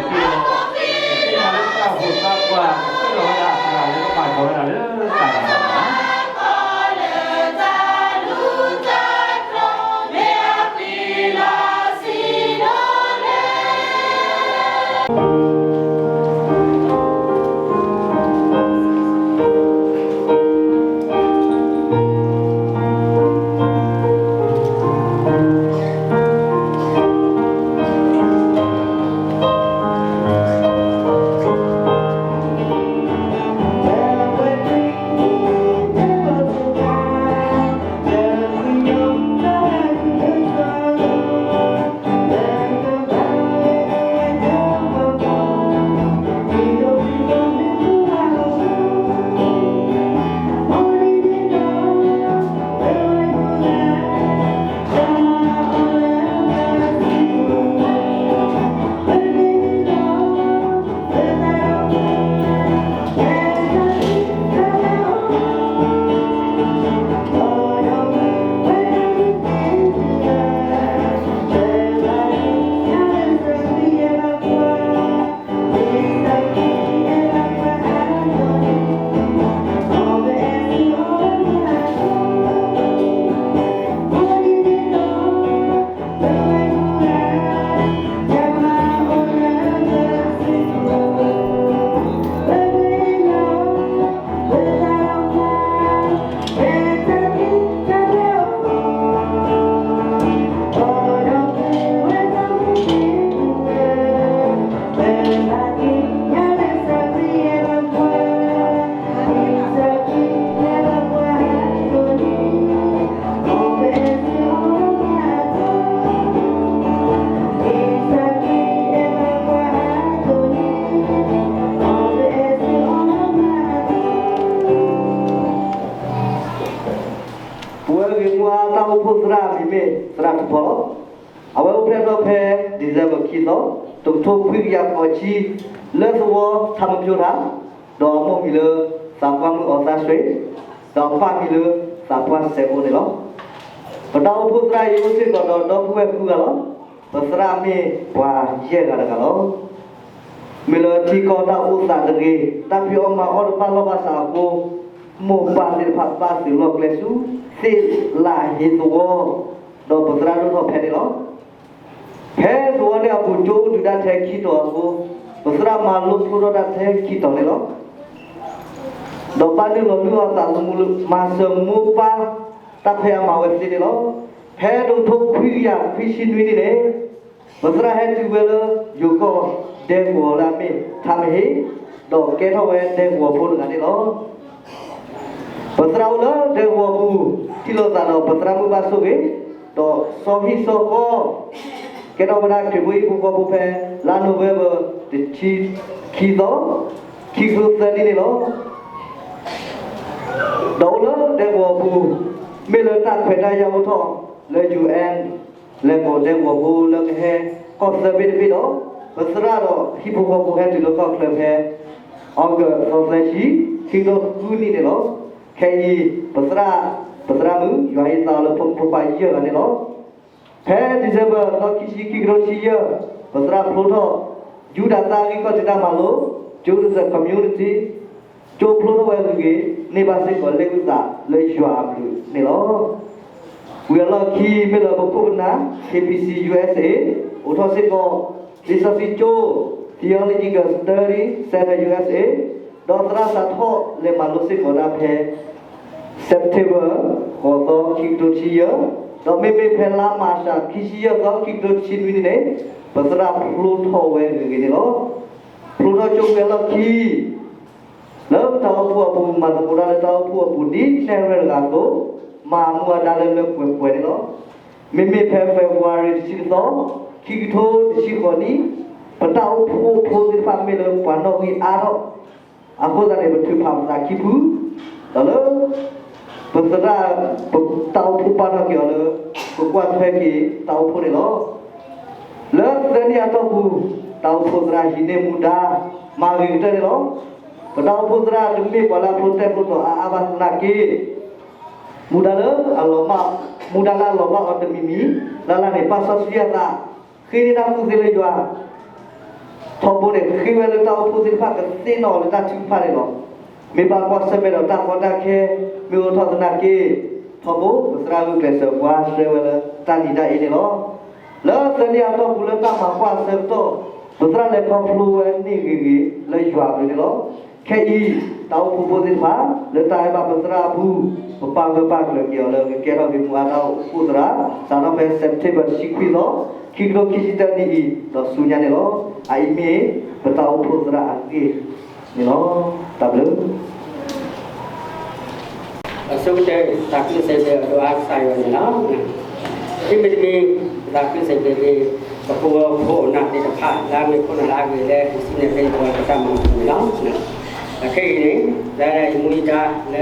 ပဝဲဂ့ၢ်မူအါ တၢ်အိၣ်ဖှိၣ်သရၣ်အမံၤမ့ၢ်သရၣ်ထူဖီလီၤ. အဝဲအိၣ်ဖျဲၣ်ထီၣ်ဖဲ December ခံသီ, တကထိခွံကယၤဃိးဆံ, လၢသဝီထါမဖျိထါ, ဒီးအမိၢ်မံၤလၢ သးပှၢ်မုၣ်အီသးဆှ့, ဒီးအပၢ်မံၤလၢ သးပှၢ်စဲးကိန့ၣ်လီၤ. ပတၢ်အိၣ်ဖှိၣ်သရၣ်အံၤအိၣ်စ့ၢ်ကီးဒီးဒီပုၢ်ဝဲၢ်ဃုဂၤလီၤ. ပသရၣ်မ့ၢ်ပှၤယဲၢ်ဂၤတဂၤလီၤ. မ့ၢ်လၢထံကီၢ်တၢ်အိၣ်သးတဂ့ၤ, တၢ်ဖံးအီၣ်မၤအီၣ်တဘၣ်လီၢ်ဘၣ်စးအဃိ, မိၢ်ပၢ်သ့ၣ်တဖၣ်ဘၣ်သုးလီၢ်ကျဲဆူ သ့ၣ်လးဟ့သဝီ, ဒီးပသရၣ်ဒိၣ်ထီၣ်ဖဲန့ၣ်လီၤ. ဖဲသဝီန့ၣ်အပူၤကၠိအိၣ်ဒုးတၢ်ထဲခံတီၤအဃိ, ပသရၣ်မၤလိဖျိထီၣ်တၢ်ထဲခံတီၤန့ၣ်လီၤ. ဒီးဘၣ်နုာ်လီၤလုၢ်အီၣ်သးသမူလၢ မၤစၢၤမိၢ်ပၢ်တၢ်ဖံးအီၣ်မၤအီၣ်ဝဲသ့န့ၣ်လီၤ. ဖဲတကထိခွံကယၤခွံဆံနွံနံၣ်န့ၣ် ပသရၣ်ဟဲတုၤဝဲလၢ ယိၤကီၢ်ဒဲကဝီၤလၢအမ့ၢ်ထါမဟ့, ဒီးကဲထီၣ်ဝဲဒဲကဝီၤဖိတဂၤန့ၣ်လီၤ. ပသရၣ်အိၣ်လၢဒဲကဝီၤပူၤ ထံၣ်လိာ်သးဒီးပသရၣ်မုၣ်ဘၣ်ဆိၣ်ဂ့ၤ, ဒီးစီၤဟံၣ်စီၤဃီ ကဲထီၣ်ဝဲဒၣ်ခရံာ်ဖိဟံၣ်ဖိဃီဖိဖဲ လါနိၣ်ဝ့ဘၢၣ် တဆံခံသီ, ခံကထိသၢနံၣ်န့ၣ်လီၤ. ဒီးအိၣ်လၢဒဲကဝီၤပူၤ မ့ၢ်လၢတၢ်ခွဲးတၢ်ယာ်အိၣ်ထီၣ်လၢ ယူၣ်အဲၣ် လဲၤကီၢ်ဒဲကဝီၤဖိလၢကဟဲကီၢ်သၢဘ့ၣ်တဘ့ၣ်ဒီး ပသရၣ်ဒီးဟံၣ်ဖိဃီဖိဟဲတုၤလၢကီၢ်ချၢဖဲ August သီသၢဆံ ခံကထိဃုနံၣ်န့ၣ်လီၤ. ခဲအံၤ ပသရၣ်, ပသရၣ်မုၣ် ယွၤဟ့ၣ်သါအီၤလၢဖိမုၣ်ဖိခွါယဲၢ်ဂၤန့ၣ်လီၤ. ဖဲ December သီခံဆံ ခံကထိဆံယဲၢ်, ပသရၣ်ဖျိထီၣ် ယူဒၤသၣ်ဂံၢ်ခီၣ်ထံးတၢ်မၤလိ Judas Community ကၠိဖျိထီၣ်ဝဲဂ့ၤဂ့ၤ န့ၢ်ဘၣ်စ့ၢ်ကီးလ့ၣ်အုၣ်သးလၢယွၤအဘျုးန့ၣ်လီၤ. ဝံၤအလီၢ်ခံ မ့ၢ်လၢပခိၣ်ပနၢ် K B C U S A အိးထီၣ်စ့ၢ်ကီး လံာ်စီဆှံကၠိ Theological Study Center U S A ဒီးသရၣ်စးထီၣ်လဲၤမၤလိစ့ၢ်ကီးဒၣ်ဖဲ September ဃိးသီ ခံကထိဆံယဲၢ်, ဒီးမ့မ့ၢ်ဖဲလါမၢ်ၡး ခံဆံယဲၢ်သီ ခံကထိဆံနွံနံၣ်န့ၣ် ပသရၣ်ဖျိထီၣ်ဝဲဂ့ၤဂ့ၤန့ၣ်လီၤ. ဖျိထီၣ်ကၠိဝံၤအလီၢ်ခံ လၢပတၢ်အိၣ်ဖှိၣ်အပူၤ မၤသကိးတၢ်လၢတၢ်အိၣ်ဖှိၣ်အပူၤ ဒ်နဲၣ်ရွဲၣ်တဂၤအသိး မၤမူအဒါလၢလၢပှဲၤပှဲၤန့ၣ်လီၤ. မ့မ့ၢ်ဖဲ February တဆံတသီ ခံကထိတဆံဃိးနံၣ် ပတၢ်အိၣ်ဖှိၣ်ဖိသ့ၣ်တဖၣ်မ့ၢ်လၢပှၤနီၣ်ဂံၢ်အါထီၣ် အဃိသတးန့ၣ် ပထုးဖးပသးခံဖု ဒီးလၢ ပသရၣ် ပတၢ်အိၣ်ဖှိၣ်ပာ်ထီၣ်က့ၤအီၤလၢ ပကွၢ်ထွဲက့ၤတၢ်အိၣ်ဖှိၣ်န့ၣ်လီၤ. လၢသၢနံၣ်အတီၢ်ပူၤ တၢ်အိၣ်ဖှိၣ်သရၣ်ဟံးန့ၢ်မူဒါ မၤဂ့ၤကတၢၢ်န့ၣ်လီၤ. ပတၢ်အိၣ်ဖှိၣ်သရၣ်တမ့ၢ်ပှၤလၢအဖျိတဲာ်ဖျိတီၤအါအါဘၣ်သနာ်က့ မူဒါလၢအလီၤဘၣ်, မူဒါလၢအလီၤဘၣ်အီၤတမံၤမံၤ လၢ်လၢ်န့ၣ် ပာ်စီဆှံအသး, ဃ့န့ၢ်တၢ်ကူၣ်သ့လၢယွၤ, ထီဘိန့ၣ် ဃ့ဝဲလၢတၢ်အိၣ်ဖှိၣ်သ့ၣ်တဖၣ်ကသ့ၣ်နီၣ်အီၤလၢတၢ်ထုကဖၣ်န့ၣ်လီၤ. မ့ၢ်ဘၣ်ကွၢ်ဆၢၣ်မဲာ်ဒီးတၢ်ကီတၢ်ခဲ မ့ၢ်အိၣ်ထီၣ်သနာ်က့ ထီဘိ ပသရၣ်ဂုာ်ကျဲးစၢးပှၤရှဲဝဲလၢတၢ်နံၤတၢ်အ့န့ၣ်လီၤ. လၢသၢနံၣ်အတီၢ်ပူၤလၢတၢ်မၤကွၢ်အဆၢကတီၢ် ပသရၣ်လဲၤခီဖျိဝဲန့ၢ်ဂ့ၤဂ့ၤလၢယွၤအဘျုးန့ၣ်လီၤ. ခဲအံၤ တၢ်အိၣ်ဖှိၣ်ဖိသ့ၣ်တဖၣ် လၢတၢ်အဲၣ်ဘၣ်ပသရၣ်အပူၤ ပပာ်ဂၢၢ်ပာ်ကျၢၤက့ၤအီၤလၢကကဲထီၣ်က့ၤမူဒါတၢ်အိၣ်ဖှိၣ်သရၣ် စးထီၣ်ဖဲ September တဆံခွံသီ ခံကထိခံဆံတၢနံၣ်အံၤ ဒီးဆူညါန့ၣ်လီၤ. အအံၤမ့ၢ် ပတၢ်အိၣ်ဖှိၣ်သရၣ်အဂ့ၢ်န့ၣ်လီၤ. တၢ်ဘျုး အဆိကတၢၢ် တၢ်ကျိၣ်စ့ဘ့ၣ်အဒိၣ်အါကစၢ်ယွၤန့ၣ်လီၤ. မ့တမ့ၢ် တၢ်ကျိၣ်စ့ဘ့ၣ် ပဖိဝဲဖိအနၢ်သ့ၣ်တဖၣ် လၢအမ့ၢ်ခိၣ်နၢ်လၢအဂ့ၤလၢ ပစံးန့ၣ်သ့ၣ်ပဝဲပတၢ်မၤန့ၣ်လီၤ. အခဲအံၤန့ၣ် လၢယမူယဒါလၢ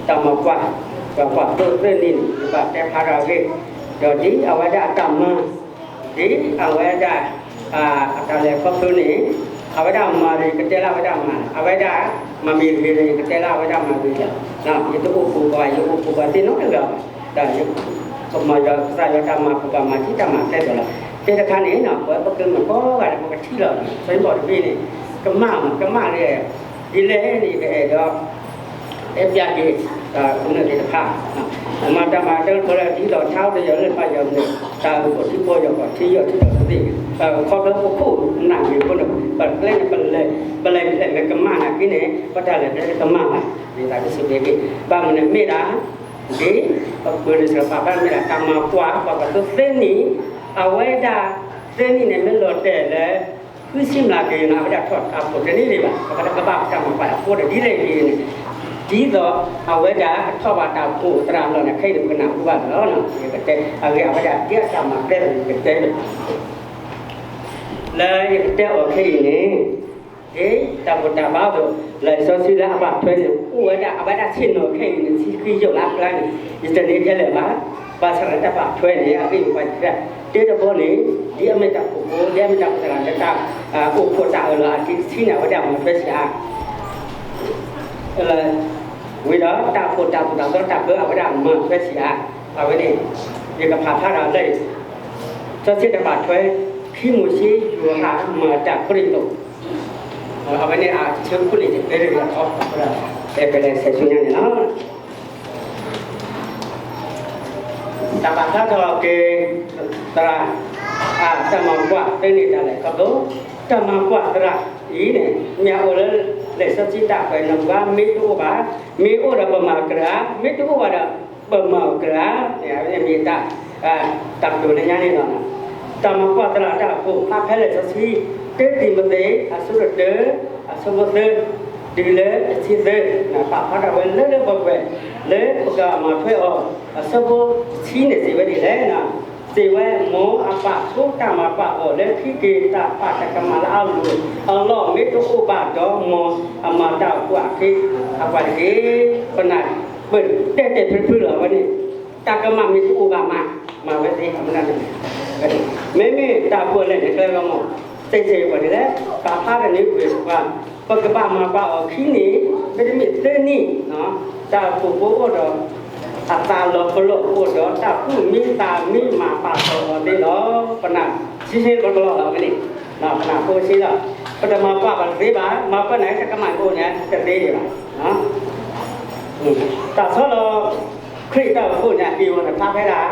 တၢ်မၤကွၢ် ပှၤကွၢ်သိသၢနံၣ်န့ၣ် ယဘၣ်တဲဖျါထီၣ်အဂ့ၢ် ဒီးဒ်အဝဲဒၣ်အတၢ်မၤ ဒ်အဝဲဒၣ် အတၢ်လဲၤခီဖျိန့ၣ် အဝဲဒၣ်မၤဒီး ယကတဲလၢအဝဲဒၣ်မၤလီၤ. အဝဲဒၣ်မၤမ့ၢ်ဂ့ၤဒီး ယကတဲလၢအဝဲဒၣ်မၤဂ့ၤလီၤ. ယတအိၣ်ဖှိၣ်ပှၤ ယအိၣ်ဖှိၣ်ပှၤသ့ၣ်နီတဂၤဘၣ်. ဒီးယကမၤယွၤကစၢ်ယွၤတၢ်မၤ ပကမၤထံတၢ်မၤကျဲဒၣ်လီၤ. သ့ၣ်တခါန့ၣ် ပဝဲပကမၤကိးဂၤဒဲး ပကထံၣ်လီၤ စီၤဘီတဘ့ၣ်န့ၣ် ကမၣ်မး ကမၣ်လၢ ဒ်လဲၣ်န့ၣ် ယကအဲၣ်ဒိး တဲပျးက့ၤ တၢ်ကနၢၣ်သ့ၣ်တဖၣ် မၤတၢ်မၤတၢ်ဖိလၢဒ်သိးထါအိၣ်ဒီးယွၤလၢပၢ်ယွၤမုၢ် တၢ်အိၣ်ဖှိၣ်ထံဖိယွၤကီၢ်ထံယွၤထံဒီးသ့ၣ် ခီဖျိပခိၣ်နၢ်မ့ၢ်ဖိန့ၣ် ပကျဲန့ၣ် ပလဲၤ ပလဲၤလဲၤကမၣ်နာ်က့န့ၣ် ပတၢ်လဲၤကျဲကမၣ်ဘၣ် ဒ်တၢ်ကစံးဘၣ်က့ၤ ဘၣ်မနုၤမ့ၢ်ဒၣ် ဒ် ပမ့ၢ်စၢၤပာ်ဖျါမ့ၢ်ဒၣ် တၢ်မၤကွၢ် ပှၤကသိသ့နံၣ် အဝဲဒၣ်သ့နံၣ်န့ၣ် မ့ၢ်လီၤတဲာ်လၢ ဃုဆံမျးက့ၤန့ၣ် အဝဲဒၣ်ထီၣ်တၢ်အိၣ်ဖှိၣ်တန့ၢ်ဒံးဘၣ်. ပကဘၣ်ပတၢ်မၤကွၢ်အဃိဒီးဒ်လဲၣ်ဂ့ၤန့ၣ် ဒ်သိးအဝဲဒၣ်ကထီၣ်ဘၣ်တၢ်အိၣ်ဖှိၣ်သရၣ်လီၤန့ၣ် ခဲအံၤန့ၣ် ပကနၢ်ဟူဘၣ်လီၤ. ယကတဲအဂ့ၢ် အဝဲဒၣ်ဒ်အတၢ်မၤကျဲဒီး ယကတဲ လၢယကတဲအီၤခဲအံၤန့ၣ် ဒ်တၢ်ဘူၣ်တၢ်ဘါအသိး လံာ်စီဆှံလၢအဘၣ်ထွဲန့ၣ် အိၣ်ဝဲဒၣ် အဝဲဒၣ်ဆ့ၣ်နီၤခဲအံၤန့ၣ် ဆံဃံယိာ်လၢအကျါန့ၣ် ယတန့ၢ်ထဲလဲၣ်ဘၣ်. ဘၣ်ဆၣ်လၢတၢ်ဘၣ်ထွဲန့ၣ် အဂ့ၢ်ပှၤတခါ တၢတဘီန့ၣ် ဒ်အမ့ၢ်တၢ်အိၣ်ဖှိၣ်ဖိ ဒ်အမ့ၢ်တၢ်အိၣ်ဖှိၣ်သရၣ်လၢတၢ် အိၣ်ဖှိၣ်တၢ်အၢၣ်လီၤအတံၤတဆံန့ၣ် အဝဲဒၣ်မၤထွဲဆံးအါ ဝံၤဒီးတၢ်အိၣ်ဖှိၣ်တၢ်ဘူၣ်တၢ်ဘါတၢ်ပၢအဝဲဒၣ်မၤထွဲဆံးအါ အဝဲန့ၣ် ယကဖးဖျါဒီးလၢ စီဆှံတၢ်ဘၣ်ထွဲ ခံမိၤၡ့ ယိၤဟၣ် မၤတၢ်ကရံၣ်သူး အဝဲန့ၣ်အဆၢခိၣ်န့ၣ် ယတဲတဂ့ၤအီၤ ပကလဲၤဆဲးဆူညါန့ၣ်လီၤ. တၢ်ဘၣ်ထွဲထီၣ်က့ၤ သရၣ် တၢ်မၤကွၢ်သ့န့ၣ်ဒၣ်လဲာ်ခီဖျိ တၢ်မၤကွၢ်သရၣ်အံၤန့ၣ် မ့ၢ်အအိၣ်လၢ လံာ်စီဆှံတၢ်ကွဲးနီၣ်ပှၤ မ့ၢ်တအိၣ်ဘၣ် မ့ၢ်အိၣ်ဒီးပမၤကြၢး မ့ၢ်တအိၣ်ဘၣ်ဒီး ပမၤကြၢး မ့ၢ်တၢ် တၢ်ကတိၤလၢညါန့ၣ်လီၤ. တၢ်မၤကွၢ်သရၣ်တၢ်အိၣ်ဖှိၣ် ဖးဖဲလံာ်စီဆှံ တၢတံၤမသ့း အဆၢဒိၣ်တၢ အဆၢဖိသၢ တုၤလၢတဆံသၢ ပာ်ဖျါထီၣ်ဝဲလၢလၢပှဲၤပှဲၤ လၢပကမၤထွဲအီၤ အဆၢဖိတဆံန့ၣ် စံးဝဲဒ်လဲၣ်န့ၣ် စံးဝဲ မ်အပာ်ဆိတၢ်မၤကွၢ်အီၤလၢခံက့ၤ တၢ်ပာ်တၢ်ကမၣ်လၢအလိၤအလီၢ် မ့ၢ်တအိၣ်ဘၣ်ဒီး မ်အမၤတၢ်အိၣ်ဖှိၣ်အခံအပှၤတက့ၢ်. ပနၢ်ပၢၢ်တဲာ်တဲာ်ဖျုးဖျုးလီၤ အဝဲန့ၣ် တၢ်ကမၣ်မ့ၢ်တအိၣ်ဘၣ်မး မၤဝဲသ့ အမနုၤလဲၣ် မ့မ့ၢ်တၢ်အိၣ်ဖှိၣ်လဲၣ်န့ၣ် ကျဲလီၤမး စ့ၢ်ကီးပှၤဒ်လဲၣ် ပာ်ဖျါထီၣ်န့ၣ်ဝဲပှၤ ပကဘၣ်မၤကွၢ်အီၤခံနံၣ် မ့တမ့ၢ်သၢနံၣ် တၢ်အိၣ်ဖှိၣ်ဖိအိၣ်ဒီး အသးလီၤပလိာ်အိၣ်ဒီး တၢ်သူၣ်မံသးမံမၤပာ်ထီၣ်အီၤသ့လီၤ. ပနၢ်ဆံးဆံးလီၤလီၤလီၤဝဲန့ၣ် ပနၢ်ဖိဆံးလီၤ ပတမၤကွၢ်ဘၣ်တသ့ဘၣ် မၤကွၢ်န့ၣ် တၢ်ကမၣ်အိၣ်န့ၣ် တသ့ဘၣ် တၢ်ဆီလီၤ ခရံာ်တၢ်အိၣ်ဖှိၣ်န့ၣ် အက့ၢ်အဂီၤန့ၣ် ဖျါဖဲဒၣ်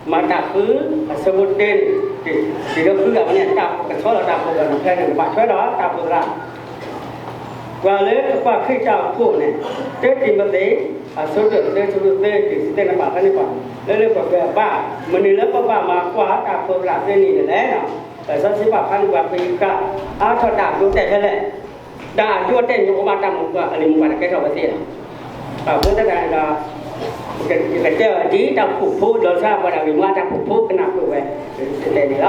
မၤတၢ်ဃု အဆၢဖိတၢန့ၣ် တုၤလၢဃုဂၤဝဲန့ၣ် တၢ်ကဆီလီၤတၢ်အိၣ်ဖှိၣ်ဒီးန့ၣ် ဖဲန့ၣ် ဘၣ်ထွဲဒီးတၢ်အိၣ်ဖှိၣ်သရၣ် ပှၤလၢပကွၢ်ခရံာ်တၢ်အိၣ်ဖှိၣ်န့ၣ် တၢတံၤမသ့း အဆၢဒိၣ်သၢ အဆၢဖိသၢ တုၤဆံသၢန့ၣ် ပာ်ဖျါန့ၢ်ပှၤ လၢလၢပှဲၤပှဲၤဘၣ် မနုၤလၢပဘၣ်မၤကွၢ်တၢ်အိၣ်ဖှိၣ်သရၣ်သ့န့ၣ်န့ၣ်လဲၣ် လံာ်စီဆှံပာ်ဖျါန့ၢ်ပှၤ ပကဃုအါထီၣ်တၢ်အကျိၤတဲာ်ဖဲလဲၣ် တၢ်အကျိၤတဲာ်န့ၣ် အိၣ်ဘၣ်တၢ်မၤကွၢ်အလံာ်မၤကွၢ်တကဲထီၣ်ဝဲသ့လီၤ. အဃိသတးန့ၣ်ဒီး ယကတဲအီၤဒ်တၢ်အိၣ်ဖှိၣ်ဖိ ဒီးဆၣ်ပှၤဒၣ်ဝံၤမၤတၢ်အိၣ်ဖှိၣ်ဖိ ကနၢ်ပၢၢ်ဝဲ တဲန့ၣ်လီၤ.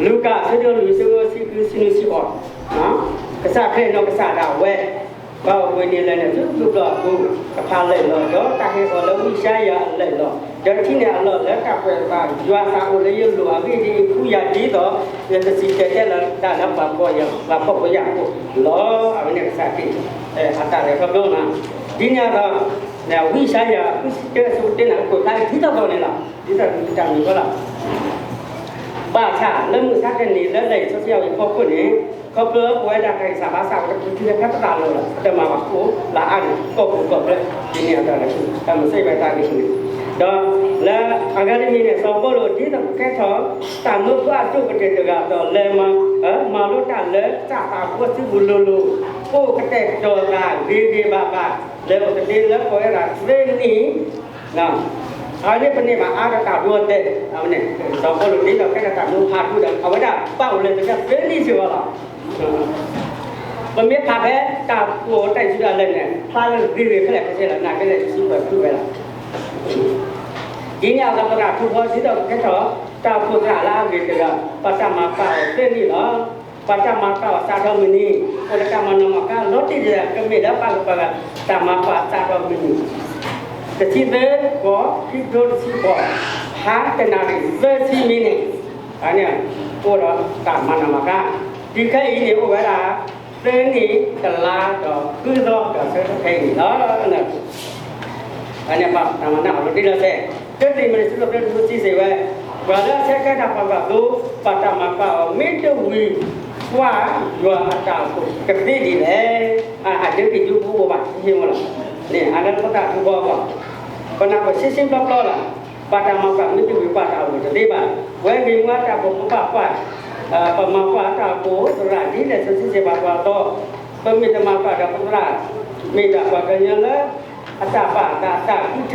လူၤကၣ် အဆၢဒိၣ်လွံၢ် အဆၢဖိဆံဃု ဆံနွံ ဆံဃိး ကစၢ်ခရံာ်နီၢ်ကစၢ်ဒၣ်ဝဲ ပှၤအိၣ်ဘှံးနံၤလၢာ်န့ၣ် ဆူပျုၢ်ပျီအပူၤ ကဖးလၢာ်လီၤ ဒီးတၢ်ဟဲဃီၤလၢဝံယၡါယၤအလၢာ်လီၤ. ဒီးထံၣ်န့ၢ်အလီၢ်လၢတၢ်ကွဲးအသး ယွၤသးအိၣ်လၢယလိၤ အဂ့ၢ်ဒ်အံၤ ဖှူယာ်ဒ်သိး ယကစံၣ်တဲၤတဲလီၤတၢ်လၢပှၤဖှီၣ်ဖိယာ်ဖိအအိၣ်လီၤ. အဝဲန့ၣ်ကစၢ်ခရံာ် အတၢ်လဲၤခီဖျိန့ၣ် ဒ်န့ၣ်အသိး ဝံယၡါယၤ ဃုဆံတၢ အဆၢဖိတၢန့ၣ် အခိၣ်သၣ်ဒ်သိးသိးန့ၣ်လီၤ. ဒ်သိးတၢ်မံၤဃီလီၤ. ဘၣ်ဆၣ်လၢမုၢ်ဆါတနံၤလၢလံာ်စီဆှံအဂ့ၢ်ဖီခိၣ်န့ၣ်, ခီဖျိပဝဲဒၣ်တၢ်ဂံၢ်စၢ်ဘါစၢ် ပတပူၤထံလၢဖဲပသးလီၤလီၤ ပတမၤဘၣ်အိၣ်လၢအါန့ၣ် ကီၢ်ပူၤကီၢ်ချၢ ဒ်န့ၣ်အသိးန့ၣ် တၢ်မုၢ်စ့ၢ်ဝဲတၢ်ဂ့ၢ်န့ၣ်, ဒီးလၢအဂၤတမံၤန့ၣ် စီၤပီလူးဒ်သိးကကဲထီၣ် တၢ်မၢဖိအဒိၣ်ကတၢၢ်တဂၤဒီးလဲၤမၤ, မၤလိတၢ်လၢတၢ်ပာ်ဖှိၣ်စုပူၤလိၤလိၤ, အိၣ်ကတဲာ်ကတီၤသးဂ့ၤဂ့ၤဘၣ်ဘၣ် လၢပကသ့လၢပဝဲဒၣ်သၢနံၣ် အဝဲန့ၣ်ပန့ၢ်ဘၣ်အါဒီးတၢ်ဒိအတဲာ်, အဝဲန့ၣ် စီၤပီလူးဒ်သိးကဲထီၣ်တၢ်မၢဖးဒိၣ်ဒီး အဝဲဒၣ်ဘၣ်အိၣ်လၢပကသၢနံၣ်စ့ၢ်ကီးလီၤ. ပမ့ၢ်ဖးဖဲတၢ်ကိးတၢ်ယူဒၤလၢန့ၣ် ဖျါလၢဂ့ၤဂ့ၤဖဲလဲၣ်ကဆဲးလီၤ နာ်က့လဲၣ်ယစုပှဲၤဖုဝဲလီၤ. ဒ်န့ၣ်အသိးပသရၣ်ထူဖီဒ်သိးကကဲထီၣ် တၢ်အိၣ်ဖှိၣ်သရၣ်လၢအဂ့ၤတဂၤ ဘၣ်တၢ်မၤပာ်အီၤသၢနံၣ်လီၤ. ဘၣ်တၢ်မၤပာ်အီၤစးထီၣ်မုၢ်နံၤ အိၣ်လၢတၢ်မၤနီၣ်မၤဃါလီၤတံၢ်ဒံး ကမ့ၢ်လၢပၢ်ကပၤဂၤ တၢ်မၤပာ်စးထီၣ်မုၢ်နံၤ တဆံသၢ ဃိး ခံကထိတဆံဃိး ဟါတနၣ်ရံၣ်သၢဆံမံးနံး, အန့ၣ် အိၣ်ဒီးတၢ်မၤနီၣ်မၤဃါ တုၤခဲအံၤန့ၣ်အိၣ်ဝဲဒၣ် သၢနံၣ်တလါဒီးဃုသီဒီးဆၢကတီၢ်ခဲအံၤန့ၣ်လီၤ. အန့ၣ်ပှၤတၢ်မၤနၢၤအီၤလီၤတံၢ်လီၤဆဲး, တၢတံၤမသ့း ဆၢဒိၣ်သၢ ဆၢဖိတဆံစံးဝဲ, ပှၤလၢအဆဲးကဲတၢ်ပှၤဘၣ်သိ ဘၣ်တၢ်မၤပာ်အီၤ မ့ၢ်တဝံၤ ကွၢ်ယွၤအတၢ်အိၣ်ဖှိၣ်ကသ့ဒ်လဲၣ်. အဒၢးက့ၤဒူပူၤအိၣ်ဘၣ် ဟ့ၣ်မ့ၢ်လီၤ. န့ၣ် အလၢဖိသၣ်ထူဖီအဂီၢ်, ပနၢ်ပၢၢ်ရှဲရှဲပျီပျီလီၤ. ဘၣ်တၢ်မၤပာ်မ့ၢ်တဝံၤ ကွၢ်တၢ်အိၣ်တသ့ဘၣ်. ဝဲဂ့ၤမူအတၢ်အိၣ်ဖှိၣ်ပဘၣ်ကွၢ်, ပမၤကွၢ်အတၢ်အိၣ်ဖှိၣ်သရၣ်ဒ်လဲၣ် ဆၢဆံဆဲးဘၣ်ပှၤအသီ, ပမ့ၢ်တမၤကွၢ်ဒီးပသရၣ် မ့ၢ်ဒၣ်ပှၤကညီလၢ အတၢ်ဘၣ်သးတၢ်ဃုထၢ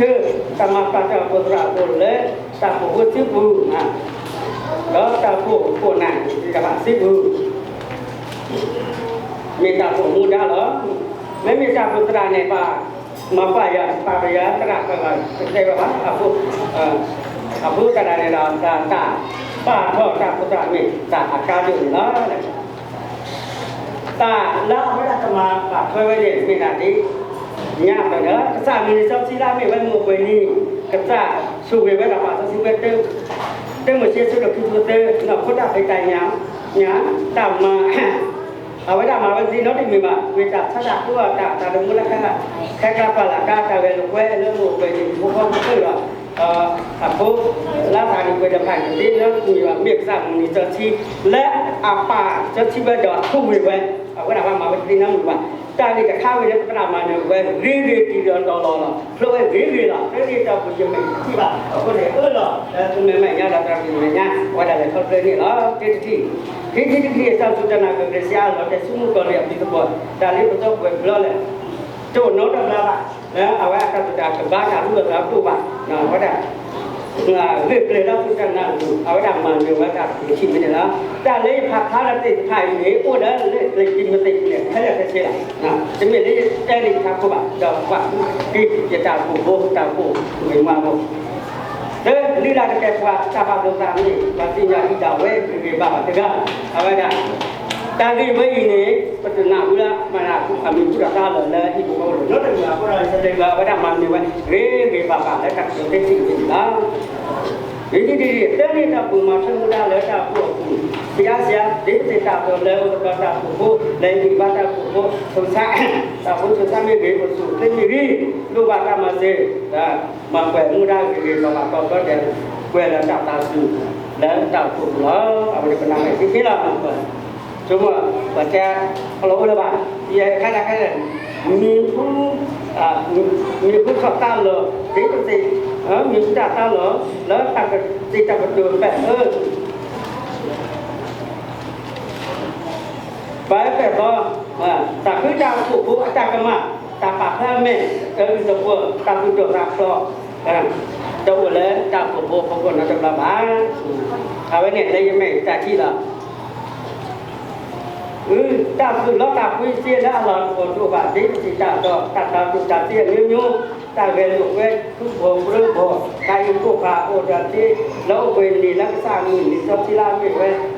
တၢ်မၤပာ်တၢ်အိၣ်ဖှိၣ်သရၣ်အဃိလၢ တၢ်အိၣ်ဖှိၣ်စုပူၤ, ဒီးတၢ်အိၣ်ဖှိၣ်ခိၣ်နၢ်တဖၣ်စုပူၤ မ့ၢ်တၢ်အိၣ်ဖှိၣ်မူဒါလီၤ. မ့မ့ၢ်တၢ်အိၣ်ဖှိၣ်သရၣ်န့ၣ် ပှၤမၤကွၢ်ယၤ ပှၤပယၤသရၣ်ပှၤဂၤတတဲဝဲဘၣ်, အဃိသတးန့ၣ်ဒီး တၢ်ပာ်ထီၣ်တၢ်အိၣ်ဖှိၣ်သရၣ်မ့ၢ်တၢ်အကါဒိၣ်န့ၣ်လီၤ. တၢ်လၢအဝဲဒၣ်ကမၤဘၣ်ထွဲဝဲန့ၣ် မ့ၢ်ဒၣ်ဒ်ညါအသိးန့ၣ် ကစၢ်မုၢ်နံၤစီဆှံလၢအမ့ၢ်ဝဲမုၢ်ပှဲၤနံၤ, ကစၢ်ဆိၣ်ဂ့ၤဝဲဒၣ်ပှၤစီဆှံဝဲ တၢမိၤၡ့ ဆၢဒိၣ်ခံဆၢဖိသၢ, နီၢ်ခိတၢ်ဖံးတၢ်ညၣ်, တၢ်မၤ အဝဲဒၣ်မၤဝဲသ့နီတမံၤဘၣ်, ဝံတၢ်ဆါတၢ်ကျိအတၢ် တၢ်တမူလၢ ခဲကျါပှၤလၢ်ကျါ တၢ်ဂဲၤလိာ်ကွဲလၢမုၢ်ပှဲၤနံၤ ဖိဃီဖိသၢဒီး အဖိ လၢတၢ်န့ၣ်ပှဲၤတဖၣ်န့ၣ် သ့လၢမုၢ်ယွၤမ့ၢ်ကစၢ်မုၢ်နံၤစီဆှံ လၢအပာ်စီဆှံဝဲဒီးအဆိၣ်ဂ့ၤဝဲ, အဝဲဒၣ်ပှၤမၤဝဲသ့နီတမံၤဘၣ်. တၢ်ဂ့ၢ်တခါဝဲန့ၣ် ပသရၣ်မၤနၢၤဝဲ ဂ့ၤဂ့ၤတံၢ်ဒီးတီၤလီၤလီၤ ဖျိဝဲဂ့ၤဂ့ၤလီၤ. တၢ်ဂ့ၢ်တၢ်အိၣ်ဖှိၣ်ယမ့ၢ်တထံၣ်ဘၣ် အဃိန့ၣ်အၢၣ်လီၤ လၢသုမဲာ်မဲာ်ညါဒီးသရၣ်မဲာ်ညါ အဝဲဒၣ်လဲၤခီဖျိန့ၣ်လီၤ. တထံၣ် ခံထံၣ်တထံၣ် တၢ်စူၢ်တၢ်နာ်ကဂ့ၤစ့အါလီၤ တဲဆူမုၢ်ကီၢ်လံၢ်အဘျုးသပှၢ် တၢ်လၢပသီပှဲၤဘျီလဲၣ် တအိၣ်နီတဘျီဘၣ်, လၢအဝဲအတၢ်သူၣ်တၢ်ကဘါတၢ်ဟူအသးဒိၣ်ဘၣ်, အဝဲဒၣ် ဂ့ၢ်ကျဲၤလၢသူၣ်တၢ်နာ်အပူၤ အဝဲဒၣ်မၤနၢၤဝဲတၢ်ပူၤတဆံမံးနံးလီၤ. တၢ်လၢယဖးဖျါလၢသ့ၣ်တဖၣ်အံၤန့ၣ် အိၣ်ဒီးလၢကျဲၤတံၤမသ့းန့ၣ် ခဲလၢာ်ခဲဆ့လီၤ. တမ့ၢ်လၢယတဲန့ၣ်ယထးခိၣ်ဘၣ် ဒီးကွၢ်က့ၤယတၢ်အိၣ်ဖှိၣ်ဖိ တၢ်အိၣ်ဖှိၣ်ဂ့ၤမးဖိ လၢလံာ်လၢကတဲပှၤတၢ်ဘၣ်ဒိသးမ့ၢ် ပှၤသ့ၣ်ညါအံၤဒၣ်ဝဲဂ့ၤဂ့ၤဘၣ်ဘၣ်တဂၤ အဝဲဒၣ် တၢ်ဂ့ၢ်ဝဲအံၤန့ၣ် ပတနၢ်ဟူလၢမၤနၢၤအမံၤဟူထီၣ်သါလီၤလၢဟံၣ်ဖိဃီဖိလီၤ. နီတမံၤအဃိဒီး ယဆၢတဲာ်ဘၣ်အဝဲဒၣ်မၤနၢၤဝဲ ဂ့ၤဂ့ၤဘၣ်ဘၣ်လၢတၢ်ကတိၤသ့ၣ်တဖၣ်န့ၣ်လီၤ. ဂ့ၢ်ဒ်အံၤ သၢနံၣ်တၢ်ပူၤမၤထွဲမူဒါလၢတၢ်အိၣ်ဖှိၣ်အပူၤ ဆံးအါဆံးအါ ဒ်ပသ့ၣ်တၢ်အသိးလၢအိၣ်သကိးတၢ်အိၣ်ဖှိၣ်ဖိ လၢဟံၣ်ဘါတၢ်အိၣ်ဖှိၣ်ဖိ ဆိၣ်ဆါ တၢ်အိၣ်ဖှိၣ်ဆိၣ်ဆါမ့ၢ်ဂ့ၤ အိၣ်ဆူၣ်အိၣ်ချ့မ့ၢ်ဂ့ၤ လိၣ်ဘၣ်တၢ်မၤစၢၤ မၤပှဲၤမူဒါဂ့ၤဂ့ၤဘၣ်ဘၣ် ကီၢ်ကီၢ်ဒဲး ပှဲၤလၢတၢ်သးစူၤ လၢတၢ်အိၣ်ဖှိၣ်ပူၤလီၤ. အဝဲန့ၣ်ပနၢ်ဟူဆံးဆံးလီၤ. ဆိကမိၣ် ပှၤတဲအလီၢ်အိၣ်လၢၤဘၣ် ယဲခါဒၣ်ခဲလၢာ် မံၤဟူ မံၤဟူထီၣ်သါလီၤ ဒ်ပသ့ၣ် မံၤဟူထီၣ်သါလီၤ လၢတၢ်ကသ့ၣ်တၢ်ကတိၤဖဲအၢ ပှၤဖဲအသီ တၢ်ဃုတၢ်အိၣ်ဖှိၣ်ဖိအတၢ်ကမၣ် တၢ်ပာ်ဖျါမဲာ် တၢ်အုၣ်တၢ်ပှီၤ တၢ်သူၣ်တီသးဖျိး တအိၣ်လၢတၢ်အိၣ်ဖှိၣ်ဖိအဖီခိၣ်နီတဘျီဘၣ်. အဝဲန့ၣ်လၢယမဲာ်တၢ်ထံၣ်လီၤ. တၢ်သူၣ်လီသးကွံစ့လၢအလၤကပီၤတအိၣ်ဘၣ် ဒ်ပသ့ၣ်တၢ်အသိး တၢ်သးဒူၣ်တၢ်သ့အမျိုးမျိုး တၢ်ဂဲၤလိာ်ကွဲ ထူဘိၣ်ပြၢဘိၣ် တၢ်အံၤကိၣ်ဖးအိၣ်ဒီးသ့ လၢအိၣ်ဘှံးနံၤလၢကစၢ်မုၢ်နံၤစီဆှံလၢအမ့ၢ်ဝဲဒၣ် လၢ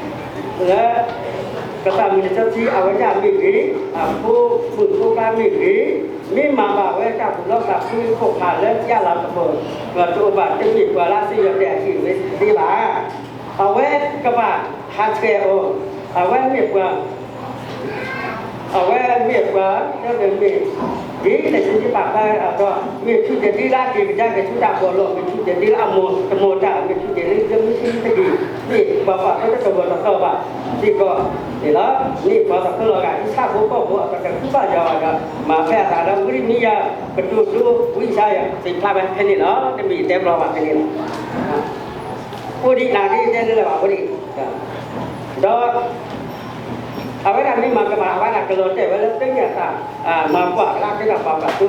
ကစၢ်မုၢ်နံၤစီဆှံအဝဲဒၣ်မ့ၢ်ဂ့ၤ အဖိမုၣ်ဖိခွါမ့ၢ်ဂ့ၤ မ့ၢ်မၤဘၣ်ဝဲတၢ်သူၣ်လီသးကွံကိၣ်ဖးလၢကစၢ်လၤကပီၤ တအိၣ်ဘၣ်တမ့ၢ်ပှၤလၢစ့ယီၤတဲာ်အစံးဝဲသ့ဘၣ်. အဝဲကဘၣ်ဟးဆှဲးအီၤ အဝဲမ့ၢ်ပှၤ အဝဲမ့ၢ်ပှၤ တမ့ၢ်မ့ၢ် ဒ်လဲၣ်ဆၢက့ၤပာ်ဖျါအသိး, မ့ၢ်ဆူၣ်တဲာ်ဒ်လၢအက့ၤကဒါက့ၤဆူတၢ်ဘီၣ်လီၢ်, မ့ၢ်ဆူၣ်တဲာ်ဒ်လၢအမိၢ်တမိၢ်တၢ်, မ့ၢ်ဆူၣ်တဲာ်လၢမ့ၢ်ဆူၣ်တဂ့ၤ, မ့ၢ်ပှၤပာ်ဖျါတၢ်တဂီၤတသီဘၣ်စ့ၢ်ကီးန့ၣ်လီၤ. မ့ၢ်ပှၤသးဖၢလီၤဂာ် အံၣ်စၣ်ဖိကီၢ်ဖိအကတၢၢ်ဃုဘၣ်ယွၤဘၣ်ဒီး မၤဖဲအသးဒီးဝံရမံယၤ ကတိၤဒိဝံယၡါယၤ သ့ၣ်ဖျါဝဲဖဲန့ၣ်လီၤ. တမ့ၢ်တဲဘျီဘၣ်ဖဲန့ၣ်လီၤ. အိၣ်ဒံးနၤဒ်တဲလၢလၢဘၣ်အိၣ်ဒံး, ဒီး အဝဲဒၣ်မ့ၢ်မၤကမၣ် အဝဲဒၣ်ကလီၤတဲာ်ဝဲလၢသၢနံၣ်အသး, မၤကွၢ်လၢအကဲထီၣ်ပှၤကွၢ်သိ,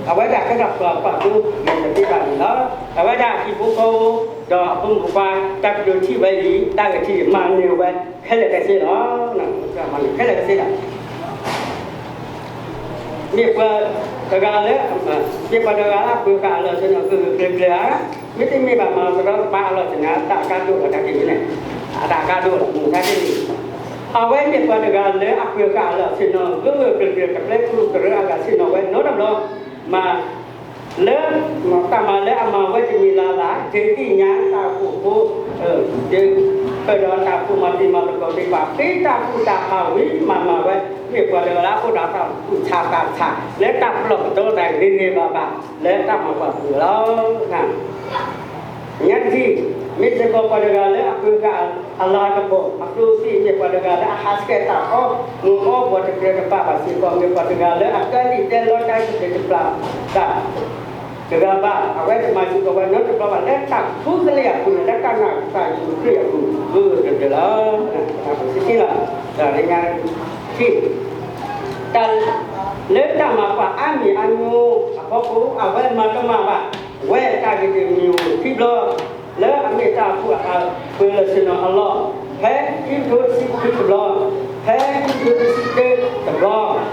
အဝဲဒၣ်ကဲထီၣ်ပှၤကွၢ်သိ မ့ၢ်တသ့ဘၣ်န့ၣ်လီၤ. အဝဲဒၣ်ဟံၣ်ဖိဃီဖိ ဒီးအဖိမုၣ်ဖိခွါ တၢ်ကတိၤထံၣ်ဝဲအံၤ တၢ်ဂ့ၢ်ထံၣ်အံၤ မၤနၢၤဝဲခဲလၢာ်ခဲဆ့လီၤ. ခဲလၢာ်ခဲဆ့လီၤ. မ့ၢ်ပှၤတဂၤလၢ, မ့ၢ်ပှၤတဂၤလၢအပၢၤဃာ်အလီၢ်ဆ့ၣ်နီၤဂၢၢ်ဂၢၢ်ကျၢၤကျၢၤဧါ, မ့တမ့ၢ်ဘၣ်မၤသရီသပါအလီၢ်ဆ့ၣ်နီၤ အတၢ်အကါဒိၣ်လီၤတၢ်က့ၤန့ၣ်, အတၢ်အကါဒိၣ်လီၤ မုၢ်ထါတနံၤ, အဝဲမ့ၢ်ပှၤတဂၤလၢအပၢၤဃာ်အလီၢ်ဆ့ၣ်နီၤဂၢၢ်ဂၢၢ်ကျၢၤကျၢၤ တပျဲကရူၢ်ကရၢအဂၤဆ့ၣ်နီၤဝဲနီတဘျီ, မၤ လၢ တၢ်မၤလၢအမၤဝဲတမံၤလၢ်လၢ် ဒုးသ့ၣ်ညါတၢ်အိၣ်ဖှိၣ်ဖိ, ဒုးပၢၢ်ဒီးတၢ်အိၣ်ဖှိၣ်မၤတံၤမၤသကိးသ့ၣ်တဖၣ် ပ့တၢ်ကူၣ်တၢ်ဖးဝံၤမၤမၤဝဲ, မ့ၢ်ပှၤတဂၤလၢအအိၣ်ဒီးတၢ်ကူၣ်ဆးသးဆး လၢတၢ်ပလီၢ်ပဒီသးဂ့ၤဂ့ၤဘၣ်ဘၣ် လၢတၢ်မၤပှၤပူၤလီၤ. ညါတထံၣ်, မ့ၢ်စ့ၢ်ကီးပှၤတဂၤလၢအပၢၤဃာ်အလၤကပီၤ အကျိၣ်စ့ မ့ၢ်ပှၤတဂၤလၢအဟးဆှဲးတၢ်အီၣ်မ့ၤအီပှၤတကြၢးတဘၣ်ဘၣ်စ့ၢ်ကီး မ့ၢ်ပှၤတဂၤလၢအကဲလံာ်တဲလီတၢ်အံၤတဘျုးတဘျၣ်တၢ်တဂၤဘၣ်, အဝဲတမၤစ့ၢ်ကီးဝဲနီတဘျီဘၣ် လၢတၢ်ခူသလ့ၣ်အပူၤန့ၣ် လၢတၢ်နာ်ကစၢ်ယ့ၣ်ၡူးခရံာ်အပူၤ ဂၢၢ်ဂၢၢ်ကျၢၤကျၢၤလီၤ. တၢ်ပစံးလီၤ, တၢ်လၢညါထံၣ် တၢ်လၢတၢ်မၤပှၤအါမံၤအါမံၤအဖီခိၣ် အဝဲမၤကမၣ်ဘၣ် ဝဲတၢ်ဂ့ၢ်တမံၤအိၣ်ခံဘျီ, လၢအမ့ၢ်တၢ်အိၣ်ဖှိၣ်အပၢၤလီၢ်ဆ့ၣ်နီၤအလီၢ်, ဖဲခံကထိတဆံခွံတဘျီ, ဖဲခံကထိတဆံတၢတဘျီ, တၢ်အိၣ်ဖှိၣ်အိၣ်ဒီးအတၢ်ဘျၢအိၣ်ဒီးအတၢ်သိၣ်တၢ်သီအိၣ်ဒီးခိၣ်နၢ်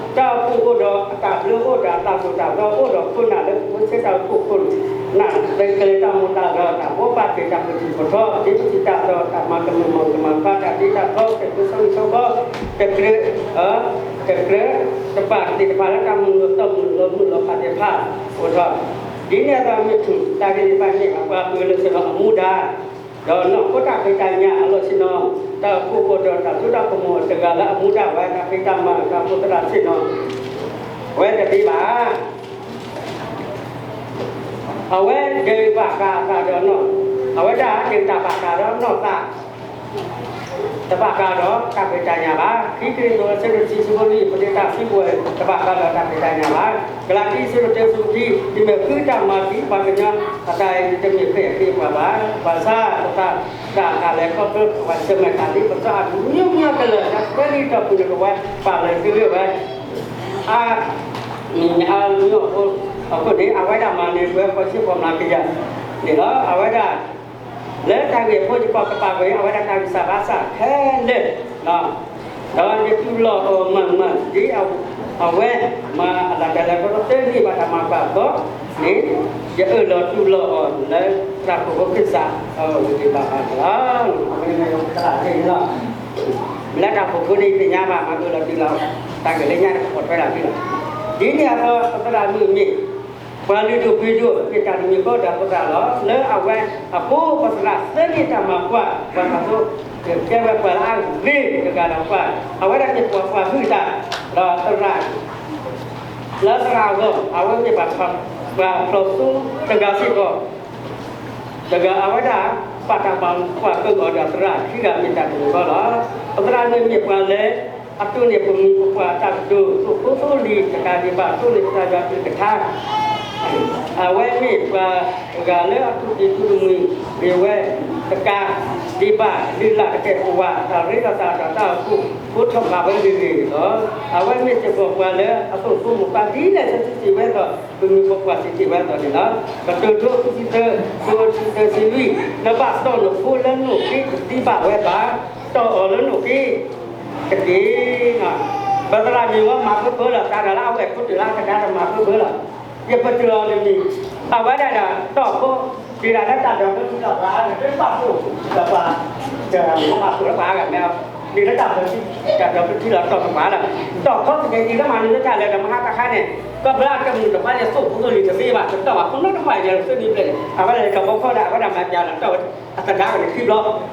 လၢပဖိဆဲတၢ်အိၣ်ဖှိၣ်ခိၣ်နၢ် တၢ်ကလဲၤတၢ်မိၢ်တၢ်လၢတၢ်ဘိးဘၣ်က့ၤတၢ်ပတုာ်ပထီ တၢ်ပတုာ်တၢ်သီ တၢ်မၤကမၢၢ်မီၢ်ကမၤဖး တၢ်တ့တၢ်ဖျီ တၢ်ကစီၣ်ဂံၢ်စီၣ်ဘီ တကြၢး တကြၢးတဘၣ်သ့ၣ်တဖၣ်လၢတၢ်မုၢ်လီၤတီၢ်မုၢ်လီၤမုၢ်လီၤဖးသ့ၣ်တဖၣ် အိၣ်ထီၣ်, ဒ်န့ၣ်အသိးမ့ၢ်ထူၣ် တၢ်ဂ့ၢ်တဖၣ်န့ၣ် ပှၤပၢၤလီၢ်ဆ့ၣ်နီၤအမူဒါ, ဒီးနီၢ်ခိတၢ်ဖံးတၢ်ညၣ်အလီၢ်ဆ့ၣ်နီၤ, တၢ်အိၣ်ဖှိၣ်ဒီးတၢ်စိတၢ်ကမီၤတဂၤလၢအမူဒါဝဲ တၢ်ဖံးတၢ်မၤတၢ်အိၣ်ဖှိၣ်သရၣ်ဆ့ၣ်နီၤ ဝဲတသ့ဘၣ်. အဝဲဒၣ်ဘၣ်ဃးအသးဒီးနီၢ်, အဝဲဒၣ်ဒၣ်တၢ်ဘၣ်ဃးဒီးနီၢ်သး တဘၣ်ဃးဒီးတၢ်ဖံးတၢ်ညၣ်ဘၣ်. ခံကရံၣ်သူး အဆၢဒိၣ်တဆံ အဆၢဖိလွံၢ် ပတဲတၢ်စုကဝဲၤ တဘၣ်ဃးဒီးတၢ်ဖံးတၢ်ညၣ်ဘၣ်. ကလၤတံ အဆၢဒိၣ်တၢ အဆၢဖိခံ ယမ့ၢ်ဃုတၢ်မၤသံပှၤကညီအသးအံၤ ယတမ့ၢ်ဃ့ၢ်ဃ့ၢ်ပှၤဘၣ်. ဘၣ်ဆၣ်ပသးတၢ်အသးလဲၤခီဖျိပှၤဆၢၣ်မဲာ်တၢ်လံ ပသးအမံၤမံၤကလၢာ် တၢ်သၢနံၣ်တီၢ်ပူၤန့ၣ် ကဝဲပာ်လၢသုဂ့ၢ်ဝဲ အါ မံၤအါမံၤအဃိန့ၣ် အဝဲဒၣ်မၤန့ၢ်ပှၤဖီၣ်ဆံးဖီၣ်မျးကယၤန့ၣ်လီၤ. အဝဲဒၣ် လၢတၢ်ဂ့ၢ်ဖိ ယပှၤကပာ်ကွံာ် အဝဲဒၣ်တၢ်ဂံၢ်စၢ်ဘါစၢ်ခဲလၢာ်, ဒီးယတူၢ်လိာ်အီၤမုာ်မုာ် ဒ်အဝဲမၤအသးတၢ်လဲၤခီဖျိသၢနံၣ်ဘၣ်တၢ်မၤပှၤအသိးန့ၣ်, ယအၢၣ်လီၤတူၢ်လိာ်အီၤလၢသရၣ်ဖိကစၢ်အဂ့ၢ်ဘၣ်အသးလီၤ. အဝဲန့ၣ်မ့ၢ်ယသရၣ်လံလီၤ. လၢတၢ်ဖီခိၣ်န့ၣ် သ့ၣ်ညါဘၣ် မၤအၢၣ်လီၤတူၢ်လိာ် တၢ်ဂ့ၢ်လၢညါတခီထွဲဒၣ်လံလီၤ. ဒ်န့ၣ်အသိး ပသရၣ်မုၣ်မ့ၢ် ပှၤလုၢ်ဒိၣ်ပှ့ၤဒိၣ် မ့ၢ်တၢ်တမံၤဃီဒီးပသရၣ်လီၤ. လၢအဝဲအဃိ ပသရၣ်သၢနံၣ်တၢ်မၤကွၢ် ပှၤသးသိ ကဲဝဲပှၤလၢအဂ့ၤတဂၤဒီးပှၤ အဝဲဒၣ်မ့ၢ်ပှၤကွၢ်ဟုၣ်တၢ် ဒီးသရၣ် လၢသရၣ်အဂီၢ် အဝဲမ့ၢ်ပှၤဖျိးစိတဂၤစ့ၢ်ကီး တဂၤအဝဲဒၣ် ဘၣ်တၢ်မၤကွၢ်ကဂီၤဒီးသရၣ်ခံဂၤမ့ၢ်တၢ်တမံၤဃီလီၤ. ပသရၣ်မုၣ်မ့ၢ်ပှၤလၢ အတိၢ်န့ၢ်ပမိၢ်ပပၢ်တၢ်ကတိၤ သိၣ်ဖိသိၣ်လံၤတဂၤဒံးဘၣ် တိၢ်န့ၢ်ကစၢ်ယွၤကလုၢ်ကထါ အဝဲမ့ၢ်ပှၤတဂၤလၢအထူၣ်ဖှံးထူၣ်တမှံၤဂ့ၤဝဲတကးဒံးဘၣ် လုၢ်လၢ်တကဲာ်ပဝး တၢ်ရ့လိာ်သးဒီးတၢ်အိၣ်ဖှိၣ်ဖိထီၣ်ဘးဝဲဂ့ၤဂ့ၤန့ၣ်လီၤ. အဝဲမ့ၢ်စ့ၢ်ကီးပှၤလၢအသိၣ်ဖိမိၢ်ပၢ်ဒ်လဲၣ်ဆၢထံၣ်ဝဲဒီး ပမိၢ်ပပၢ်စံးတ့ၢ်ဝဲအသိးန့ၣ်လီၤ. ကတိၤဒိ ခံဆံသၢ အဆၢဖိတဆံသၢ တဆံလွံၢ် နဘၣ်တီၢ်နဖိလၢနိၣ်ဃ့တသံဘၣ်ဝဲဘၣ်, တီၢ်အီၤလၢနိၣ်ဃ့တက့ၢ်. ပသရၣ်မုၣ်ဝဲမၤဖၢဖၢလီၤ တၢ်ဒီးလၢအဝဲၢ်ခိၣ်တုၤလၢအကဒါတမၤဖၢဖၢလီၤ. ယပတုာ်အီၤတမံၤ အဝဲဒၣ်ဒီးတီၢ်ဖိ ဒံးဒၣ်လၢတၢ်ဒီးဖျၢၣ်ထူဒီးပှၤအါဂၤ တဘၣ်ဖှိၣ်ဒီးပှၤ တဘၣ်ဖှိၣ်လၢပှၤအါဂၤမ့ၢ်အီၤ ဒ်လၢတၢ်ဘျၢထံ တၢ်ဘျၢထံလီၤတီၢ်ကပၤလီၤ. တီၢ်ခီသကဲးက့ၤလၢမၤန့ၢ်လၢတၢ်လၢတမဟါတဟါန့ၣ် ကဘျၢအတမုာ်တပှၢ်န့ၣ် သိၣ်ဖိသိၣ်လံၤတသ့ဘၣ် တတီၢ်ဘၣ် ဖိနီတပှၢ်ယဲၢ်လၢသုးန့ၣ်ဖျဲးန့ၣ် အဝဲဒၣ်န့ၣ် တဘီခီဒီး အဝဲဒၣ်မၤပျးလီၤတီၢ်ဝဲ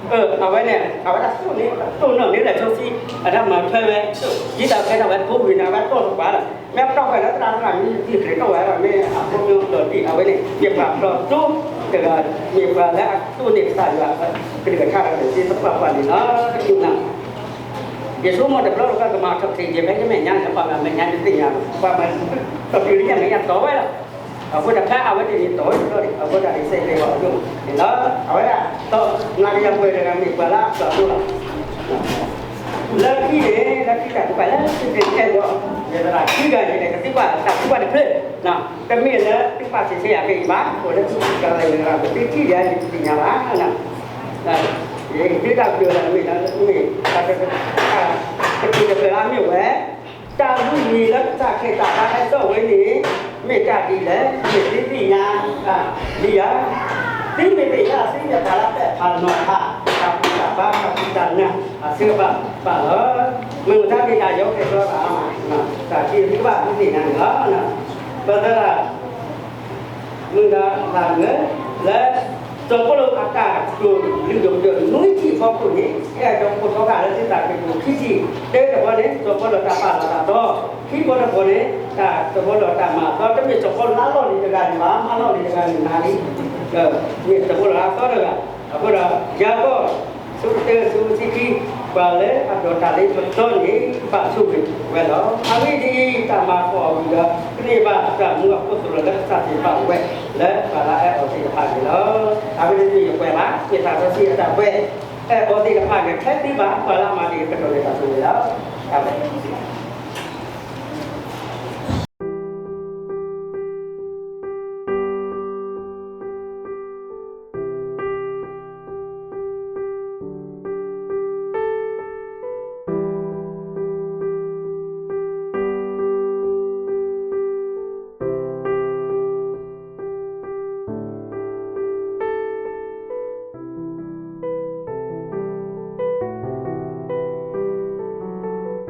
အသဒါဝဲန့ၣ်ခံဘျီ အဝဲန့ၣ် အဝဲဒၣ်သိၣ်န့ၣ် သိၣ်နီၣ်န့ၢ်လၢာ်စီဆှံ အတၢ်မၤထွဲဝဲ ဒ်သိးကဲထီၣ်ဝဲဖိဝံၤန့ၣ် အဝဲတီၢ်ကပၤလီၤ. မ့ၢ်ပတီၢ်ဖဲလၢသရၣ်သရၣ်မုၣ်သံၣ်ချ့တီၢ်ဝဲဒီး မ့ၢ်အဖိမ့ၢ်ဒီးဒ်အဝဲန့ၣ် မ့ၢ်ပှၤဖျီၣ်ဒိၣ်တဂၤ မ့ၢ်ပှၤလၢအသိၣ်န့ၢ်ကစၢ်ယွၤ ကလုၢ်ကထါဒီးသ့သပှၢ်ပှၢ်န့ၣ်လီၤ. ယဆိကမိၣ်တဘျီလၢပကမၤထီၣ်ချ့ယဲၢ်ဖဲယမဲာ်ညါန့ၣ် ပှၤမၤမဲာ်ညါတသ့ၣ်ညါဘၣ် ပှၤမၤ တီၢ်တုၤလၢယမဲာ်ညါတီၢ်ဝဲလီၤ. အဃိတဖဲအဝဲန့ၣ်န့ၣ်တီၢ်ဝဲတဘျီန့ၣ် အဃိတၢ်န့ၣ်စဲးကဲၤဝဲအဒိၣ်န့ၣ်လီၤ. အဝဲဒၣ် တီၢ်နၤကယၤပှဲၤတဂၤမ့ၢ်ပှၤလၢအဖျီၣ်ဒိၣ်လီၤ. လၢခံန့ၣ် လၢခံတၢ်ကပၤလၢသုတတဲဒီး ယသရၣ်ခံဂၤန့ၣ် ကသံကွၢ်တၢ်သံကွၢ်တဖျၢၣ် တမ့ၢ်လၢသုပာ်စံးဆဲးယၤက့ၤအံၤဘၣ် အိၣ်လၢသုကရၢလၢယသရၣ် ပသ့ထံၣ်ယၤယသ့ၣ်ညါဘၣ် ယဒုးတၢ်ဘျၢလၢမ့ၢ်လၢမ့ၢ် တၢ်တၢ်တၢ်တၢ်တၢ်လၢမ့ၢ်ဝဲ တၢ်လုၢ်မံၤလၢကစၢ်ခရံာ်တၢ်ဘါဟဲစိာ်ဝဲန့ၣ် မ့ၢ်တၢ်ဒ်လဲၣ် မ့ၢ်သုသ့ၣ်ညါ ဒ်ယၤ သုမ့ၢ်သ့ၣ်ညါ သုမ့ၢ်ပှၤလၢပဲာ်ဖးနီၤဖး တၢ်ဘူၣ်တၢ်ဘါ တၢ်ဖံးတၢ်ညၣ် အဆၢကပၤဘၣ်လီၤ. မ့ၢ်မတၤဒ်တၢ်ယီကဲၤကျီတၢ်မၤ တၢ်က့ၤသုကဘၣ်သုသ့ၣ်ညါန့ၣ်လီၤ. ပသရၣ် မုၢ်ဒီးသးမုၢ်လၢ စီၤပီလူးအတၢ်ကတိၤလုၢ်ဒိၣ်ပှ့ၤဒိၣ်နွံဆံအဖီခိၣ်န့ၣ် အဲၣ်ဒိးခိးထီၣ်ဃာ်လၢသုသးကံၢ်ပူၤခံဆံ, တၢတဘီန့ၣ် စီၤပီလူးတၢ်ပာ်လီၤတၢ်သီ, ခံဘီတဘီန့ၣ် တၢ်စီၤပီလူးတၢ်မၤအသီ တမ့ၢ်စီၤပီလူးလၢအလီၢ်လံၤတဂၤန့ၣ်ဘၣ်, မၤလီၢ်လံၤတဂၤန့ၣ်နၤလံ, မ့ၢ်စီၤပီလူးလၢအသီတဂၤ, အဃိဒီး ယၤကိာ် ဆၢတၢ ဆၢဖိတဆံခံ, ပှၤလၢအဒိးတၢ်လၢပတီၢ်န့ၣ် ဘၣ်ဆိၣ်ဂ့ၤဝဲလီၤ. အဂ့ၢ်ဒ်အံၤ, တၢ်မၤဖီၣ်အီၤဝံၤဒီး ကန့ၢ်ဘၣ်တၢ်မူအခိၣ်သလုးလၢကစၢ်သ့ၣ်တဖၣ်ဝဲ လၢပှၤလၢအအဲၣ်အီၤသ့ၣ်တဖၣ်န့ၣ်လီၤ. အဂ့ၢ်ဒ်အံၤ, ယကွဲးဘၣ် မ့ၢ်တၢ်စီဆှံအတၢ်ကွဲး, အဲၣ်အီၤသ့ၣ်တဖၣ်န့ၣ် ခဲသ့ဘၣ် ပှၤလၢအမၤန့ၣ် ကဒိးန့ၢ်တၢ်ဆိၣ်ဂ့ၤလီၤ. အၤမ့ၣ်. ဝဲၢ်ဆံးလၢထီၣ်မံၤကီၢ်ကီၢ် တၢ်ကစီၣ်ယွၤကလုၢ်ကထါလၢတနံၤအံၤ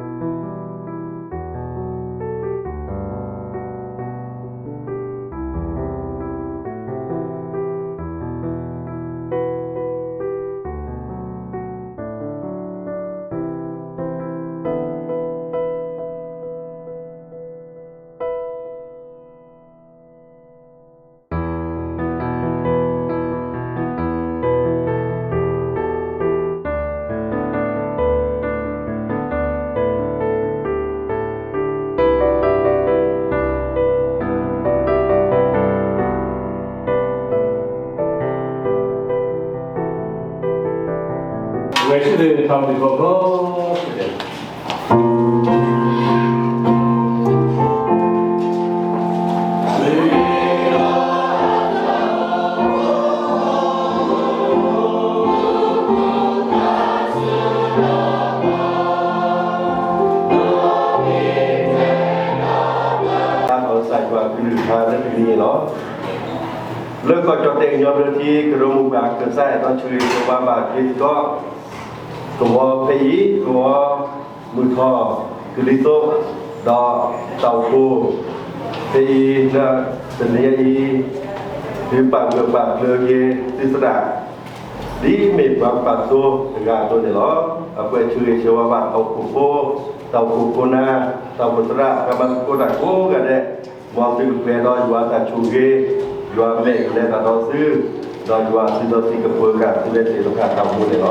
လီၤ. လၢကီၢ်ကၠီၣ်တဲၣ်ကညီဘျၢထံ ကရၢမိၢ်ပှၢ်ကစၢ်အဲၣ်တီဆှၢဂ့ၤဆၢဝါဘၣ်က့ၤသကိး ကဝီၤဖဲအံၤ ကဝီၤမုၢ်ထီၣ် ကလံၤသိး ဒီးတၢ်အိၣ်ဖှိၣ် ဖဲအံၤလၢတနံၤအံၤ သုပာ်ဂၢၢ်ပာ်ကျၢၤက့ၤသုသရၣ် ဒ်မ့ၢ်ပှၤပာ်သိတဂၤအသိးန့ၣ်လီၤ. အကွဲးဆၢဂ့ၤဆၢဝါဘၣ်တၢ်အိၣ်ဖှိၣ်ဖိ တၢ်အိၣ်ဖှိၣ်ဖိနၢ် တၢ်အိၣ်ဖှိၣ်သရၣ် ပှၤမၤသကိးတၢ်ကိးဂၤဒဲး မ်သုကပှဲၤဒီးယွၤတၢ်ဆိၣ်ဂ့ၤ ယွၤမဲာ်ကလဲၤတၢ်ဒီးသု ဒီးယွၤအစုဒီးစံးကပၢၤဃာ်သုလၢသ့ၣ်တဖၣ်တၢ်မူန့ၣ်လီၤ.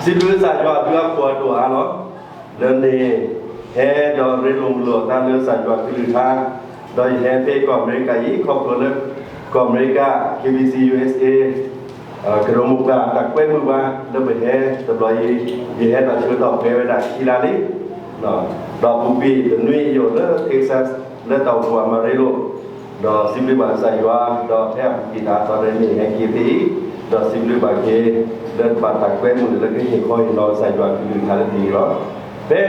စံးဘျုးကစၢ်ယွၤအဘျုးအဖှိၣ်အဒိၣ်အါလီၤ. လၢန့ၣ် ဟဲဒီးရ့လိာ်မုာ်လိာ်အသးလၢကစၢ်ယွၤကလုၢ်ကထါ ဒီးယဟဲဖဲကီၢ်အမဲရကၤအံၤ ခီဖျိလၢ ကီၢ်အမဲရကၤ KBC USA ကရၢမိၢ်ပှၢ်တၢ်ကွဲမုာ်ဘၣ် လၢပဟဲတဘျီအံၤ ယဟဲတၢ်ဆၢကတီၢ်ဖဲဝဲဒၣ်ခံလါလံ ဒီးပူၤကွံာ်တနွံအံၤယအိၣ်လၢ Texas လၢတၢ်အိၣ်ဖှိၣ်အမၤရ့လိာ် ဒီးစံးဘျုးဘၣ်ကစၢ်ယွၤ ဒီးဖဲအပူၤကွံာ်တၢ်အသီတမ့ၢ်ဟဲက့ၤဖဲအံၤ ဒီးစံးဘျုးဘၣ်က့ၤ လၢတဘၣ်တၢ်ကွဲမုာ်လၢကဟ့ၣ်ခီဟ့ၣ်နီၤကစၢ်ယွၤကလုၢ်ကထါလၢတနံၤအံၤလီၤ. ဖဲ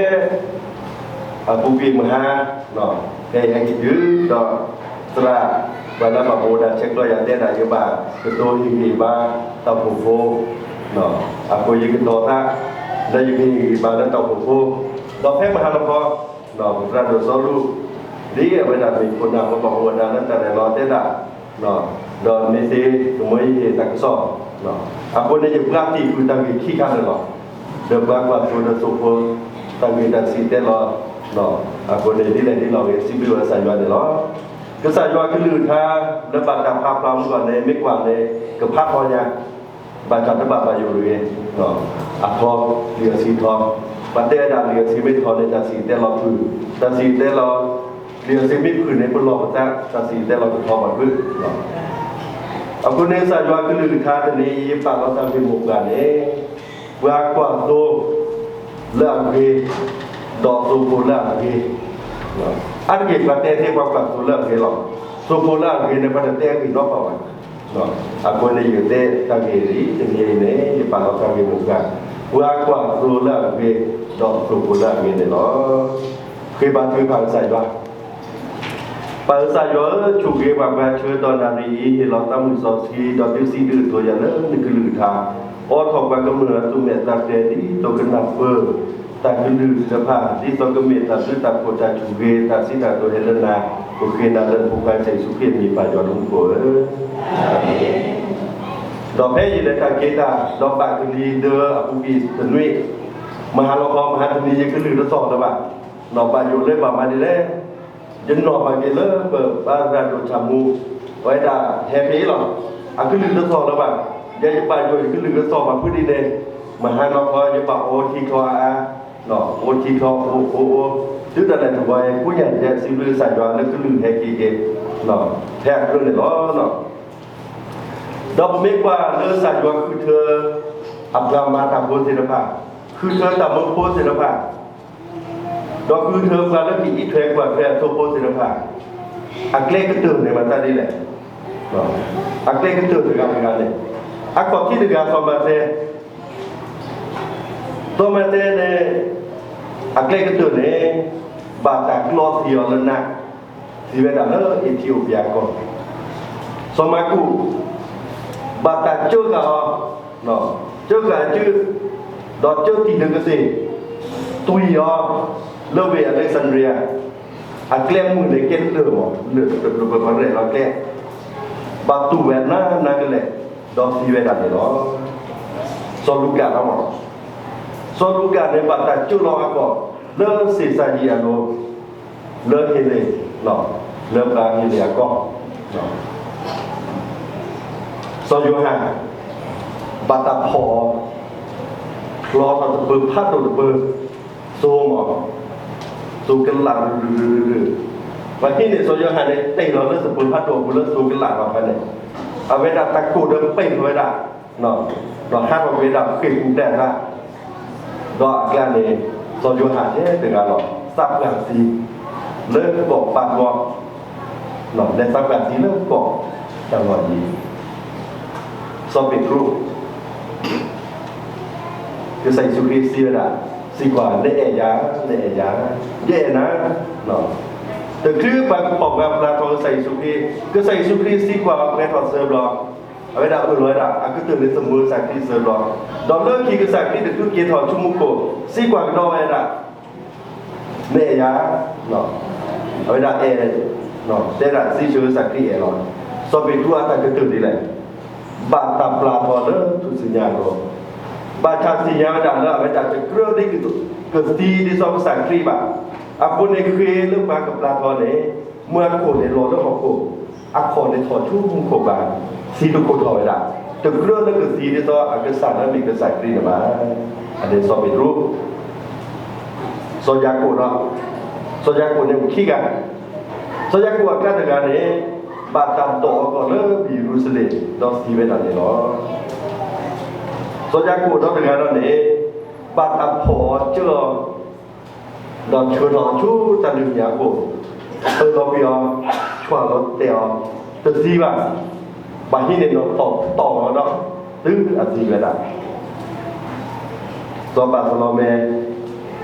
အပူၤကွံာ်မဟါ ဖဲယဟဲက့ၤတုၤဒီး သရၣ် ပှၤလၢဘၣ်မူဒါဆဲးကျိးယၤတဲဒၣ်ယဘၣ်ကတိၤဟ့ၣ်ဂံၢ်ဘါ တၢ်အိၣ်ဖှိၣ်ဖိ အဃိယကဒီးသး လၢယဂံၢ်ယဘါလၢတၢ်အိၣ်ဖှိၣ်ဖိ, ဒီးဖဲမဟါလီၤခီ ပသရၣ်ဒိၣ်စီၤလူၢ် ဒ်အဝဲဒၣ်မ့ၢ်ခိၣ်နၢ်ဟီၣ်ကဝီၤဝဲဒၣ်လၢတၢ်ရဲၣ်လီၤတဲဒၣ်, ဒီးမ့ၢ်သ့ကမၢယဟ့ၣ်တၢ်ကစီၣ်, အဃိန့ၣ် ယပျၢ်တံၢ်ဃုာ်တၢ်ဂ့ၢ်ခံခါန့ၣ်လီၤ. ဒီးပှၤကွၢ်သိဒီးသိဖိ တၢ်ဂ့ၢ်တၢ်စံးတဲလီၤ, အဃိန့ၣ် ဒ်လဲၣ်ဒ်လဲၣ်ဂ့ၤ စံးဘျုးဘၣ်ကစၢ်ယွၤန့ၣ်လီၤ. ကစၢ်ယွၤကလုၢ်ကထါ လၢဘၣ်တၢ်ဖးဖျါမုၢ်ဂီၢ်န့ၣ် မ့ၢ်ကွၢ်န့ၣ် ကဖးထီညါ ဘၣ်ဆၣ်တဘၣ်ဘၣ်ယိၣ်တဂ့ၤ, အထီ လံာ်အဆံထီ, ပှၤတဲဝဲဒၣ်လံာ်အဆံမ့ၢ်ထီန့ၣ် တၢ်စံးတဲလီၤဖုၣ်, တၢ်စံးတဲလီၤ, လံာ်အဆံမ့ၢ်ဖုၣ်န့ၣ် ပလီၢ်ပသး တၢ်စံးတဲလီၤကထီဘၣ်ဖုၣ်. အဃိန့ၣ် ကစၢ်ယွၤကလုၢ်ကထါတနံၤအံၤ ယပာ်လီၤတၢ်ဂ့ၢ်မိၢ်ပှၢ်န့ၣ် ပှၤကွၢ်သိ လၢအဂ့ၤ, ဒီးသိဖိလၢအဂ့ၤ, အါတက့ၢ်ပှၤတဲသ့ပှၤကွၢ်သိလၢအဂ့ၤလီၤ. သိဖိလၢအဂ့ၤန့ၣ် ပှၤတတဲအဂ့ၢ်နီတပှၤဘၣ်. အဃိန့ၣ် ယကတဲတၢ်ဂ့ၢ်အံၤတနံၤအံၤန့ၣ် ယပာ်လီၤတၢ်ဂ့ၢ်မိၢ်ပှၢ်, ပှၤကွၢ်သိလၢအဂ့ၤ, ဒီးသိဖိလၢအဂ့ၤန့ၣ်လီၤ. ဃ့ဘါထုကဖၣ်ကစၢ်ယွၤ ပၢ်ကစၢ်ယွၤဧၢ, ဆိၣ်ဂ့ၤပှၤဘါဆှၢဒီးနၣ်ရံၣ်အံၤ ဟ့ၣ်လီၤသးမုၢ်စီဆှံ ဒီးဒုးစံးဒုးအသိးယၤလၢနကလုၢ်ကထါ, အိးထီၣ်ပှၤကမျၢၢ်အသူၣ်မဲာ်သးဖျဲး ဒ်သိးကနၢ်ပၢၢ် တၢ်ကလုၢ်သ့ၣ်တဖၣ် ဒ်သိးကမ့ၢ်တၢ်ဘျုးတၢ်ဖှိၣ်တၢ်ဆိၣ်ဂ့ၤ တၢ်စံးတၢ်ကတိၤဟဲလၢနၤ, ပဃ့နၤလၢနဖိခွါကစၢ်ယ့ၣ်ၡူးခရံာ်အမံၤ ပၢ်ယွၤလၢမူခိၣ်ဧၢ. ဒီးဖဲယလဲၤတၢ်က့ၤတၢ် ဒီးဘၣ်ကလံၤဒၢအပူၤကွံာ်တနွံ, မဟါလီၤခီ မဟါတနံၤ ယကလုၢ်တသီၣ်လၢၤဘၣ်, နီၢ်ဘၣ်ယိၣ်လၢဘၣ်မၤဒ်လဲၣ် ယနီၢ်ဘၣ်က့ၤလၢပဘၣ်သရၣ်ဒိၣ်ဆၣ်မူ အဝဲဒၣ်ဟဲဖဲအံၤလီၤ. အကလုၢ်တသီၣ်လၢၤဘၣ်, ယဲယဘၣ်ယိၣ်ယကလုၢ်ကသီၣ်ဘၣ်ဖုးဒ်န့ၣ်, မဟါနီၢ်ခီ ယဘၣ်အိၣ်ထံချီအါအါ, အိၣ်ထံချီအိၣ်အိၣ်အိၣ်, တုၤဒၣ်လဲာ်တဝီယဲ ကိးညၣ်ယဲ စံးဘျုးကစၢ်ယွၤလၢကလုၢ်ဟဲက့ၤက့ၤ ဖဲအကြၢးန့ၣ်လီၤ. ဒီးပမ့ၢ်ကွၢ်လၢကစၢ်ယွၤဃုထၢ အပှၤမၤတၢ်ဖိသ့ၣ်တဖၣ်, ဃုထၢတၢ်မၢဖိသ့ၣ်တဖၣ်, ဒီးဃုထၢပှၤလၢကအံးထွဲကွၢ်ထွဲအသိဖိသ့ၣ်တဖၣ်, အကျဲကတၢၢ်န့ၣ်မၤသးဒ်လဲၣ်. အကျဲကတၢၢ်တဂၤတဂၤန့ၣ်, အခီၣ်ထံးတဂၤ စီၤမၤသဲ, စီၤမၤသဲန့ၣ် အကျဲကတၢၢ်န့ၣ် ဘၣ်တၢ်ကျီသံအီၤလၢနး, သံဝဲဒၣ်လၢအ့းထံအိပံၤအကီၢ်. စီၤမၢ်ကူး ဘၣ်တၢ်ကၢဃာ်အီၤ, ကၢဃာ်အစု, ဒီးကၢတံၢ်လၢကသ့ၣ်, တွံၢ်အီၤ လၢဝ့ၢ်အလဲၣ်စဒြံယါ, အကျဲမုၢ်န့ၣ်ကဲလၢာ်မး, လၢာ်ပှဲၤပှဲၤရဲၣ်လီၤကျဲ, ဘၣ်တူၢ်ဝဲနးနးကလဲာ်, ဒီးသံဝဲဒၣ်န့ၣ်လီၤ. စီၤလူၤကၣ်လီၤမး, စီၤလူၤကၣ်န့ၣ် ဘၣ်တၢ်ကၢလီၤအကီၢ် လၢစ့ၣ်စၤယံးအလိၤ, လၢဟ့းလ့ၣ်, လၢပှၤဟ့းလ့ၣ်အကီၢ်, စီၤယိၤဟၣ် ဘၣ်တၢ်ဖီၣ်အီၤ, ဖျီထီၣ်သပၢၤဖးဒိၣ်တပၢၤ, စိမး, စိကလးရုၢ်ရုၢ်ရုၢ်ရုၢ်, ပှၤဟံးန့ၢ်စီၤယိၤဟၣ်န့ၣ် တ့ၢ်လီၤလၢသပၢၤဖးဒိၣ်အပူၤလၢစိကလးထီၣ်အခါန့ၣ်, အဝဲဒၣ်တၢ်ကိၢ်ဒီးပ့ၢ်ထီၣ်ဝဲဒၣ် ဒီးဟးထီၣ်ကွံာ်ဝဲဒၣ်ဃ့ၢ်ပူၤဖျဲးအသး, ဒီးအကျါန့ၣ် စီၤယိၤဟၣ်ထဲတဂၤလီၤ သးပှၢ်သံ လၢကီၢ်ပၤဒမီ, လဲၤသးပှၢ်သံလၢကီၢ်တၢ်လီၢ်အံၤ, စီၤပ့းတရူး ကစၢ်ယ့ၣ်ၡူးခရံာ်စံးဝဲဒၣ်, စံးကွၢ် နအဲၣ်ယၤ, နအဲၣ်ယၤ, ယအဲၣ်နၤ, တချုးပှၤကဖီၣ်ပှၤပျၢ်ထီၣ်ကစၢ်ယ့ၣ်ၡူးခရံာ်, ကစၢ်ယ့ၣ်ၡူးခရံာ်စံးကွၢ်အီၤပှဲၤထီၣ်သၢဘျီ, အဝဲဒၣ်အၢၣ်လီၤဝဲဒၣ် အကတၢၢ်န့ၣ်သမုကစၢ်ခရံာ်သၢဘျီ, ဒီးလၢခံကစၢ်ခရံာ်တချုးက့ၤထီၣ်ဆူမူခိၣ်, စံးကွၢ်ကဒီးဝဲဒၣ် နအဲၣ်ယၤ, အဝဲဒၣ်အဲၣ်, တဲဒၣ်စံးဆၢကစၢ်ခရံာ်အဲၣ်လီၤ, စီၤပ့းတရူးအတၢ်ကတၢၢ်ဒ်လဲၣ်, ဘၣ်တၢ်ပျၢ်ထီၣ်လၢထူၣ်စုညါအလိၤ, ဘၣ်ဆၣ်သ့ၣ်ညါဝဲဒၣ်လၢအဝဲဒၣ်တကြၢးဒ်ကသံဒ်သိးကစၢ်ခရံာ်ဘၣ်, အဃိန့ၣ်ဃ့လၢပှၤကပျၢ်ထီၣ်န့ၣ်, မုၢ်အခိၣ်န့ၣ်လီၤလၢဟီၣ်ခိၣ်, အခီၣ်န့ၣ်ထီၣ်ဆူမူခိၣ်ဘၣ်, သံတခိၣ်ထီၣ်ဝဲဒၣ်, တကြၢးလၢကသံဒ်သိးအကစၢ်လၢအမ့ၢ်ကစၢ်ခရံာ်န့ၣ်ဘၣ်, အန့ၣ်စီၤပ့းတရူး စီၤယၤကိာ်ဒီး, စီၤယၤကိာ်န့ၣ်အိၣ်ခံဂၤ, စီၤယၤကိာ်အကျါတဂၤန့ၣ်, ဘၣ်တၢ်ဒိးအီၤကီၢ်လၢယရူၤၡလ့ၣ် ဒီးသံဝဲဒၣ်န့ၣ်လီၤ. စီၤယၤကိာ်ဒီတဂၤဒီးန့ၣ်, ဘၣ်တၢ်ဖီၣ်အီၤကၢအီၤ, ဒီးဆှၢထီၣ်အီၤဆူတၢ်လုၢ်ဟံၣ်အပူၤ, အၢၣ်လီၤကွံာ်အီၤ, ဆွၣ်လီၤတဲာ်အီၤ, တသံဘၣ်, ဘၣ်ဟံးန့ၢ်နီၢ်တီၢ်တီၢ်အီၤဒီး, တုၤအသံဝဲဒၣ် စီၤဘၤသီလမဲ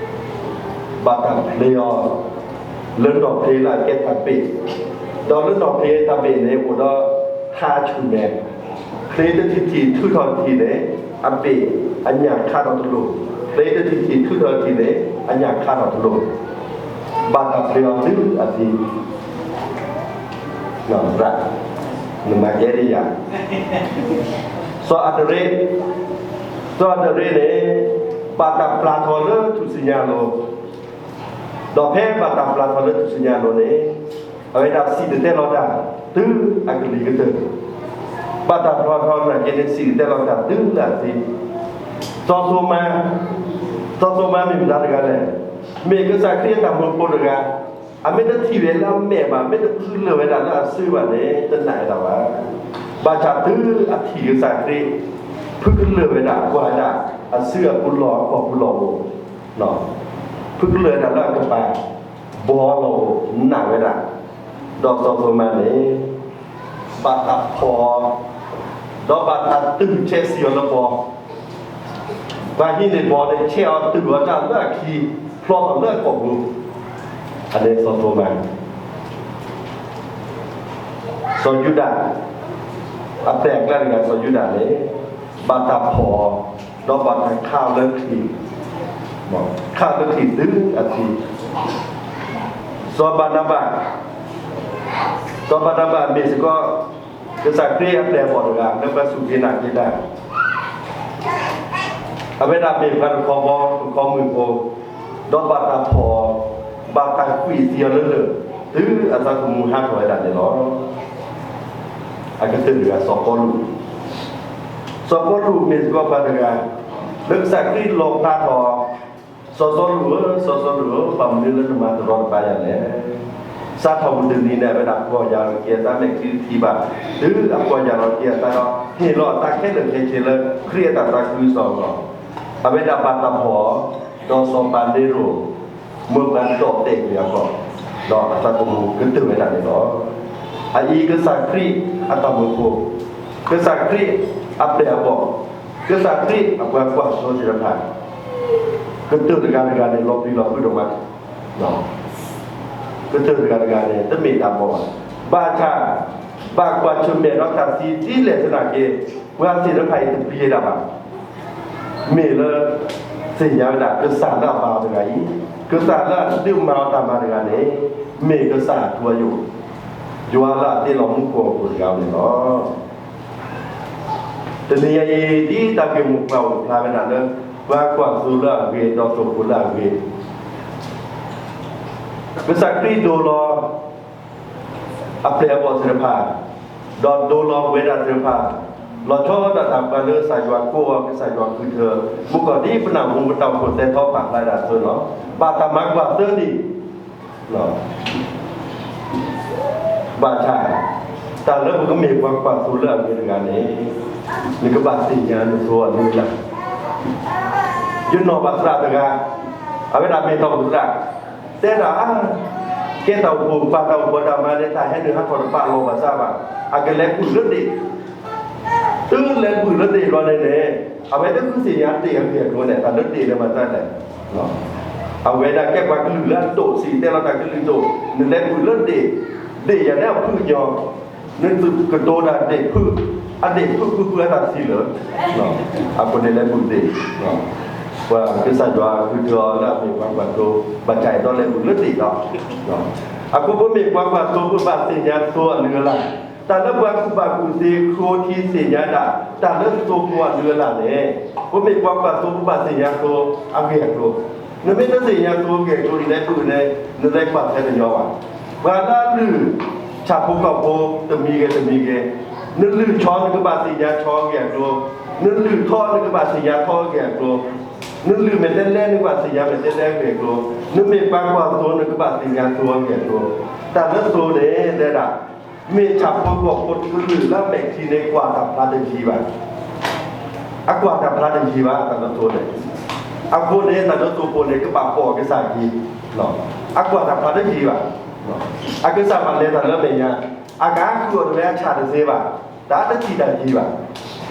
ဘၣ်တၢ်ဖျ့အီၤ လၢနီၢ်ဖျ့လၢအကဲတၢ်ဘ့ၣ်, ဒီးလၢနီၢ်ဖျ့တၢ်ဘ့ၣ်န့ၣ် အိၣ်ဒီးထါဆူၣ်မဲာ်, ထ သ့တထံၣ်ထံၣ်ထုးထီၣ်တထံၣ်န့ၣ် အပ့ၢ်အညၣ်ခးထီၣ်တလိၤ, သ့တထံၣ်ထံၣ်ထုးထီၣ်တထံၣ်န့ၣ် အညၣ်ခးထီၣ်တလိၤ, ဘၣ်တၢ်ပျံၤအီၤတုၤအသံ, နမၤကဲဒ်ယၤ, စီၤအၤဒရ့, စီၤအၤဒရ့န့ၣ် ဘၣ်တၢ်ပျၢ်ထီၣ်လၢထူၣ်စုညါအလိၤ ဒီးဖဲဘၣ်တၢ်ပျၢ်ထီၣ်လၢထူၣ်စုညါအလိၤန့ၣ်, အဝဲဒၣ်စံၣ်တဲၤတဲလီၤတၢ် တုၤအကလံၤကတၢၢ်, ဘၣ်တၢ်ပျၢ်ထီၣ်နာ်က့န့ၣ် စံၣ်တဲၤတဲလီၤတၢ်တုၤလၢအသံ, စီၤစိၤမၤ, စီၤစိၤမၤမ့ၢ်မတၤတဂၤလဲၣ်, မ့ၢ်ကစၢ်ခရံာ်အတၢ်မၢဖိတဂၤ, အမ့ၢ်တထံၣ်ဝဲလၢအမဲာ်ဘၣ်, မ့ၢ်တဖုကလၢာ်ဝဲဒၣ်လၢအစုဘၣ်န့ၣ် တနာ်ဝဲဒၣ်ဘၣ်. ဘၣ်ဆၣ်တုၤအထံၣ်ကစၢ်ခရံာ် ဖုကလၢာ်ဝဲဒၣ် ကွၢ်ဝဲဒၣ် အစုအပူၤလီၢ်အကီၢ်ပူၤလီၢ်အိၣ်, ဖုကလၢာ်ဝဲဒၣ်လၢအကပၤ ဘီလီၢ်အိၣ် နာ်ဝဲဒၣ်, ဒီးစီၤစိၤမၤန့ၣ် ဘၣ်တၢ်ဖီၣ်အီၤ, ဒီးဘၣ်တၢ်တုၤဆဲးစံၣ်အီၤလၢဘီ, ပှၤဟံးန့ၢ်ဘီန့ၣ် ဆဲးအီၤတုၤအီၤတၢ်လၢအခံ, ဖျီထီၣ်လၢအကီၢ်ပူၤ, အန့ၣ်စီၤစိၤမၤ စီၤယူဒၤ, အပျဲၢ်အကျါတဂၤစီၤယူဒၤန့ၣ် ဘၣ်တၢ်ဖီၣ်အီၤ, ဒီးဘၣ်တၢ်ခးအီၤလၢချံၣ်, ခးလၢချံၣ်တုၤအသံ, စီၤဘၤနၤဘၤ, စီၤဘၤနၤဘၤမ့ၢ်စ့ၢ်ကီး ကစၢ်ခရံာ်အပျဲၢ်အဘီၣ်တဂၤ လၢပှၤစူၢ်က့ၤနာ်က့ၤတၢ် အဝဲဒၣ်မ့ၢ်ပှၤတခီဘီ တခီမုၢ်ဖိ, ဒီးဘၣ်တၢ်ဖီၣ်အီၤ, ဘၣ်တၢ်ကွံာ်သံအီၤလၢလၢၢ်, တုၤအသးသမူဟးထီၣ်ဝဲဒၣ်န့ၣ်လီၤ. အကတၢၢ်တဂၤ စီၤပီလူး, စီၤပီလူးမ့ၢ်စ့ၢ်ကီးပှၤတဂၤ လၢကစၢ်ခရံာ်လီၣ်ဖျါထီၣ် စီၤစီလူးဧၢ, စီၤစီလူးဧၢ, ဘၣ်မနုၤလၢနမၤတရီတပါယၤလဲၣ်. စးထီၣ်မုၢ်တနံၤန့ၣ် အဝဲဒၣ်ပီၢ်ယၢ်လီၤက့ၤအသးမဲာ်ချံတထံၣ်ဘၣ်, တုၤအပီၢ်ယၢ်လီၤက့ၤအသးဒီး ဟ့ၣ်လီၤအသးခဲလၢာ်ခဲဆ့လၢ ခရံာ်အတၢ်သးခုကစီၣ်အဂီၢ်, အဝဲဒၣ်ဘၣ်တၢ်ဖီၣ်အီၤ, ဒီးစီၤပၤန့ၤရိၣ် မၢပှၤဒိးတဲာ်ကွံာ်အဂီၢ်, ဒီးအသးသမူကတၢၢ်ဝဲဒၣ်န့ၣ်လီၤ. အအံၤကစၢ်ခရံာ်အတၢ်မၢဖိ, ကစၢ်ခရံာ်အပျဲၢ်အဘီၣ်, ကစၢ်ခရံာ်အပှၤကွၢ်သိသ့ၣ်တဖၣ် ကတၢၢ်တဂၤတဂၤန့ၣ် လီၤပျံၤလီၤဖုးဒိၣ်မး, ကတၢၢ်တဂၤတဂၤန့ၣ် တမ့ၢ်တၢ်ဘီၣ်ဘၣ်. ဘၣ်ဆၣ် ဘၣ်ကွၢ်ဆၢၣ်မဲာ်ဒီးတၢ်သံဒ်လဲၣ်သနာ်က့ ပှၤသ့ၣ်တဖၣ်အံၤတပျံၤဝဲဒၣ်ဘၣ်. မ့ၢ်လၢ သ့ၣ်ညါဝဲဒၣ် ကစၢ်လၢအဘါအီၤတဂၤအံၤ, ကစၢ်လၢအဒုးမၤအီၤတၢ်မၤတဂၤန့ၣ် မ့ၢ်ကစၢ်အထူအယိာ်, ယွၤလၢအတ့လီၤမူခိၣ်ဟီၣ်ခိၣ်တဂၤန့ၣ်လီၤ. တနံၤအံၤ ဒ်တၢ်ဂ့ၢ်မိၢ်ပှၢ်အိၣ်ဖျါဝဲဒၣ်လၢ ပှၤကွၢ်သိလၢအဂ့ၤ ဒီးသိၣ်ခိၣ်လၢအဂ့ၤ, ကစၢ်ခရံာ်ဒိလီၤ အပျဲၢ်အဘီၣ်သ့ၣ်တဖၣ်, ဒီးဒိလီၤဝဲဒၣ်သ့ၣ်တဖၣ်, လီၤဆီဒၣ်တၢ်ပှၤလၢကစၢ်ယွၤကိးအီၤ ကစၢ်ယွၤဃုထၢ, မုၢ်ကီၢ်ဒ်ပနၢ်ဟူပတၢ်အိၣ်ဖှိၣ်သဲထီၣ်ပာ်ဖျါဒၣ်အသိးလီၤ. ဘၣ်တၢ်မၤကွၢ်သိန့ၣ် ဘၣ်ဆၣ် တၢ်လၢပကမ့ၢ်ပှၤကွၢ်သိလၢအဂ့ၤတဂၤန့ၣ် နကဘၣ်သ့ၣ်ညါနသိအနုၤလၢ်. ယနီၢ်ဘၣ်သရၣ်တဂၤ, အဝဲဒၣ်မ့ၢ်တၢ်အိၣ်ဖှိၣ်သရၣ်, တဲဒၣ် ကဲတၢ်အိၣ်ဖှိၣ် ပာ်တၢ်အိၣ်ဖှိၣ်တၢ်မၤန့ၣ် တၢ်ဟဲနုာ်ဟးထီၣ်တဘၣ်လီၤဘၣ်စးဘၣ်, အကလဲၤဘုၣ်လၢဒ့ၣ် တုၤလဲၤဘုၣ်လၢဒ့ၣ်ဘျီန့ၣ်န့ၣ် အဝဲတဃုသ့ၣ်ညါဒ့ၣ်အဂ့ၢ်အကျိၤန့ၣ် တၢ်လၢဒ့ၣ်န့ၣ်မၤတၢ်လဲၣ်. အဝဲဒၣ်ကဲပှၤကလုာ်လၢအဒိၣ် စံၣ်တဲၤတဲလီၤတၢ်ကလုာ်ဒိၣ်, နလဲၤဘုၣ်လၢဒ့ၣ်, ဒ့ၣ်ယၤန့ၣ်အဖုၣ်ညီ, နသုကတိၤတၢ်ဒ့ၣ်ဖုၣ်, အဒ့ၣ်ဖုၣ်ဖုၣ်ဖုၣ်အတၢ်သံလၢာ်, အဃိန့ၣ်လဲၤဘုၣ်ဒ့ၣ်, ပှၤကစၢ်ယွၤဃုထၢအီၤလၢအမ့ၢ်ပှၤကွၢ်သိ, ဘၣ်ဆၣ်အဲၣ်ဒိးလဲၤဘုၣ်လၢဒ့ၣ်ဒီး, အဃိပမ့ၢ်ပှၤကွၢ်သိ ပဘၣ်သ့ၣ်ညါသိအနုၤအလၢ်, တၢ်လၢပှၤကူၣ်ဘၣ်ကူၣ်သ့ဃိထံသ့ၣ်ညါဒၣ် တၢ်လၢသိဖိအနုၤအလၢ်န့ၣ်, ပမ့ၢ်ပှၤကွၢ်သိ ပဘၣ်သ့ၣ်ညါသိအဂ့ၢ်အကျိၤ, နမ့ၢ်တသ့ၣ်ညါသိအဂ့ၢ်အကျိၤ နလဲၤဘုၣ်န့ၣ် နလဲၤကွၢ်ထွဲတညီဘၣ်. ပှၤလၢအလုၢ် ဆၣ်ဖိကီၢ်ဖိတမံၤဂ့ၤတမံၤဂ့ၤ, နလုၢ်ဆီ နကဘၣ်သ့ၣ်ညါဆီအဂ့ၢ်အကျိၤ, နလုၢ်ထီ နကဘၣ်သ့ၣ်ညါထီအဂ့ၢ်အကျိၤ, နလုၢ်မဲာ်တဲးလဲး နကဘၣ်သ့ၣ်ညါမဲာ်တဲးလဲးအဂ့ၢ်အကျိၤ, နမ့ၢ်ပှၤကွၢ်သိ နကဘၣ်သ့ၣ်ညါသိအဂ့ၢ်အကျိၤ, တၢ်လၢသိန့ၣ် တဲဒၣ် မ့ၢ်ဆၣ်ဖိကီၢ်ဖိတကလုာ်လၢအမဲာ်ထံန့ၣ် ကွၢ်တၢ်ဖျါတယံၤဘၣ်. အကွၢ်တၢ်ဖျါတယံၤဘၣ် တၢ်လၢသိန့ၣ်, အဃိန့ၣ် တၢ်လၢသိဖိန့ၣ် ကဘၣ်ပိာ်ကစၢ်က့ၤ, အကွၢ်တၢ်ဖျါတယံၤဘၣ်. အကစၢ်ဘၣ်လဲၤတၢ်လၢအမဲာ်ညါ, အကအါဃုာ်အီၤတဝဲအဆၣ်တသ့ဘၣ်, တၢ်တထံၣ်တၢ်ယံၤဘၣ်.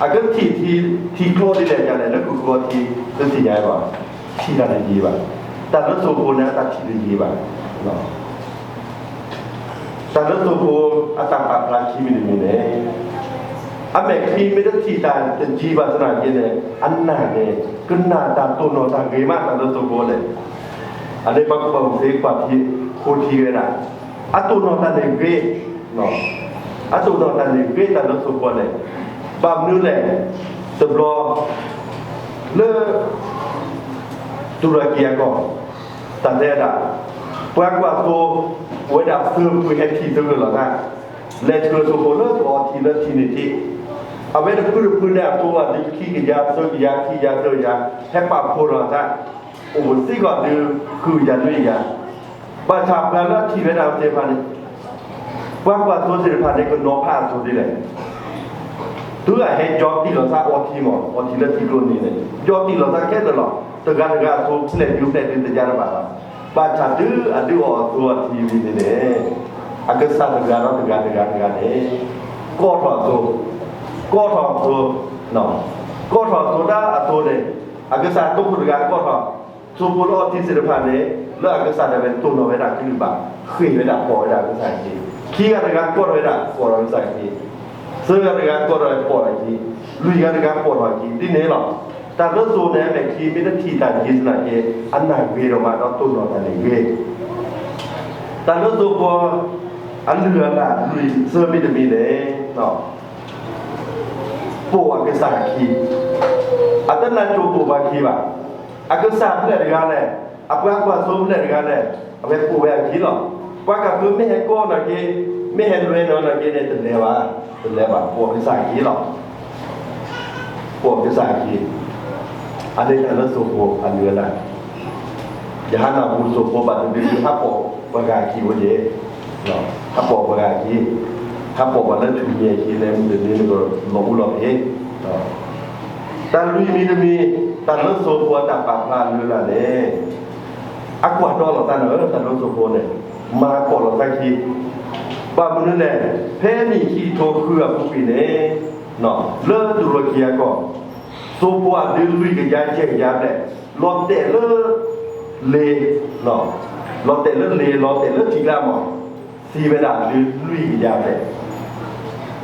အကထံၣ်ထံ ထံကျိဒ်လဲၣ်ဒ်လဲၣ် လၢဃုာ်ဃုာ်အီၤထံ တသ့ၣ်ညါဘၣ်, ထံၣ်တၢ်တယံၤဘၣ်. တၢ်လၢသိဖိန့ၣ် အတၢ်ထံၣ်တယံၤဘၣ်. တၢ်လၢသိဖိအတၢ်ပာ်ဖျါခံမံၤတမံၤန့ၣ်, အမဲာ်ချံမ့ၢ်တထံၣ်တၢ်တယံၤဘၣ်သနာ်က့န့ၣ် အနၢ်န့ၣ် ကနၣ်တၢ်တိၢ်နီၣ်တၢ်ဂ့ၤမး တၢ်လၢသိဖိန့ၣ်. အန့ၣ်ပှၤကူၣ်ဘၣ်ကူၣ်သ့ကွၢ်ထံ ဃိထံဝဲဒၣ် အတိၢ်နီၣ်တၢ်န့ၣ်ဂ့ၤ, အတိၢ်နီၣ်တၢ်န့ၣ်ဂ့ၤ တၢ်လၢသိဖိန့ၣ်. ဘၣ်မနုၤလဲၣ်, တဘျီ လၢ တူၢ်လီၤက့ၤအကီၢ် တၢ်တဲဒၣ် ပှၤကွၢ်သိ ဝဲဒၣ်သၢဖုဟဲထံၣ်သဂၢၢ်လီၤသး, လဲၤဆှၢသိဖိလၢကအီထံလၢထံန့ၣ်ထံၣ်, အဝဲတဖုတဖုန့ၣ်အသိဝဲဒၣ်ဒုးခံကယၤသၢကယၤခံကယၤသၢကယၤ ဟဲပာ်ဖှိၣ်လီၤသး, အိၣ်စ့ၢ်ကီးဒုးဃုကယၤနွံကယၤ, ဘၣ်ဆၣ်ပှၤလၢအထံၣ်ဝဲဒၣ်သ့ၣ်တဖၣ်န့ၣ် ပှၤကွၢ်သိသ့ၣ်တဖၣ်န့ၣ် ကနီၤဖးအသိဒ်လဲၣ်. တုၤအဟဲယီၤတံၢ်လီၤသးအီထံမး အီထံလၢထံကျိနံၤန့ၣ် ယီၤတံၢ်လီၤသးခဲလၢာ်လီၤ. တဂၤတဂၤအသိ ဖျဲၣ်ဒုးဖျဲၣ်ဒုးတယါတဘၣ်ဘၣ်. ဘၣ်ဆၣ်တုၤအဒုးအီၣ်အသိအထံဝံၤန့ၣ်န့ၣ် အကစၢ်တဂၤဒီးတဂၤတဂၤတဂၤန့ၣ် ကိးထီၣ်အသိ, ကိးထီၣ်အသိ, ကိးထီၣ်အသိဒၣ်အသိန့ၣ် အကစၢ်တိခိၣ်တဂၤကိးထီၣ် သိဖိလၢအီထံသ့ၣ်တဖၣ်န့ၣ် လၢအကစၢ်ဒၣ်ဝဲတိၢ်နီၣ်ဝဲဒၣ်ကလုၢ်ဘၣ်, ဃ့ၢ်ဝဲဒၣ်ပိာ်ဝဲဒၣ်အကစၢ်အခံ, ခံဂၤတဂၤကိးထီၣ်ဝဲဒၣ်ပိာ်ထီၣ်အကစၢ်အခံ, သၢဂၤတဂၤကိးထီၣ်ပိာ်ထီၣ်အခံ, လွံၢ်ဂၤတဂၤပိာ်ထီၣ်အခံ ဒ်န့ၣ်လီၤ. တၢ်လၢသိန့ၣ် အမဲာ်ချံမ့ၢ်တထံၣ်တၢ်တယံၤသနာ်က့ အနၢ်ဂ့ၤဒိၣ်မးဒီးတိၢ်နီၣ်တၢ်န့ၣ်ဂ့ၤ တၢ်လၢသိဖိ အလုၢ်အလၢ်လွံၢ်ဆၢမ့တမ့ၢ်န့ၣ် ပိာ်အကစၢ်အခံ, အတနၢ်စိၤပိာ်ပှၤခံဘၣ်. အကစၢ်ဖျဲၣ်တဂၤလဲၣ်, အပှၤကွၢ်သိဖျဲၣ်တဂၤလဲၣ်, အဝဲပိာ်ဝဲအခံလီၤ. ပှၤကဖုမ့ၢ်ဟဲကိးနာ်က့, မ့ၢ်ဟဲလွဲနီၢ်နာ်က့န့ၣ် တလဲၤဘၣ်, တလဲၤဘၣ် ပိာ်ကစၢ်အခံလီၤ. ပိာ်ကစၢ်အခံ, အန့ၣ်တၢ်လၢသိဖိအလုၢ်အလၢ် ယဟါနၢ်ဟူသိဖိဘၣ်တဘျုးဘျုး ဟးပိာ်ပှၤဂၤအခံအိၣ်က့ၤ, ဟးပိာ်ပှၤဂၤအခံ, ဟးပိာ်ပှၤလၢထူၣ်မံၤအခံ လဲၤမုၢ်တနံၤန့ၣ်ကလီၤအူလီၤဖဲ တၢ်လွံၢ်မံၤတမံၤ, တၢ်လၢသိဖိအတၢ်ပာ်ဖျါအလုၢ်အလၢ်န့ၣ် အကွၢ်ဒီးလီၤသးန့ၣ် တၢ်လၢသိဖိန့ၣ် မၤကွၢ်လီၤသးခံ, ဘၣ်မနုၤလဲၣ်, ဖဲနံၣ်ခံကထိဃုအပူၤကွံာ်န့ၣ် လၢတူၢ်လိာ်က့ၤအကီၢ် သိဖိအဒုလွံၢ်ကယၤယဲၢ်ကယၤဘျဲၣ်, လီၤတဲာ်လၢ လ့ၤ, လီၤတဲာ်လၢလ့ၤ လီၤတဲာ်လၢထံကျါမး, သံဝဲဒၣ်ဒုလွံၢ်ကယၤဘျဲၣ်,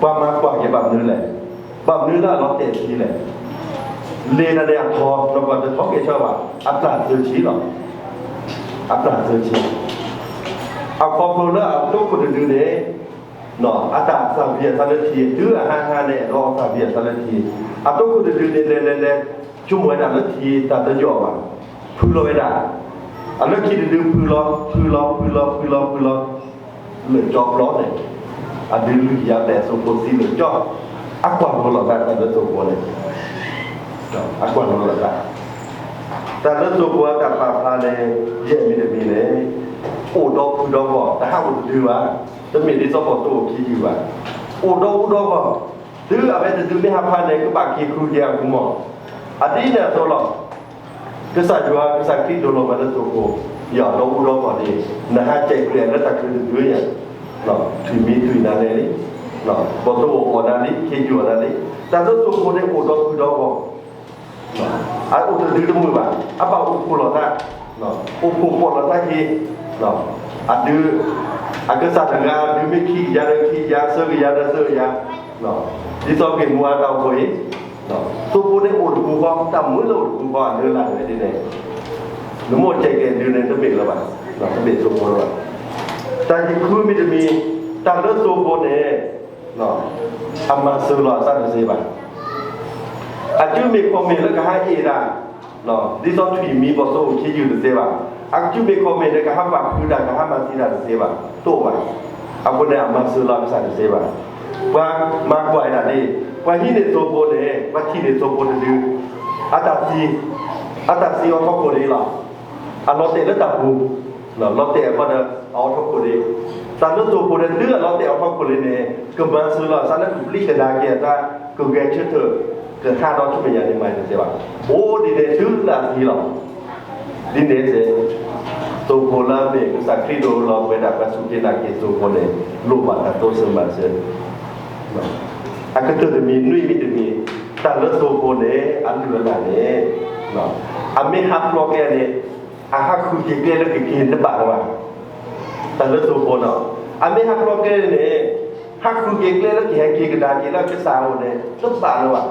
ပှၤမၤကွၢ်က့ၤဘၣ်မနုၤလဲၣ်, ဘၣ်မနုၤလၢအလီၤတဲာ်သံလဲၣ်, လ့ၤတၢ်န့ၣ်အထီ နကွၢ်တထီကဲၣ်ဆိဘၣ်, အပျၢ်သၢဆံလီၤ, အပျၢ်သၢဆံ အခီဖျိလၢအတိခိၣ်တဒုန့ၣ် အတၢ်သၣ်ဝံၤအသးလၢထံ တုၤအဟါဟါန့ၣ် ဒီးအသၣ်ဝံၤအသးလၢထံ, အတိခိၣ်တဒုန့ၣ် လဲၤလဲၤလဲၤ ဆိကမိၣ်ဝဲဒၣ်လၢထံတၢ်တယီၣ်ဘၣ်, ဖုလီၤဝဲဒၣ်, အလၢခံတဒုဖုလီၤ ဖုလီၤ ဖုလီၤ ဖုလီၤ ဖုလီၤ, လၢာ်ကၠီပျီန့ၣ်, အဒုလွံၢ်ကယၤဘျဲၣ်သိဖိသံလၢာ်ကၠီ, အကွၢ်လိလီၤသးတၢ်လၢသိဖိန့ၣ်, အကွၢ်လိလီၤသး တၢ်လၢသိဖိအတၢ်ပာ်ဖျါန့ၣ် ယဲၢ်မံၤတမံၤန့ၣ်, အိၣ်ဒီးဖုဒီးဂီၢ် တဟးအိၣ်တဒုဘၣ်, တမ့ၢ်ဒ်သိးပှၤသိအိၣ်ခံယုၢ်ဘၣ်, အိၣ်ဒီးဖုဒီးဂီၢ်, တုၤအဝဲတဒုမ့ၢ်ဟးဖးန့ၣ် ကဘၣ်က့ၤဃုက့ၤအပူၤမး, အဒ်န့ၣ်အသိးလီၤ. ကစၢ်ယွၤ ကစၢ်ခရံာ်ဒိလီၤဝဲလၢသိဖိ, ယဒီးဖုဒီးဂီၢ်န့ၣ်, နဟးစဲးကျဲးလၢတၢ်ချၢတဒုယၤ, ထွံၣ်မံၤတွံၢ်နၤလဲၣ်လံ, ပှၤသိအိၣ်အီၣ်နၤလံ ခ့ယုၢ်အီၣ်နၤလံ, တၢ်လၢသိဖိန့ၣ်အိၣ်ဒီးဖုဒီးဂီၢ် အအိၣ်တဒုတမုာ်ဘၣ်, အဘၣ်အိၣ်ဖှိၣ်လီၤသး, အိၣ်ဖှိၣ်ပိာ်လီၤသးက့ၤ, အဒု, အကစၢ်တဂၤဒုးမ့ၢ်ခံကယၤဒီးခံကယၤ သၢကယၤဒီးသၢကယၤ, ဒ်သိးက့ၤမူအတၢ်အိၣ်ဖှိၣ်အံၤ, သိဖိန့ၣ်အိၣ်တပူၤဃီ တၢ်မုာ်လၢအိၣ်တပူၤဃီအလုၢ်အလၢ်န့ၣ်ဝဲဒ်န့ၣ်, နမိၢ်စဲးကျဲးဒုးန့ၣ် တမ့ၢ်လၢၤဘၣ်, တမ့ၢ်သိဖိလၢၤဘၣ်, တၢ်ယံၤဃုမံၤတမံၤ, တၢ်လၢသိဖိန့ၣ် အမၤစၢၤလီၤအသးတသ့ဘၣ်. အစုမ့ၢ်ခီၣ်မ့ၢ်လၢကဟးအ့ၣ်တၢ်, ဒ်သိးထွံၣ်မံၤဘီၣ်သိအိၣ်ခံယုၢ်တသ့ဘၣ်. အစုမ့ၢ်ခီၣ်မ့ၢ်လၢကဟးပာ်ဖုးတၢ် ကဟးမၤသံတၢ်တသ့ဘၣ်, တအိၣ်ဘၣ်. အဃိန့ၣ် အမၤစၢၤလီၤအကစၢ်တသ့ဘၣ်. ပှၤမၤကွၢ်ဒၣ်န့ၣ်, ပှၤဟံးန့ၢ်သိဖိန့ၣ် ပှၤထံၣ်န့ၢ်သိဖိတဒု, အတၢ်သံ, အတၢ်သံအီထီခိၣ်န့ၣ်လီၤ. အလီၤတဲာ်လၢတၢ်ပူၤ လီၤတဲာ်အဃိဒီး အအီထီခိၣ်န့ၣ်, တၢ်လၢသိဖိန့ၣ် တုၤအလီၤတဲာ်အီထီခိၣ်န့ၣ်န့ၣ် ကမၤစၢၤလီၤအသးလၢကဘျံးကဒါက့ၤအသး, ကဂဲၤဆၢထၢၣ်, ကဟးဒီးဆူမဲာ်ညါန့ၣ်မၤတသ့ဘၣ်. အိၣ်ဒ်န့ၣ်တုၤလၢအသံလီၤ. ဒ်န့ၣ်စ့ၢ်, သိဖိလၢအမ့ၢ်ကစၢ်ခရံာ်ဒိလီၤဝဲဒၣ်ပှၤစူၢ်က့ၤနာ်က့ၤသိဖိန့ၣ် လိၣ်ဘၣ်တၢ်တိစၢၤမၤစၢၤ အကတၢၢ်တမံၤ နွံမံၤတမံၤ, တၢ်လၢသိဖိန့ၣ် အလုၢ်အလၢ်န့ၣ်, အမ့ၢ်ဟးဖျိးကျဲန့ၣ်, အဟးဃုာ်က့ၤကျဲလၢကက့ၤတဘၣ်လၢၤဘၣ်. တၢ်လၢသိဖိန့ၣ်, အမ့ၢ်ဟးဖျိးကျဲန့ၣ်, ဟးဃုက့ၤကျဲလၢကဟဲက့ၤကဒါက့ၤလၢကစၢ်အအိၣ်န့ၣ် တဘၣ်လၢၤဘၣ်.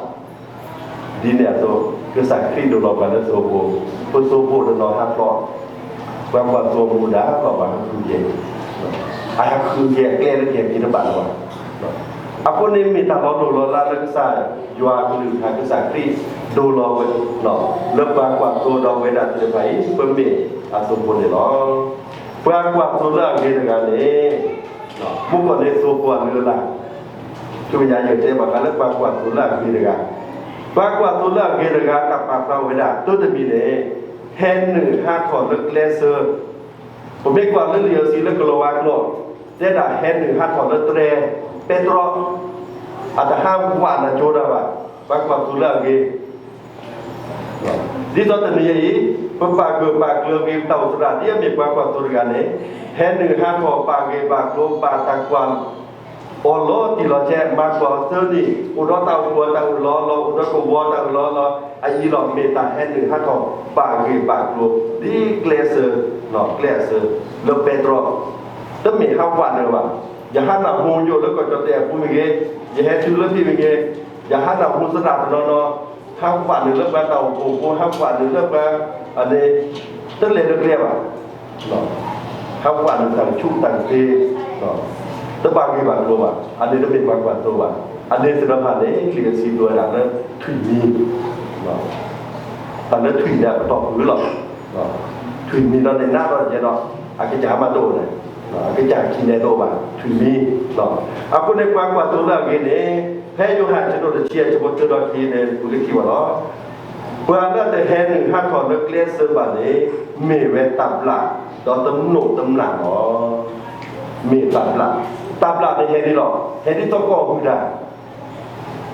ဒ်န့ၣ်အသိး ကစၢ်ခရံာ်ဒိၣ်လီၤပှၤလၢသိဖိ, ပသိဖိတနီၤဟးဖျိး ပှၤကွၢ်သိအမူဒါလီၤ ပှၤဟးဃုက့ၤ, အဟးဃုက့ၤအကျဲလၢကဟဲက့ၤတဘၣ်လၢၤဘၣ်. အဃိန့ၣ်မ့ၢ်တၢ်လီၤဒိၣ်လီၤလးလၢကစၢ်ယွၤအကလုၢ်ကထါ ကစၢ်ခရံာ်ဒိၣ်လီၤဝဲ လၢပှၤကွၢ်သိဒီးဝဲဒၣ်သ့ၣ်တဖၣ်အံၤ ပမ့ၢ်အသိဖိန့ၣ်လီၤ. ပှၤကွၢ်သိလၢအဂ့ၤတဂၤန့ၣ် မူကီၢ်န့ၣ်သိဖိအလုၢ်အလၢ်, ဆူမဲာ်ညါယတဲဘၣ်ဃးလၢပှၤကွၢ်သိလၢအဂ့ၤတဂၤ, ပှၤကွၢ်သိလၢအဂ့ၤတဂၤ တၢ်ပာ်ဖျါဝဲဒၣ် တၢတမံၤန့ၣ် ဟဲနုာ်ဟးထီၣ်လၢကျဲစၢၤ, ပမ့ၢ်ကွၢ်လၢလံာ်စီဆှံလၢကလံးဝါကျိာ် တဲဒၣ်ဟဲနုာ်ဟးထီၣ်လၢတြဲၤပဲတြီ, အတဟးဝးနၤကၠိတၢ်ဘၣ်, ပှၤကွၢ်သိလၢအဂ့ၤ ဒ်သိးတနံၤအံၤ ပပာ်ဂၢၢ်ပာ်ကျၢၤဂ့ၤ ပတၢ်အိၣ်သရၣ် ဒ်အမ့ၢ်ပှၤကွၢ်သိတဂၤန့ၣ် ဟဲနုာ်ဟးထီၣ်ပာ်ဂ့ၤပာ်ကျိၤ ပာ်တၢ်ကွၢ်အီၤလီၤတံၢ်လီၤဆဲး မၤကွၢ်အီၤသၢနံၣ် အိၣ်ဒီးတၢ်အိၣ်ဖှိၣ်တၢ်အၢၣ်လီၤလီၤ အိၣ်ဒီးကဝီၤတၢ်အၢၣ်လီၤလီၤ အအံၤလီၤ မ့ၢ်တၢ်ဟဲနုာ်ဟးထီၣ်ပာ်ဂ့ၤပာ်ကျိၤ ဒ်ကျဲစၢၤ ကျဲအစၢၤ လၢပဲတြီ တမ့ၢ်ဟးဝးနုာ်ဘၣ်. ယဟးနၢ်ဟူယိၣ်လၢကီၢ်ကၠီၣ်တဲၣ်အပူၤမ့ၢ်ဂ့ၤ, ယဟဲတုၤလၢဖံးမ့ၢ်ဂ့ၤ, ယဟးနၢ်ဟူသရၣ်တနီၤနီၤ ဟးဝးနုာ်လၢပှၤတၢ်အိၣ်ဖှိၣ်ဖိ ဟးဝးနုာ်လၢပှၤ အန့ၣ် တလဲၤလၢကျဲဘၣ်. ဟးဝးနုာ်တၢ်ကဆူးတၢ်ကသ့ တဘၣ်ဂ့ၤဘၣ်ကျိၤဘၣ်. အန့ၣ်တမ့ၢ်ပှၤကွၢ်သိဘၣ်. အန့ၣ်သ့ၣ်တဖၣ်န့ၣ် လံာ်စီဆှံတဲဝဲဒၣ်လၢထွံၣ်မံၤ တၢ်လၢထွံၣ်န့ၣ်အပတီၢ်ဖုးလီၤ. ထွံၣ်မံၤဒီးန့ၣ်နးထီၣ်ကဲဒီး အကစၢ်မးတအိၣ်န့ၣ် အကစၢ်ခံန့ၣ်တအိၣ်ဘၣ် ထွံၣ်မံၤ. အဃိန့ၣ် ပှၤကွၢ်သိလၢအဂ့ၤန့ၣ် ဖဲယိၤဟၣ်အဆၢဒိၣ်တဆံအဆၢဖိတၢဒီးခံန့ၣ် ပကထံၣ်ဘၣ်လီၤ. ပှၤလၢတဟဲနုာ်ဟးထီၣ်လၢကျဲစၢၤဘၣ်န့ၣ် မ့ၢ်ဝဲတၢ်ဘျၣ် ဒီးတနိးတမျၢ်လီၤ. မ့ၢ်တၢ်ဘျၣ်, တၢ်ဘျၣ်န့ၣ်ဟဲဒ်လီၤ, ဟဲဒ်သိးကအီၣ်ဟုၣ်တၢ်,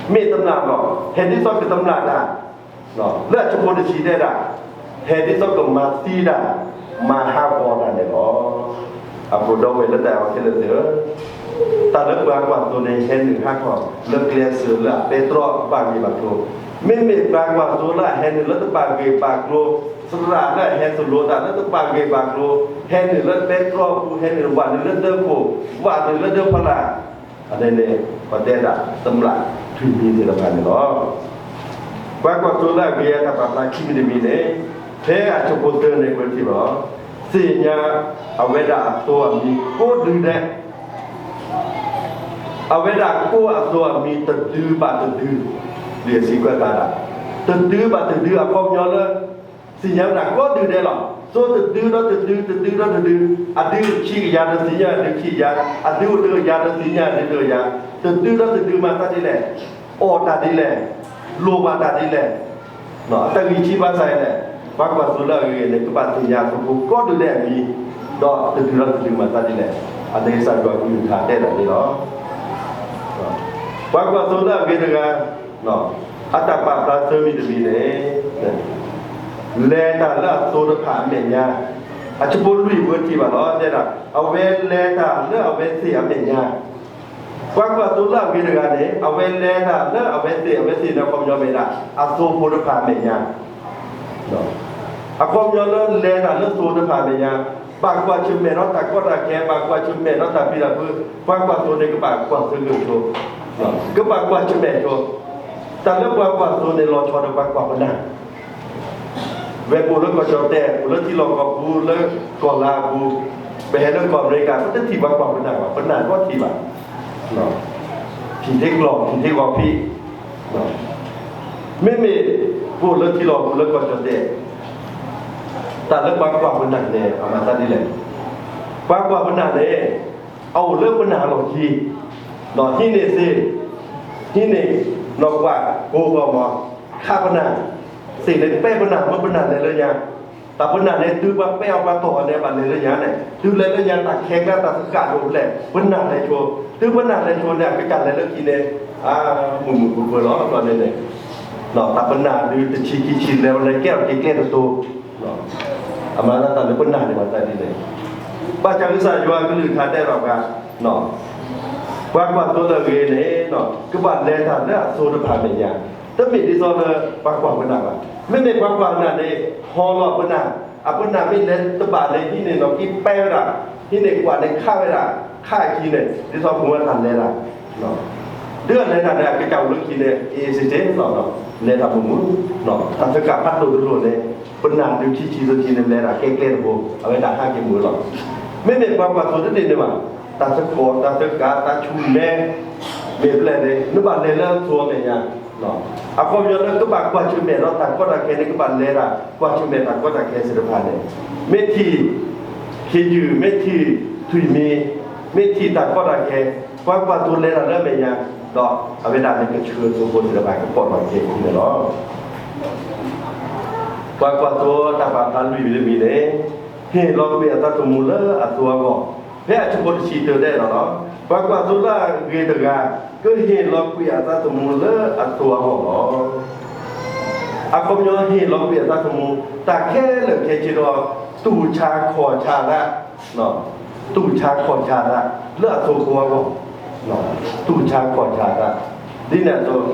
မ့ၢ်တမျၢ်လီၤ, ဟဲဒ်သိးကတမျၢ်တၢ် လၢအဆၢဖိတဆံတဲဒၣ်, ဟဲဒ်သိးကမၤသံတၢ်, မၤဟးဂီၤတၢ်န့ၣ်လီၤ. အဃိဒီပုၢ်ဝဲၢ်လၢတၢ်အဲၣ်အီၤခဲလၢာ်သ့ၣ်ဧၢ, တၢ်လၢပှၤကွၢ်သိန့ၣ် ဟဲနုာ်ဟးထီၣ်လၢကျဲစၢၤလၢအပဲတြီဘၣ်ဂ့ၢ်ဘၣ်ကျိၤ, မ့မ့ၢ်ပှၤကွၢ်သိလၢအဟဲနုာ်လၢတဘၣ်ဂ့ၢ်ဘၣ်ကျိၤ, သရၣ်လၢအဟဲသိၣ်လိတၢ်လၢတဘၣ်ဂ့ၢ်ဘၣ်ကျိၤ, ဟဲနုာ်လၢပဲတြီပူၤ, ဟဲနုာ်ဝးနုာ်လၢဒၢခိၣ်, ဝးနုာ်လၢဒၢဖီလာ် အန့ၣ်န့ၣ် ပတဲဒၣ်တမျၢ်ထွံၣ်မံၤသ့ၣ်တဖၣ်န့ၣ်လီၤ. ပှၤကွၢ်သိလၢအဂ့ၤအတၢ်ပာ်ဖျါခံမံၤတမံၤန့ၣ်, ဖဲအဆၢဖိသၢန့ၣ် ကွဲးထံၣ်ဘၣ်လီၤ. သ့ၣ်ညါအဝဲဒၣ်အသိအမံၤကိးဒုဒဲး, အဝဲဒၣ်ကိးအသိအမံၤတဒုဘၣ်တဒု, လံာ်စံးကွဲးဖျါဒၣ်, တဒုဘၣ်တဒု အခီပညီလၢ သ့ၣ်ညါဝဲဒၣ်ကိးဒုဒဲးလီၤ. သိတဒုဒီးတဒု, တဒုဒီးတဒု, အဒုခံကယၤဒီးသ့ၣ်ညါအဒုခံကယၤ, အဒုအိၣ်တကယၤဒီးသ့ၣ်ညါအဒုတကယၤ, တဒုဒီးတဒုမၤသးဒ်လဲၣ်, အီၣ်တၢ်ဒ်လဲၣ်, လိၣ်ဘၣ်တၢ်ဒ်လဲၣ်, တၢ်ဂံၢ်ဆံးဘၣ်ဆၣ်အံၤလဲၣ်, ပှၤကွၢ်သိလၢအဂ့ၤန့ၣ် ကဘၣ်သ့ၣ်ညါအသိဖိကိးဒုဒဲးအမံၤ, ဒီးတဒုဒီးတဒုမၤသးဒ်လဲၣ်, အတဂ့ၤစၢ်ယွၤကလုၢ်ကထါတဲဒၣ်န့ၣ်လီၤ. ပှၤကွၢ်သိလၢအဂ့ၤတဂၤ အတၢ်ပာ်ဖျါသၢမံၤတမံၤန့ၣ် လဲၤတၢ်လၢအသိတဖၣ်အမဲာ်ညါ, အဆၢဖိလွံၢ်ပထံၣ်ဘၣ်လီၤ တဲဒၣ်, အဝဲလဲၤတၢ်လၢအဝဲသ့ၣ်အမဲာ်ညါ, ပှၤကွၢ်သိလၢအဂ့ၤတဂၤန့ၣ် အဝဲလဲၤတၢ်လၢအဝဲသ့ၣ်, အဝဲသ့ၣ်န့ၣ် အခီပညီမ့ၢ်ဒၣ် အသိဖိတဖၣ်အမဲာ်ညါ အခီပညီလၢလဲၤတၢ်လၢသိတဖၣ်အမဲာ်ညါ, ဘၣ်ကွၢ်ဆၢၣ်မဲာ်ဒီးတၢ်ကီတၢ်ခဲ, ဘၣ်ကွၢ်ဆၢၣ်မဲာ်ဒီးတၢ်ပျံၤတၢ်ဖုး, ပှၤကွၢ်သိန့ၣ် ကဘၣ်ကွၢ်ဆၢၣ်မဲာ်ဆိ, ကဘၣ်ကွၢ်ဆၢၣ်မဲာ်ဆိ, တၢ်လၢပှၤကွၢ်သိန့ၣ်လီၤဆီဒီးပှၤကွၢ်ပနၢ် ဝဲပအိၣ်လၢကီၢ်ကၠီၣ်တဲၣ်, အိၣ်လၢထံလီၢ်ကီၢ်ပူၤ, လၢကီၢ်လါအပူၤ, ပဟဲလၢကီၢ်အမဲရကၤ, ပတထံၣ်ပှၤကွၢ်ပနၢ်ဘၣ်, ပနၢ်တထံၣ်ဘၣ်. ထံၣ်ထံကျီၢ်, ထံၣ်ထံဂီၤဖံး, မ့မ့ၢ်ပအိၣ်လၢထံလီၢ်ကီၢ်ပူၤလၢကီၢ်ကၠီၣ်တဲၣ်, တၢ်လၢပှၤကွၢ်ပနၢ်န့ၣ် အမၤသးဒ်လဲၣ်. ပှၤကွၢ်ပနၢ်န့ၣ် အအိၣ်လၢပနၢ်အလီၢ်ခံ, ဟံးန့ၢ်သ့, ဟံးန့ၢ်နီၢ်ကွၢ်ကိးဂီၢ်မး, ခးပနၢ်, သ့ၣ်န့ၣ်ပဲပနၢ်, မ့ၢ်ပနၢ်လဲၤလၢညါ, တၢ်ပနၢ်န့ၣ် တုၤပှၤပဲအီၤပှၤတီၢ်အီၤန့ၣ် ဘၣ်လဲၤလၢညါန့ၣ်, တုၤလဲၤလၢညါ တၢ်ခဲကျါတၢ်သဃၣ်ဒိၣ်ဖျဲၣ် ပနၢ်လဲၤဆိ, တုၤပနၢ်လဲၤဆိန့ၣ် အကစၢ်လဲၤလၢခံန့ၣ်, မုာ်မုာ်ပှၢ်ပှၢ်လီၤ ဘျီန့ၣ်န့ၣ်, တၢ်ပနၢ်ဒုးတဆံခံဆံလဲၤဝဲလဲၤကဲထီၣ်က့ၤကျဲတတိၤ အမၤလၢတၢ်လၢပနၢ်န့ၣ်မၤသးဒ်န့ၣ်, ဘၣ်ဆၣ်ကစၢ်ယွၤကလုၢ်ကထါတဲဒီးပှၤ, ပှၤကွၢ်သိလၢအဂ့ၤန့ၣ်, ကဘၣ်လဲၤတၢ်လၢအသိတဖၣ်အမဲာ်ညါ, တမ့ၢ်ဒ်သိးလၢပှၤကွၢ်ပနၢ်ဘၣ်. မ့မ့ၢ်ပှၤကွၢ်ပနၢ်န့ၣ် ဟီလီၤပနၢ်, အပနၢ်မ့ၢ်လဲၤတဘၣ်န့ၣ် ဟံးန့ၢ်နီၢ်ကံပဲဝဲဒၣ်, ဟံးန့ၢ်ကွၢ်န့ၣ်ခးဝဲဒၣ် ခါအခံန့ၣ် ဒ်သိးပဝဲတၢ်လဲၤတၢ်, ဒ်အလဲၤတၢ်န့ၣ် အကစၢ်အိၣ်လၢခံန့ၣ် အ့ၣ်စ့ၣ်စ့ၣ်လီၤ, လဲၤတၢ်မုာ်မုာ်, တၢ်စကၤဖးဒိၣ်တလိၣ်န့ၣ် ပနၢ်ဒုးခံဆံသၢဆံန့ၣ် လဲၤတၢ်ကဲကျဲတဘိ အဝဲဒၣ်ဟးက့ၤမုာ်လီၤ. မ့မ့ၢ်ပှၤကွၢ်သိတဒ့ၣ်န့ၣ်ဘၣ်, တၢ်သကိး တၢ်သကၤ တၢ်ဆူၣ်မဲ မ့ၢ်ဖဲလဲၣ်န့ၣ် နဘၣ်လဲၤလၢအသိးအမဲာ်ညါ အခီပညီလၢကဘၣ်ကွၢ်ဆၢၣ်မဲာ်ဒီးတၢ်ကီတၢ်ခဲန့ၣ် ကဘၣ်လဲၤဒၣ် ကွၢ်ဆၢၣ်မဲာ်တၢ်ကီတၢ်ခဲသ့ၣ်တဖၣ်န့ၣ်, မ့ၢ်ထံၣ် ခ့ယုၢ် မ့ၢ်ထံၣ်ထွံၣ်မံၤ မ့ၢ်ထံၣ်တၢ်ကီတၢ်ခဲ, ပှၤကွၢ်သိလဲၤတၢ်လၢအမဲာ်ညါ, ဒီးအဝဲဒၣ်န့ၣ်ကဆှၢသိဖိသ့ၣ်တဖၣ်ကပိာ်ထီၣ်က့ၤအခံန့ၣ်လီၤ. ပှၤကွၢ်သိတၢ်ပာ်ဖျါလွံၢ်မံၤတမံၤန့ၣ် ဟ့ၣ်လီၤကွံာ်အသးသမူလၢအသိအဂီၢ်, ဖဲအဆၢဖိတဆံတၢတဲဒီးလီၤ, ပှၤကွၢ်သိလၢအဂ့ၤတဂၤ ကဟ့ၣ်လီၤကွံာ်အသးသမူလၢအသိအဂီၢ်လီၤ. အခီပညီဟ့ၣ်လီၤကွံာ်အသးသမူ တၢ်ခဲလၢာ်ခဲဆ့ဒီး တူၢ်ဆါခီၣ်ဆါသး, တူၢ်ဆါခီၣ်ဆါသး လၢအသိဖိအဂီၢ်, တူၢ်ဆါခီၣ်ဆါသး, ဒ်န့ၣ်အသိး က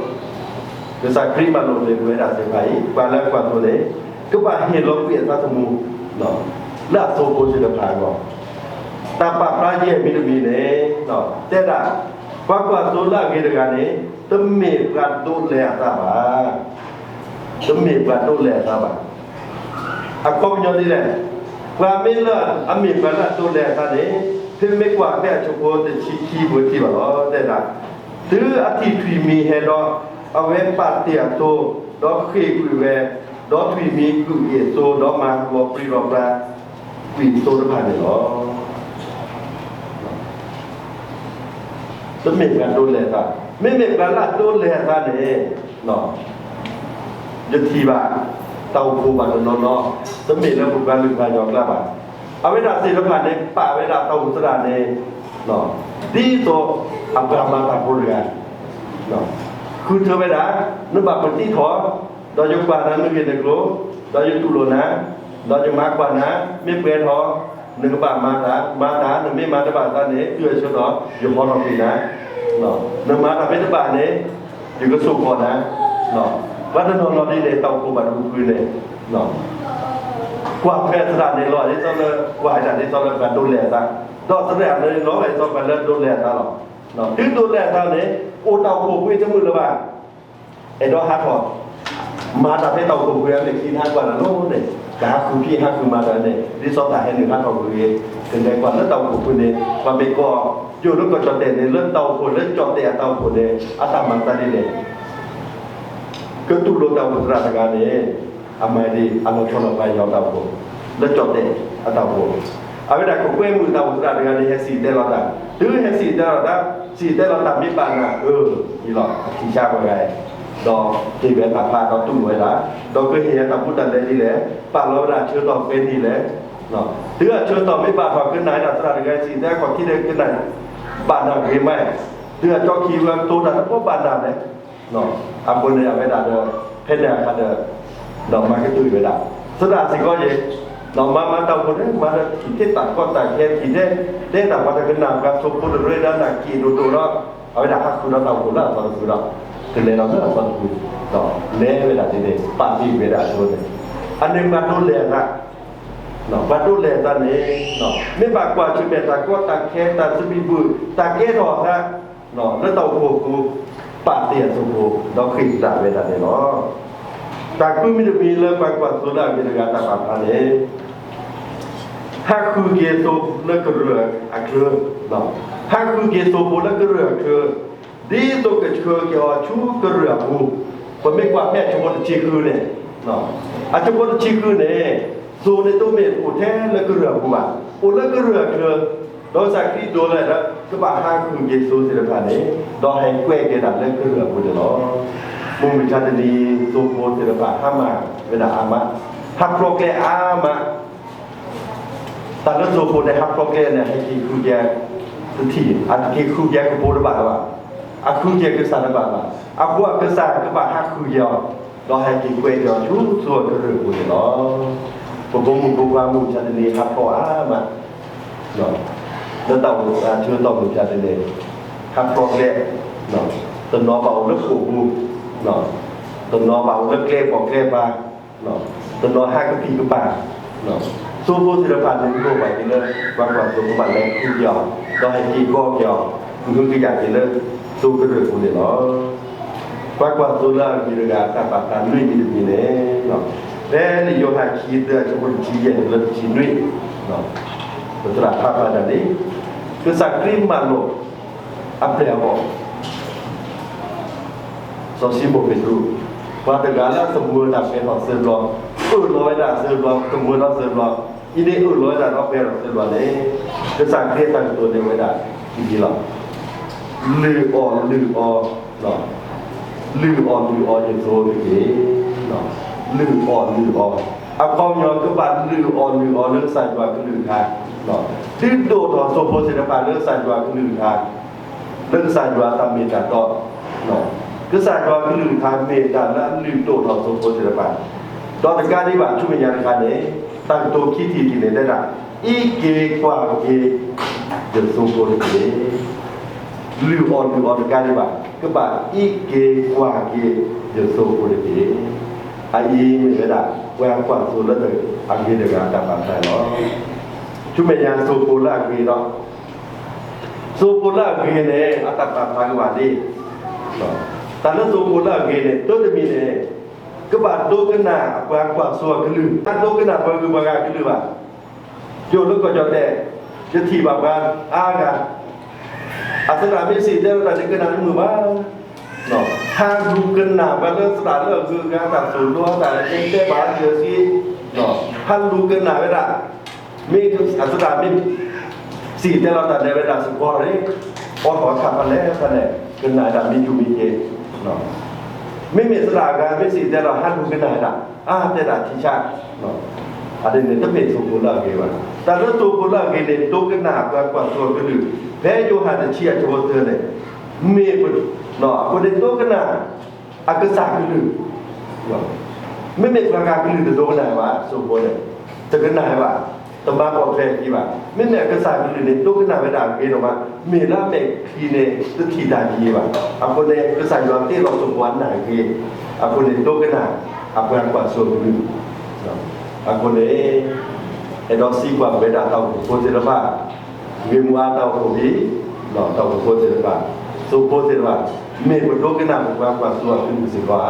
စၢ်ခရံာ်မၤလိာ်န့ၢ်ပဝဲဒၣ်သ့ၣ်တဖၣ်အံၤ ပှၤလၢကွၢ်သိန့ၣ် ကဘၣ်ဟ့ၣ်လီၤကွံာ်အသးသမူ လၢအသိဖိသ့ၣ်တဖၣ်အဂီၢ်, တၢ်ပာ်ဖျါယဲၢ်မံၤတမံၤန့ၣ် တဲဒၣ် ပှၤကွၢ်သိလၢအဂ့ၤတဂၤန့ၣ် တမ့ၢ်ပှၤဒိးလဲအသးဘၣ်, တမ့ၢ်ပှၤဒိးလဲအသးဘၣ်. အခီပညီဒ်လဲၣ်, ပှၤမ့ၢ်လၢအမ့ၢ်ပှၤလၢအဒိးလဲအသးန့ၣ် ဖဲမ့ၢ်ကွၢ်ဖဲအဆၢဖိတဆံခံပထံၣ်ဘၣ်လီၤ တဲဒၣ်, တုၤအထံၣ်ထွံၣ်မံၤဟဲဒီး အဝဲပာ်တ့ၢ်အသိ ဒီးဃ့ၢ်ကွံာ်ဝဲ, ဒီးထွံၣ်မံၤကုၢ်အ့ၣ်အသိ ဒီးမၤလီၤပြံလီၤပြါ ကွံာ်သိတဖၣ်န့ၣ်လီၤ. တမ့ၢ်ပှၤဒိးလဲအသး, မ့မ့ၢ်ပှၤလၢအဒိးလဲအသးန့ၣ် ယထံၣ်ဘၣ် တၢ်အိၣ်ဖှိၣ်ဘၣ်တနီၤနီၤ, တမ့ၢ်လၢပပှၤလုၢ်ပှၤယီၢ်ကျါဘၣ်. အဝဲဒၣ်သ့ၣ်တဖၣ်န့ၣ် ပာ်ဝဲဒၣ်တၢ်အိၣ်ဖှိၣ်သရၣ်န့ၣ် ဒ်သိးအပှၤမၤတၢ်ဖိတဂၤ, ဃုထၢဝဲဒၣ်, နဘၣ်ပတံထီၣ်, ဒီးယကွၢ်နၤနဂ့ၢ်နကျိၤ, ဒီးယတူၢ်လိာ်နၤ, ဒီးယမၤကွၢ်နၤ, မ့ၢ်ပှဲၤထီၣ် နကဘၣ်မၤတၢ်, မၤတၢ် နမ့ၢ်မၤတဘၣ်သးန့ၣ် တုၤအဆၢထီၣ် ယဟီထီၣ်ကွံာ်နၤ, နမၤတၢ်မ့ၢ်တဘၣ်န့ၣ် ယကစိာ်ဃီၤနၤ, ပှၤတနီၤနီၤဒ်န့ၣ် တၢ်အိၣ်ဖှိၣ်ဘၣ်တပူၤကွံာ်န့ၣ် ကွၢ်ဖဲသရၣ်န့ၣ်လီၤ ဒ်သိးလၢ ကွၢ်ဝဲဒၣ်ဒ်သိးလၢပှၤဒိးလဲအသး, ဒီးသရၣ်န့ၣ်လီၤ ဒ်သိးပှၤလၢဒိးလဲအသးလီၤ. တုၤဒိးလဲအသးန့ၣ် အိၣ်တၢ်အိၣ်ဖှိၣ်ကွံာ်တမုာ်လၢၤဘၣ် အဲၣ်ဒိးဟးထီၣ် မၤတၢ်ဖဲတၢ်အိၣ်ဖှိၣ်ကွံာ်အမဲာ်ခံနဟးကွၢ်တၢ်လိၤန့ၣ် ကဟးဃုဖံးဟးဃုမၤတၢ်န့ၣ် ဒ်သိးတၢ်ဟဲနုာ်ဟးထီၣ်ကွံာ်ဂ့ၤ, ကလဲၤကွၢ်လၢတၢ်အိၣ်ဖှိၣ်ကွံာ်န့ၣ် ပှၤမ့ၢ်ကီၢ် ယိၣ်လၢကီၢ်ကၠီၣ်တဲာ်န့ၣ် လၢတၢ်အိၣ်ဖှိၣ်လၢကၠီၣ်တဲာ်အတၢ်အိၣ်ဖှိၣ်န့ၣ် အတၢ်မၤသးဒ်လဲၣ် ကတူၢ်လိာ်တၢ်အိၣ်ဖှိၣ်သရၣ်တဂၤန့ၣ် အမၤဒ်အလီၤဆီလီၤပှၤယွၤတၢ်အိၣ်ဖှိၣ် လၢကၠီၣ်တဲာ်အတၢ်အိၣ်ဖှိၣ်, အဝဲဒၣ်ကကွဲမုာ်တၢ်အိၣ်ဖှိၣ်သရၣ်တဂၤန့ၣ် ဟဲစံၣ်တဲၤတဲလီၤတၢ်, တုၤဟဲစံၣ်တဲၤတဲလီၤတၢ်, စံၣ်တဲၤတဲလီၤတၢ်မ့ၢ်ဘၣ်နၤ အၢ အံၤလီၤ အထံၣ်ဆါပှၤဂၤ, ဒီးဟ့ၣ်ဝဲတၢ်ဖးဒီးတူၢ်လိာ်ဝဲဒၣ်, ဒီးကဟ့ၣ်ဝဲတၢ်ဘူးတၢ်လဲဒ်လဲၣ်, ပာ်လီၤဝဲဒၣ်ဆၢထီၣ်ဖဲန့ၣ်လဲၣ်, တုၤအဆၢထီၣ်မ့ၢ်ဘၣ်ထီၣ်ကနၣ်ဝဲဒၣ်သရၣ်တဂၤစံၣ်တဲၤတဲခီၣ်ထံးဒီးကနၣ် ဘၣ်နၤဂ့ၤမး, တုၤအကၠီခံဝဲတိၤတၢ်တဘိဘၣ်နၤလဲၣ် အဃိန့ၣ် အဝဲဒၣ်ဒီး ဖဲန့ၣ်အခါဒီး ဒီးမၤကတၢၢ်ဝဲဒၣ် သရၣ်စ့ၢ်ကီးယဲၢ်, ဒီးမၤမၤတၢ်အိၣ်ဖှိၣ်န့ၣ် မၤဒီးထံၣ်ထဲတၢ်ကီတၢ်ခဲ ထံၣ်ထဲ တဲတၢ်ပှၤတကနၣ်ပှၤသိဖိတရၢဒီးနၢ်က့ၤဒိၣ်ဒိၣ်ဒီး အဝဲဒၣ်ဟးဃုာ်ဒီးတၢ်အိၣ်ဖှိၣ်လၢအသီတဖုဒီး ကလဲၤဒီးလၢအသီတဖု, ဒီးလဲၤဝဲဒၣ်ဒ်န့ၣ် ပာ်တ့ၢ်ဝဲဒၣ်အသိန့ၣ်, အန့ၣ်ပှၤဒိးလဲအသး ပှၤဒိးလဲအသးန့ၣ် မ့ၢ်ဘၣ်ကွၢ်ဆၢၣ်မဲာ်တၢ်ကီတၢ်ခဲ တၢ်သဘံၣ်ဘုၣ် တၢ်ကဲထီၣ်အသး လၢတၢ်အိၣ်ဖှိၣ်အပူၤ ပာ်တ့ၢ်အသိဖိ ဒီးဃ့ၢ်ကဒါဝဲဒၣ်န့ၣ်လီၤ. တၢ်ဃုမံၤတမံၤလၢပှၤကွၢ်သိလၢအဂ့ၤတဂၤတၢ်ပာ်ဖျါန့ၣ် ဟးဃုာ်က့ၤအသိလၢကရၢၢ်အချၢ, ဟးဃုာ်က့ၤသိဖိလၢကရၢၢ်အချၢ, ဒ်သိးကဆှၢက့ၤအီၤဆူကရၢၢ်အပူၤ, ပမ့ၢ်ကွၢ်ဖဲအဆၢဖိတဆံဃုန့ၣ်, အဆၢဖိတဆံဃုန့ၣ် သိန့ၣ်တမ့ၢ်အိၣ်ထဲလၢကရၢၢ်အပူၤဘၣ်, အိၣ်လၢကရၢၢ်အချၢ, ဒီးကစၢ်ခရံာ်ဒိးလဲဒီး ကဘၣ်ဟးဃုာ်က့ၤသိသ့ၣ်တဖၣ်န့ၣ် ဒီးဟဲကွဲက့ၤဒၣ်လၢကရၢၢ်အပူၤန့ၣ်လီၤ. မုၢ်မဆါတနံၤ သိဖိသ့ၣ်တဖၣ်ဟါမၢ်ဝဲဒၣ်အါမး, ဟးဖျိးကျဲအါမး တၢ်လၢသိဖိန့ၣ် ဟးဖျိးကျဲန့ၣ် ဟဲက့ၤဃုက့ၤတထံၣ်, အတက့ၤဃုက့ၤကပိာ်တဘၣ်ဘၣ်, အဃုက့ၤကစၢ်တဘၣ်ဘၣ်, အဃိကစၢ်ကဘၣ်ဟးဃုက့ၤအီၤ, ဒီးဟဲက့ၤကွဲက့ၤအီၤဆူသိအကရၢၢ်အပူၤန့ၣ်လီၤ. ပဖိမုၣ်ဖိခွါမုၢ်မဆါတနံၤ ဟးဖျိးအါမး လၢတၢ်အိၣ်သးဆၢကတီၢ်မုၢ်မဆါတနံၤ ဟးဖျိးကျဲ, တနီၤဘၣ်အိၣ်လၢဃိာ်ပူၤ, တနီၤဘၣ်အိၣ်လၢကျဲပိာ်ကျဲပၤ, တနီၤဟးကပံာ်ကပၤ, ဆိ သိဖိသ့ၣ်တဖၣ်န့ၣ် ဒိၣ်ဘၣ်က့ၤလၢ ပှၤကွၢ်သိဖိဘၣ်လဲၤဃုက့ၤအီၤ, ဒီးဟဲက့ၤကီက့ၤအီၤ, မုၢ်ဟုကယာ်က့ၤလၢ သိကရၢၢ်ပူၤန့ၣ်လီၤ. ပှၤကွၢ်သိလၢအဂ့ၤတဂၤ အတၢ်ပာ်သးနွံမံၤတမံၤန့ၣ်, ဖဲလံာ်ယိၤဟၣ်ခံ သၢ အဆၢဖိတဆံယဲၢ် တုၤလၢတဆံနွံ, ပသရၣ်ဖးဖးဒၣ်န့ၣ်, ကစၢ်ခရံာ်မၢလိာ် အပျဲၢ်အဘီၣ် စီၤၡံမိၣ်ပ့းတရူး, ပှၤတဂၤလၢအသမၢတၢ်ပဲထီၣ်သၢဘျီ, အၢၣ်လီၤဝဲဒၣ်သၢဘျီ, သမၢထီၣ်သၢဘျီ, အံၤန့ၣ်အၢၣ်လီၤဝဲဒၣ်ဒီးပဲထီၣ်သၢဘျီန့ၣ်, ကစၢ်ခရံာ်အတၢ်ကတိၤန့ၣ်ဝဲဒၣ်ဒ်အံၤလီၤ. လုၢ်အီၣ်လုၢ်အီ, လုၢ်အီၣ်လုၢ်အီယသိတက့ၢ်. လုၢ်အီၣ်လုၢ်အီ, အခီပညီကဘၣ်လုၢ်အီၣ်လုၢ်အီလၢကစၢ်ယွၤကလုၢ်ကထါ, ဒုးဒိၣ်ထီၣ်သိဖိသ့ၣ်တဖၣ်လၢကစၢ်ယွၤကလုၢ်ကထါ လၢကစၢ်ယွၤအတၢ်မ့ၢ်တၢ်တီ, ကစၢ်ယွၤကလုၢ်ကထါမ့ၢ်တၢ်လၢအလုၢ်ဒိၣ်ထီၣ်သိဖိသ့ၣ်တဖၣ်, ဒီးတကးဒံးဘၣ်ဆူမဲာ်ညါတခါန့ၣ်, တၢ်ကတိၤခံထံၣ်တထံၣ်န့ၣ်တဲဒၣ်, အံးက့ၤကွၢ်က့ၤ ယသိဖိတက့ၢ်. လုၢ်အီၣ်လုၢ်အီတကးဒံးဘၣ်, ကဘၣ်အံးက့ၤကွၢ်က့ၤယသိဖိတက့ၢ်. အအံၤမ့ၢ်ဝဲဒၣ် ပှၤကွၢ်သိလၢအဂ့ၤတဂၤအတၢ်ပာ်သးလီၤ. ဆူမဲာ်ညါသိဖိလၢအဂ့ၤဒီး သိဖိလၢအဂ့ၤန့ၣ် အတၢ်ပာ်သးကဘၣ်ဒ်, တၢ်လၢသိဖိလၢအဂ့ၤန့ၣ် တၢ်တမံၤန့ၣ်, ကဘၣ်ဒိကနၣ်အပှၤကွၢ်သိအကလုၢ်, တဒိကနၣ်ပှၤဂုၤပှၤဂၤကလုၢ်ဘၣ်. ယအိၣ်လၢကီၢ်ကၠီၣ်တဲၣ်, ယထံၣ်ဘၣ်ပှၤအါဂၤ, အသရၣ်မ့ၢ်စံၣ်တဲၤတဲလီၤတၢ်န့ၣ် ကနၣ်တမုာ်ဘၣ်. ဟးလူၤကနၣ်ဝဲလၢသရၣ်လၢအဂုၤအဂၤတၢ်သိၣ်လိအတၢ်တဲဘၣ်အစၢၤစ့, ဟးလူၤကနၣ်ဝဲဒၣ်, မ့ၢ်အသရၣ်မ့ၢ်စံၣ်တဲၤတဲလီၤတၢ်န့ၣ်ဝဲဒၣ်စ့ၢ်ကီးန့ၣ်, အိးထီၣ်အခါဖဲလဲၣ်ဖဲလဲၣ်, ကနၣ်ဝဲဒၣ်မ့ၢ်ကၠိမ့ၢ်ကဲ, မ့မ့ၢ်သရၣ်အဂၤမ့ၢ်စံၣ်တဲၤတဲလီၤ ဟးလူၤကနၣ်ဝဲဒၣ်, အါတဲဒၣ်ထံဆး, အဒ်န့ၣ်တမ့ၢ်သိဖိလၢအဂ့ၤဘၣ်. တၢ်လၢသိဖိလၢအဂ့ၤန့ၣ် ဒိကနၣ်ပှၤကွၢ်သိအကလုၢ်, ဖဲယိၤဟၣ်တဆံအဆၢဖိသၢန့ၣ်, မ့ၢ်, အဃိန့ၣ်ဒိကနၣ် အကစၢ်ကလုၢ်, မ့မ့ၢ်ပှၤဂၤကလုၢ်တဒိကနၣ်ဘၣ်, သိဖိန့ၣ်, တကနၣ်ဘၣ်, တမၤပိာ်ထွဲအခံဘၣ်. မ့မ့ၢ်အကစၢ်ကလုၢ်န့ၣ် ဒိကနၣ်ဝဲဒၣ်အဂ့ၤဒိၣ်မး, မ့ၢ်လၢအမဲာ်ချံန့ၣ် တထံၣ်တၢ်ကယံၤဘၣ်. အဃိန့ၣ် ကစၢ်ယွၤတ့လီၤသိဖိအနၢ်ဂ့ၤ, အဃိန့ၣ် ဒိကနၣ်အပှၤကွၢ်သိအကလုၢ်, အဃိန့ၣ် အဲၣ်ဒိးစံးကွၢ်ဝဲဒၣ်တၢ်အိၣ်ဖှိၣ်ဖိသ့ၣ်တဖၣ်, ဂ့ၢ်မူအါတၢ်အိၣ်ဖှိၣ်ဘၣ်, တၢ်အိၣ်ဖှိၣ်ဖိသ့ၣ်တဖၣ်, သိဖိသ့ၣ်တဖၣ်, မ့ၢ်ပဒိကနၣ်ပပှၤကွၢ်သိအကလုၢ်စ့ၢ်ကီးဧါ.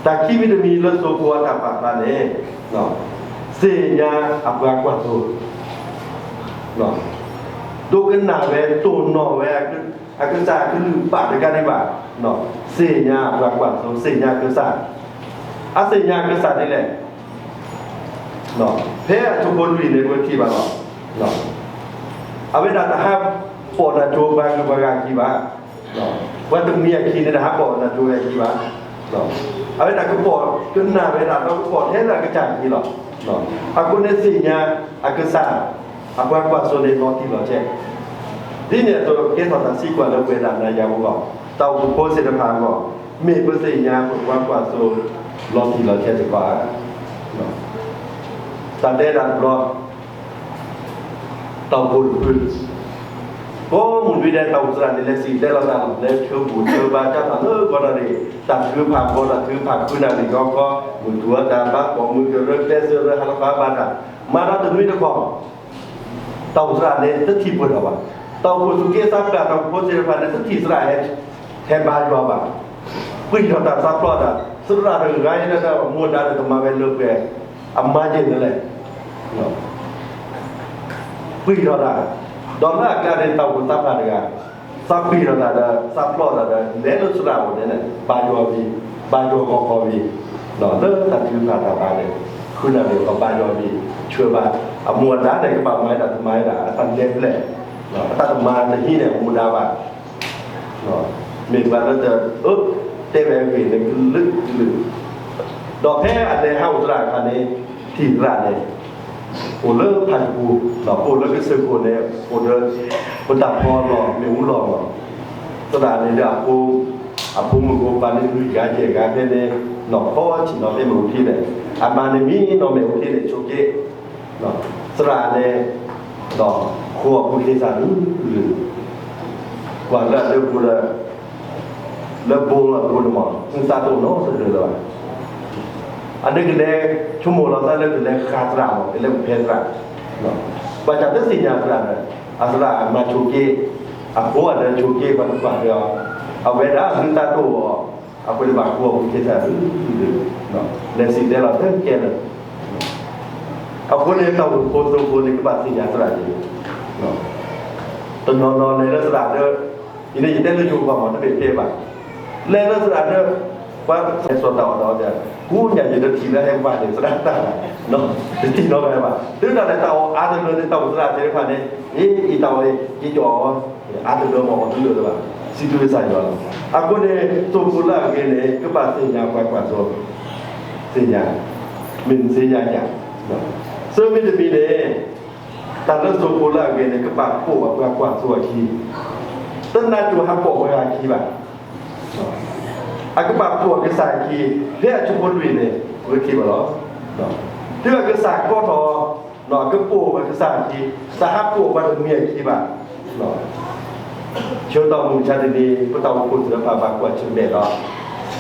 တၢ်ခံမံၤတမံၤလၢသိဖိအတၢ်ပာ်သးန့ၣ်, သ့ၣ်ညါအပှၤကွၢ်သိ, ဒိကနၣ်ဝဲတိၢ်နီၣ်ဝဲ အကစၢ်အကလုၢ်ဘၣ်တကးဒံးဘၣ်, သ့ၣ်ညါအပှၤကွၢ်သိ သ့ၣ်ညါအကစၢ်, အသ့ၣ်ညါအကစၢ်ဒ်လဲၣ် ဖဲအဆၢဖိလွံၢ်န့ၣ် ပထံၣ်ဘၣ်လီၤ. အဝဲဒၣ်တဟးပိာ်နၢ်ကၠိပှၤဂုၤပှၤဂၤအခံဘၣ်. ပှၤတမှံၤအခံန့ၣ် တဟးပိာ်နၢ်ကၠိဝဲအခံဘၣ်. အဝဲဒၣ်ကပိာ်ကနၣ်ဝဲဒၣ်ဒီးကပိာ်ထဲလၢအကစၢ်အခံလီၤ. အဃိန့ၣ်သ့ၣ်ညါအကစၢ်, အပှၤကွၢ်သိန့ၣ်လီၤတံၢ်လီၤဆဲး, ဒ်န့ၣ်အသိးကဲထီၣ်တၢ်သံကွၢ်လၢပဝဲဒၣ်နၤယၤအဂီၢ်, တၢ်အိၣ်ဖှိၣ်ဖိသ့ၣ်တဖၣ်အဂီၢ်, မ့ၢ်ပသ့ၣ်ညါပပှၤကွၢ်သိ လီၤတံၢ်လီၤဆဲးစ့ၢ်ကီးဧါ. တၢ်တဲဒၣ်တဘျီ တၢ်အိၣ်ဖှိၣ်တဖု, ကိးမုၢ်နွံဒဲး တၢ်အိၣ်ဖှိၣ်သရၣ်န့ၣ် လဲၤစံၣ်တဲၤတဲလီၤတၢ်လီၤ, လဲၤဆၢဂ့ၤဆၢဝါကၢ်ထီၣ်လၢဂီၢ်ဒီးန့ၣ်, တၢ်ထုကဖၣ်ဂီၤ တၢ်ထုကဖၣ်ဃုနၣ်ရံၣ်ဂီၤခီ, မုၢ်ထူၣ်အတၢ်ဘါ ပိာ်မုၣ်ကရၢကျဲးစၢးရၢ ဟးလီၤဖးဘၣ်တၢ်, မၤဒီးတနွံတခီ တၢ်အိၣ်ဖှိၣ်သရၣ်န့ၣ်တထံၣ်ပှဲၤထီၣ်ဘၣ်. တၢ်အိၣ်ဖှိၣ်သူၣ်က့သးပှၢ် တၢ်အိၣ်ဖှိၣ်ဖိသ့ၣ်တဖၣ်န့ၣ် တထံၣ်သရၣ်ဟဲ, ဟဲဘါယွၤဘၣ်. ပှံၢ်ထီၣ်တၢ်သးဖျိးတၢ်, သရၣ်တဂၤအံၤလၢတၢ်မူဒါဒီးတမၤဝဲလၢပှဲၤ, အမၤယဲၢ်န့ၣ်လဲၣ် ပှံၢ်ထီၣ်တၢ်, ဒီးလၢအကျါန့ၣ် တၢ်အိၣ်ဖှိၣ်သးပှၢ်တဂၤ, သးပှံၢ်ထီၣ်တၢ်ဒီး သးဖျိးတၢ်ဒီး လဲၤလၢသရၣ်အိၣ်န့ၣ် ဘါယွၤဝံၤ, ဘါယွၤဂီၤခီဝံၤ, လၢတၢ်ထုကဖၣ်တၢ်ဘါန့ၣ်, ဃုနၣ်ရံၣ်ဂီၤခီဘါယွၤဝံၤ, ဆှၢဘၣ်, အမူအဒါန့ၣ် ကဘၣ်မၤဝဲဒၣ်တမၤဝဲဒၣ် အတၢ်နဲၣ်ဖျဲၣ်, အတၢ်တမၤတဟံးန့ၢ်အမူဒါဘၣ် မ့ၢ်ပှၤလၢတအၢ တဲဝဲအဂ့ၢ်န့ၣ် ကလုာ်ကလုာ်, ဒီးဖဲအလဲၤဟးအိၣ်သရၣ်အခါန့ၣ် ထံၣ်သရၣ်န့ၣ် အိၣ်လၢဖးကပူၤ, အိၣ်လၢကစၢၢ်ခိၣ်န့ၣ် အိၣ်ဒီး ပတၢ်ဖီလီၢ် မ့ၣ်အူလီၢ်လီၤ. သရၣ်န့ၣ်ဒီး အဖိမုၣ်ဖိခွါန့ၣ် လွံၢ်ဂၤယဲၢ်ဂၤဖဲန့ၣ် နီၢ်ဖီဆံၣ်နီၤဖဲမ့ၣ်အူထံန့ၣ်, အမါန့ၣ်မံနီၤမ့ၣ်အူထံန့ၣ်ဆိးက့ သရၣ်န့ၣ် ဒီးဃိာ်အပူၤသ့ၣ်သၣ်ဒုး, ကွၢ်လၢအဒၢပူၤဒီး လၢဘိလီၤအပူၤန့ၣ်မး မုၢ်သးတအိၣ်နီတဒၢးလၢၤဘၣ်. အဒိကလဲၤဆိကမိၣ်လီၤသးလၢကလဲၤဃၣ်သရၣ်မး ကလဲၤအိၣ်ဖဲသရၣ်, ဘၣ်ဆၣ်တသ့ၣ်ညါသရၣ်ဒီး အသရၣ်မၤဆိၣ်က့ၤ, အဖိအဒၢးဆိၣ်က့ၤပှၤတပၤဒီး အဝဲဒၣ်မ့ၢ်တၢ်တအိၣ်အီၤ, အဝဲတဘၣ်ကိးအပူၤက့ၤသရၣ်ဒုး, လဲၤစံးတဲလီၤတကဲလၢာ် အဃိန့ၣ် တၢ်အိၣ်ဖှိၣ်သိဖိန့ၣ် ကဘၣ်သ့ၣ်ညါသရၣ်န့ၣ်, တနီၤနီၤလဲၤလၢသရၣ်ဒီး, ယန့ၣ်ယတဲလၢယိၤကီၢ်မး တမ့ၢ်တဲဘၣ်, လဲၤလၢသရၣ်ဒီး, ပှၤသ့ၣ်စီၤတၢ်အီၣ်တၢ်အီတဲ, ကူညၣ်ယတထံၣ်လၢဟဲကဘၣ်န့ၣ် သရၣ်တၢ်, တထံၣ်နီတဂၤဘၣ်, တုၤဒၣ်လဲာ်တၢ်အီၣ်အါတလၢန့ၣ် တၢ်အိၣ်သရၣ်သ့ၣ်တဖၣ်န့ၣ်, အ့ အံၤတၢ်အီၣ်အံၤ ယကအီၣ်အီၤ, အါတလၢမ့ၢ်အီၣ်တလၢလၢၤဘၣ်, စံးဘျုးကစၢ်ယွၤလီၤ. အဃိန့ၣ် သိဖိလၢအဂ့ၤန့ၣ် ကဘၣ်သ့ၣ်ညါပှၤကွၢ်သိ, သ့ၣ်ညါ, မ့ၢ်သ့ၣ်ညါယၤ, သၢမံၤတမံၤန့ၣ်, တၢ်လၢသိဖိလၢအဂ့ၤန့ၣ် ကဘၣ်ပိာ်အပှၤကွၢ်သိအခံ, တနးကိၤဟးပိာ်ပှၤဂၤအခံဘၣ်, အကဘၣ်ပိာ်ကစၢ်အခံ, ဖဲအဆိဖိလွံၢ်န့ၣ် ပကထံၣ်ဘၣ်လီၤ. တုၤအကစၢ်ကိးထီၣ်, ကပိာ်ပှၤကစၢ်အခံ, တဟးပိာ်ပှၤတမှံၤအခံဘၣ်. ဆၢကတီၢ်မုၢ်မဆါတနံၤ ပတၢ်အိၣ်ဖှိၣ်သ့ၣ်တဖၣ်ဘၣ်ကွၢ်ဆၢၣ်မဲာ်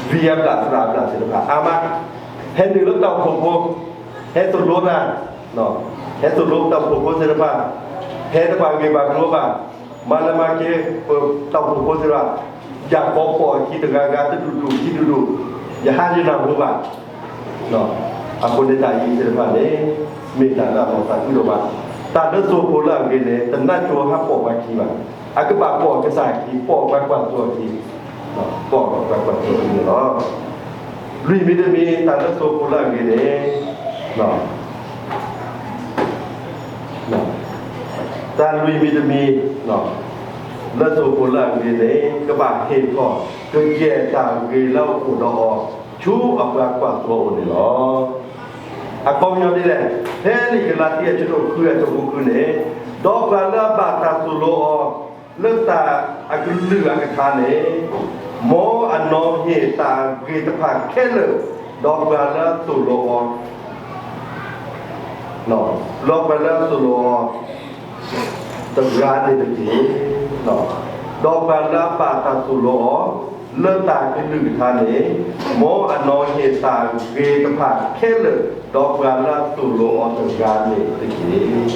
ဒီး ဂံၢ်အဘျၣ်သရၣ်အဘျၣ်သ့ၣ်တဖၣ် အါမး, ဟဲနုာ်လၢတၢ်အိၣ်ဖှိၣ်ဖိ, ဟဲသိၣ်လိတၢ်, ဟဲသိၣ်လိတၢ်အိၣ်ဖှိၣ်ဖိသ့ၣ်တဖၣ်, ဟဲတဘၣ်ဂ့ၢ်ဘၣ်ကျိၤဘၣ်, မၤလၢမၤက့ၤ ပတၢ်အိၣ်ဖှိၣ်ဖိသ့ၣ်တဖၣ်, ယၤကီပိာ်အခံတဂၤဂၤတဒူၣ်ဒူၣ်ခံဒူၣ်ဒူၣ်, ယဟးယနၢ်ဟူဘၣ် အဃိန့ၣ်တၢ်အံၤသ့ၣ်တဖၣ်န့ၣ် မ့ၢ်တၢ်လၢအလီၤသးအုးဒိၣ်မး, တၢ်လၢသိဖိလၢအဂ့ၤန့ၣ် တနးကိၤဟးပိာ်ပှၤခံဘၣ်, အကဘၣ်ပိာ်ကစၢ်အခံ, ပိာ်ပှၤကွၢ်သိအခံ, ပိာ်ပှၤကွၢ်သိအခံန့ၣ်လီၤ. လွံၢ်မံၤတမံၤ တၢ်လၢသိဖိလၢအဂ့ၤန့ၣ်, တၢ်လွံၢ်မံၤတမံၤ လၢသိဖိလၢအဂ့ၤန့ၣ် ကဘၣ်ဟ့ၣ်ထီၣ်ကယဲၢ်တၢ်ဂ့ၤလၢအအိၣ်ဒီးအီၤ ဆူအပှၤကွၢ်သိအအိၣ်န့ၣ်လီၤ. အခီပညီဒ်လဲၣ်, ဖဲလံာ်ကလၤတံ အဆၢဒိၣ်ဃု အဆၢဖိဃုန့ၣ်, ဒီးပှၤလၢအဘၣ်တၢ်သိၣ်လိအီၤ လၢတၢ်အကလုာ်အကထါန့ၣ်, မ်အနီၢ်ဟ့ၣ်တၢ်ဂ့ၤတဖၣ်ခဲလၢာ် ဒီးပှၤလၢအသိၣ်လိအီၤ ဒီး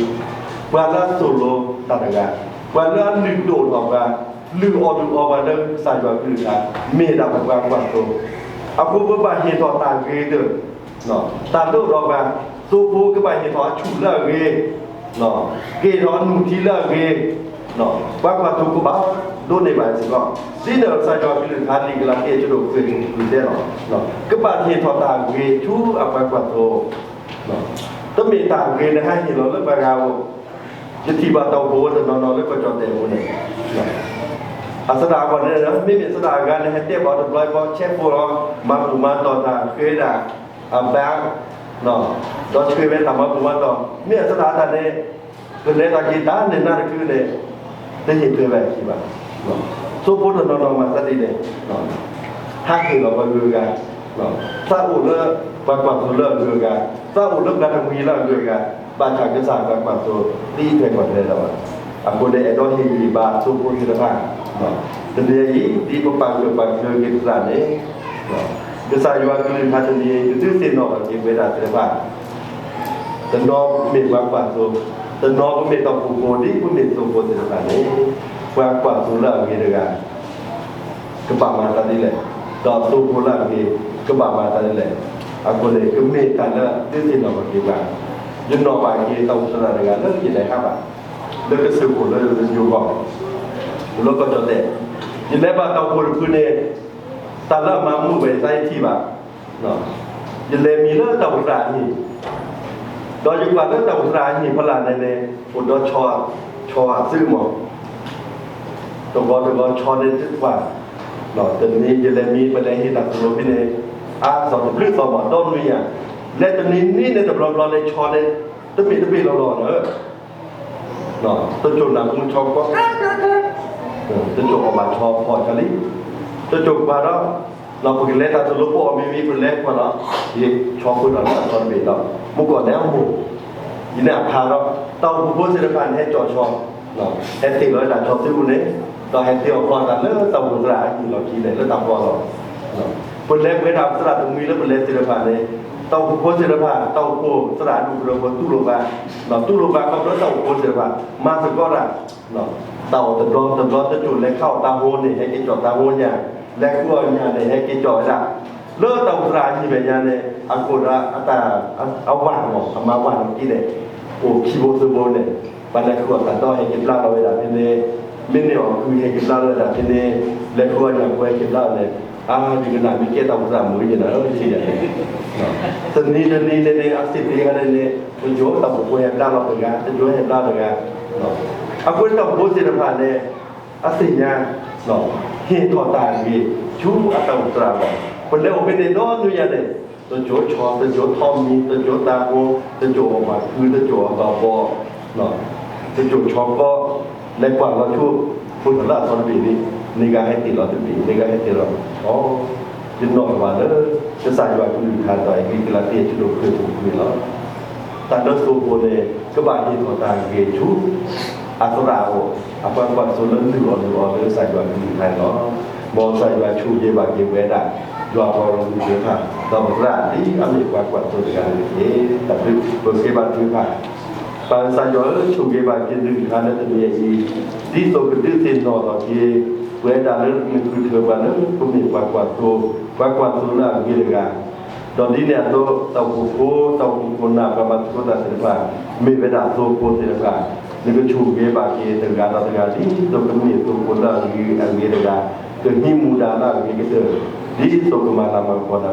ပှၤလၢအသိၣ်လိအီၤ တဂၤန့ၣ်တက့ၢ်. ဒီးပှၤလၢအဘၣ်တၢ်သိၣ်လိအီၤ လၢတၢ်ကလုာ်ကထါန့ၣ်, မ်အနီၢ်ဟ့ၣ်တၢ်ဂ့ၤတဖၣ်ခဲလၢာ် ဒီးပှၤလၢအသိၣ်လိအီၤတဂၤန့ၣ်တက့ၢ်. ပှၤလၢအသိၣ်လိတၢ်တဂၤ, ပှၤလၢအလုၢ်ဒိၣ်ထီၣ်ပှၤ, လုၢ်အီၣ်လုၢ်အီပှၤလၢကစၢ်ယွၤကလုၢ်ကထါ, မ့ၢ်ဒၣ်ပပှၤကွၢ်သိ, အဃိပဘၣ်ဟ့ၣ်ထီၣ်တၢ်ဂ့ၤဒီး တၢ်ဒိၣ်ဒီးပှၤ, သိဖိကဘၣ်ဟ့ၣ်ထီၣ်အဆူၣ်လၢအဂ့ၤ, ကဟ့ၣ်ထီၣ်အနူၢ်ထံလၢအဂ့ၤ, ပှၤကွၢ်သိကဘၣ်ဒိးန့ၢ်ဘၣ်စ့ၢ်ကီး, ဒ်န့ၣ်ကစၢ်ယွၤကလုၢ်ကထါလံာ်ကလၤတံ အဆၢဒိၣ်ဃု အဆၢဖိဃုတဲလီၤ, ကဘၣ်ဟ့ၣ်ထီၣ်တၢ်ဂ့ၤဆူအပှၤကွၢ်သိ, တမ့ၢ်တၢ်ဂ့ၤလၢဟးဟ့ၣ်လီၤလၢပှၤဂၤအဂီၢ်, ယထံၣ်ဘၣ်တၢ်အိၣ်ဖှိၣ်ဖိတနီၤနီၤလၢကီၢ်ကၠီၣ်တဲာ်အပူၤန့ၣ်, အသရၣ်အဂီၢ်န့ၣ် မ့မ့ၢ်သရၣ်အဂၤန့ၣ် ဟဲတဲဘၣ်တဘျီဘျီ ဆဲးဖိလီၤ, မၤဘူၣ်မၤတီၢ်တၢ်ဃ့ဒၣ် အဘါ, ဒီးဆှၢဝဲတၢ်မၤဘူၣ်မၤတီၢ်, မ့ၢ်အသရၣ်တၢ်န့ၣ်, ပလဲၤတၢ်က့ၤတၢ်န့ၣ်နၢ်တချုးန့ၣ်, တဟ့ၣ်ထွဲဘၣ်အခံဘၣ်, သိဖိတနီၤနီၤမၤသးဒ်န့ၣ်, ဟးဟ့ၣ်လီၤပှၤဂုၤအဂၤ, သးအိၣ်လၢပှၤကွၢ်သိလၢအဂုၤအဂၤ, သးအိၣ်လၢပှၤတမှံၤလၢအဂုၤအဂၤ, ဘၣ်ဆၣ်ကစၢ်ပှၤကွၢ်သိ သံထွဲကွၢ်ထွဲလၢၤဘၣ်, အဃိန့ၣ် အဲၣ်ဒိးဟ့ၣ်ဂံၢ်ဘါသိဖိသ့ၣ်တဖၣ်, တနံၤအံၤ ဒ်ပပာ်ဂၢၢ်ပာ်ကျၢၤက့ၤပသးန့ၣ်, ကစၢ်ယွၤကလုၢ်ကထါတနံၤအံၤ ကဒုးသ့ၣ်နီၣ်ထီၣ်က့ၤပဝဲဒၣ်သ့ၣ်တဖၣ်, တနီၤမ့ၢ်ပှၤကွၢ်သိ, တနီၤပမ့ၢ်တၢ်အိၣ်ဖှိၣ်ဖိ ဒ်ပမ့ၢ်သိဖိသ့ၣ်တဖၣ်န့ၣ်, ပှၤကွၢ်သိလၢအဂ့ၤတဂၤ ကဘၣ်မၤသးဒ်လဲၣ်, ဒီးသိဖိလၢအဂ့ၤ ကဘၣ်မၤသးဒ်လဲၣ်, အဃိန့ၣ် ကမ့ၢ်တၢ်လၢဒုးသ့ၣ်နီၣ်ထီၣ်က့ၤပှၤ, ယနီၣ်ဘၣ်က့ၤတၢ်အိၣ်ဖှိၣ်သရၣ်တဂၤလၢယလဲၤဟးဘၣ်, လၢကစၢၢ်ခိၣ်လၢယိၤကီၢ်, လၢကီၢ်ကၠီၣ်တဲာ်, ယလဲၤဘၣ်တၢ်အိၣ်ဖှိၣ်တဖုန့ၣ်, တၢ်လၢအမၤမုာ်ဝဲယသးယထံၣ်ဘၣ် ယလဲၤမံလၢတၢ်အိၣ်ဖှိၣ်သရၣ်အဟံၣ်, ဒီးယကွၢ်လၢတၢ်အိၣ်ဖှိၣ်သရၣ်အဟံၣ်ဖီလာ်န့ၣ်န့ၣ်, အိၣ်ဒီးဆီအသုးမး, တဂီၤတဂီၤဆီန့ၣ်တကွၢ်, တနံၤယလဲၤမံ ပလဲၤဟ့ၣ်တၢ်သိၣ်လိဖဲန့ၣ်, အါစီၤတဘျုးသီမးဒီနွံယၤ, လဲၤတနံၤနွံန့ၣ်တဘျီဘျီန့ၣ် ဆီန့ၣ် တမ့ၢ်တဘ့ၣ်လီၤလီၤလၢ တစိၢ်နၢ်ဟူဆီကွၢ်, တစိၢ်အီၣ်ဘၣ်ဆီဖီၣ်ကလံ, တစိၢ်ကွၢ်ဒီး, ပကလဲၤတၢ်သိၣ်လိပအီၣ်မံမံ ပလဲၤကွၢ်ဒီး, ယဆီဖိဒီးဆီတဘ့ၣ်ဒီး, မုၢ်ကီၢ်န့ၣ်အမိၢ်, ယန့ၣ်အဖးဒီး, တၢ်အိၣ်ဖှိၣ်ဖိသ့ၣ်တဖၣ်န့ၣ် ဟဲကၠီၣ်ဆီ, ဟဲတ့ၢ်လီၤဝဲဒၣ်ဆီသ့ၣ်အိၣ်န့ၣ်, ဒီးဟဲတ့ၢ်အီၣ်ဖျီတၢ်လၢတၢ်အိၣ်ဖှိၣ်သရၣ်အဟံၣ်လီၢ်ခံန့ၣ် လၢတၢ်ဖျီလီၤ. ပလဲၤပှဲၤတၢ်သရၣ်တမှံၤလၢပလဲၤသ့ၣ်တဖၣ်န့ၣ်, တၢ်အိၣ်ဖှိၣ်ဖိသ့ၣ်တဖၣ်, တၢ်အိၣ်ဖှိၣ်သရၣ်ဒူၣ်ကရၢဖိတူၢ်လိာ်ဘၣ်, တူၢ်လိာ်ဘၣ်ခီဖျိတၢ်အိၣ်ဖှိၣ်ဖိသ့ၣ်တဖၣ် မၤသကိးတၢ်, တၢ်အီၣ်တဘျီတဘျီ တစိၤလဲၤခးအီၣ်တၢ်ဟိန့ၣ် ဟဲက့ၤကၠီၣ်တၢ်ဟိညါ, လဲၤဃုအီၣ်ညၣ်န့ၣ် ဟဲက့ၤကၠီၣ်ဝဲဒၣ်, လၢတၢ်အိၣ်ဖှိၣ်သရၣ်အဟံၣ်မဲာ်ညါန့ၣ် အကိၣ်ဒီးအတၢ်, အဝၤမး အမၤဝၤလီၤက့ၤန့ၣ်, အိၣ်ခံဘိသၢဘိန့ၣ်, ပှၤလဲၤဃုအီၣ်တၢ်ဒီးဟဲက့ၤဘျါလီၤဝဲဒၣ်ဖဲန့ၣ်, မ့ၢ်န့ၢ်အီၣ်ကုၢ်ဟဲက့ၤဘျါလီၤဝဲဒၣ်ဖဲန့ၣ်, လဲၤဃုအီၣ်ညၣ်ဖိဟဲက့ၤဘျါလီၤန့ၣ်, အါ ယကနၣ်မ့ၢ်ကဲတၢ်အိၣ်ဖှိၣ်သရၣ်မုၣ်ယဲန့ၣ်, တနံၤတနံၤန့ၣ်န့ၣ် အစ့ၢ်သ့ၣ်တဂၤန့ၣ်န့ၣ် တစိၤတၢ်အိၣ်ဖှိၣ်ဖိဟဲဘျါလီၤတဂၤ, တစိၤဟဲဘျါတဂၤ, အဃိတၢ်အိၣ်ဖှိၣ်ဖိသ့ၣ်တဖၣ်န့ၣ် အသ့ၣ်ညါ ဟ့ၣ်ထီၣ်တၢ်ဂ့ၤ ဆူအတၢ်အိၣ်ဖှိၣ်သရၣ်လီၤ. ပလဲၤအိၣ်ဖဲန့ၣ်ဒီနွံညါန့ၣ်, တစိၤဆီ, တစိၤထီမံၤ, တစိၤတၢ်ကိၢ်, တစိၤအီၣ်ဘၣ်ကုၢ်, တစိၤအီၣ်ဘၣ်ဘီ, တစိၤဆီကီ, လဲၤကွၢ်လီၤဆိ, ဖိသၣ်လၢအသီတဘ့ၣ်န့ၣ်, န့ၢ်ဂၤဟဲတ့ၢ်လီၤတဘ့ၣ်, န့ၢ်ဂၤဟဲတ့ၢ်လီၤ, အီ, ယနီၣ်ဘၣ်လၢ ကစၢ်ယွၤကလုၢ်ကထါဒီး အဂ့ၢ်ကလၤတံ အဆၢဒိၣ်ဃုအဆၢဖိဃုန့ၣ်လီၤ. တၢ်လၢသိဖိန့ၣ် ကဘၣ်ဟ့ၣ်ထီၣ်တၢ်ဂ့ၤဆူ အသရၣ်အဂီၢ်, အပှၤကွၢ်သိလၢလုၢ်အီၣ်လုၢ်အီလၢကစၢ်ယွၤကလုၢ်ကထါန့ၣ်လီၤ. မ်ကစၢ်ယွၤဆိၣ်ဂ့ၤဘၣ်က့ၤပဝဲဒၣ် ယွၤပှၤဂီၢ်မုၢ်သ့ၣ်တဖၣ်, ဒီးပသရၣ်ဒ်အမ့ၢ်ပှၤကွၢ်သိတဂၤန့ၣ်တက့ၢ်. တၢ်ဘျုး ပဃ့ဘါထုကဖၣ် ပၢ်ကစၢ်ယွၤဧၢ, ဆိၣ်ဂ့ၤဘၣ်က့ၤနကလုၢ်ကထါလၢတနံၤအံၤ, ဒ်သိးကဒုးသ့ၣ်နီၣ်ထီၣ်က့ၤ ပဝဲဒၣ်လၢနဃုထၢပှၤလၢပမ့ၢ်ပှၤကွၢ်သိ, ပှၤကွၢ်သိလၢအဂ့ၤတဂၤ, ဒီးဒ်န့ၣ်အသိး တၢ်အိၣ်ဖှိၣ်ဖိ, တၢ်အိၣ်ဖှိၣ်ခိၣ်နၢ် ပှၤမၤသကိးတၢ်သ့ၣ်တဖၣ်, မ့ၢ်ဝဲဒၣ်သိဖိသ့ၣ်တဖၣ်, နကဆိၣ်ဂ့ၤဘၣ်က့ၤတဂၤဒီးတဂၤ ဒ်သိးကမ့ၢ်သိဖိလၢအဂ့ၤတဂၤ, ကဟံးမူဒါလၢအဂ့ၤကတၢၢ်, ဒ်သိးကမၤလၤမၤကပီၤနၤ ပဃ့နၤ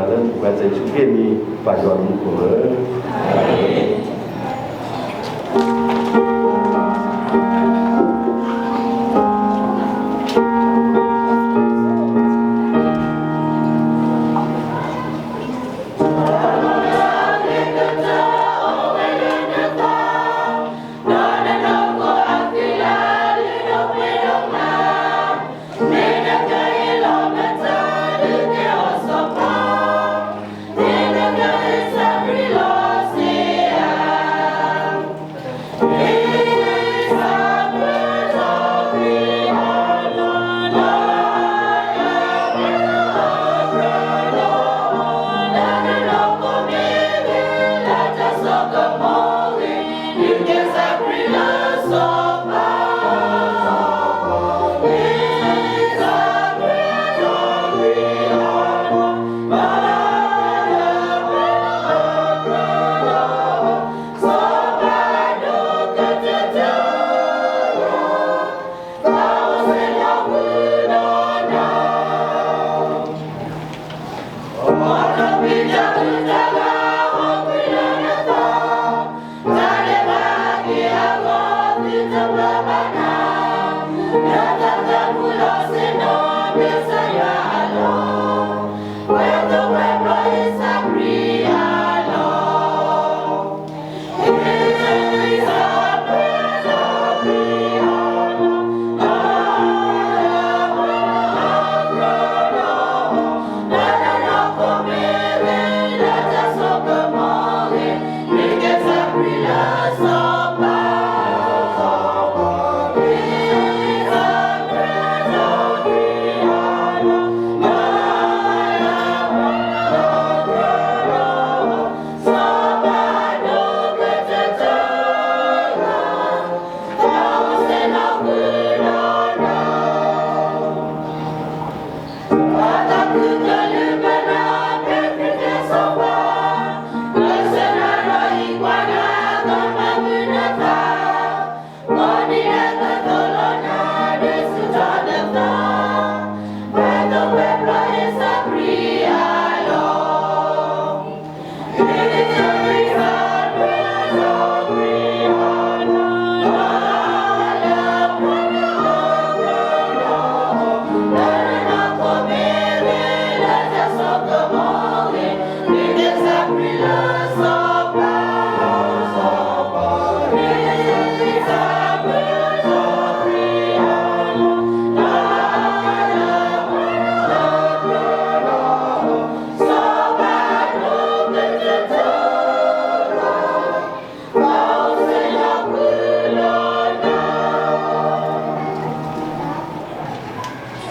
လၢပကစၢ်ယ့ၣ်ၡူးခရံာ်အမံၤ ပၢ်ယွၤအမံၤအဃိလီ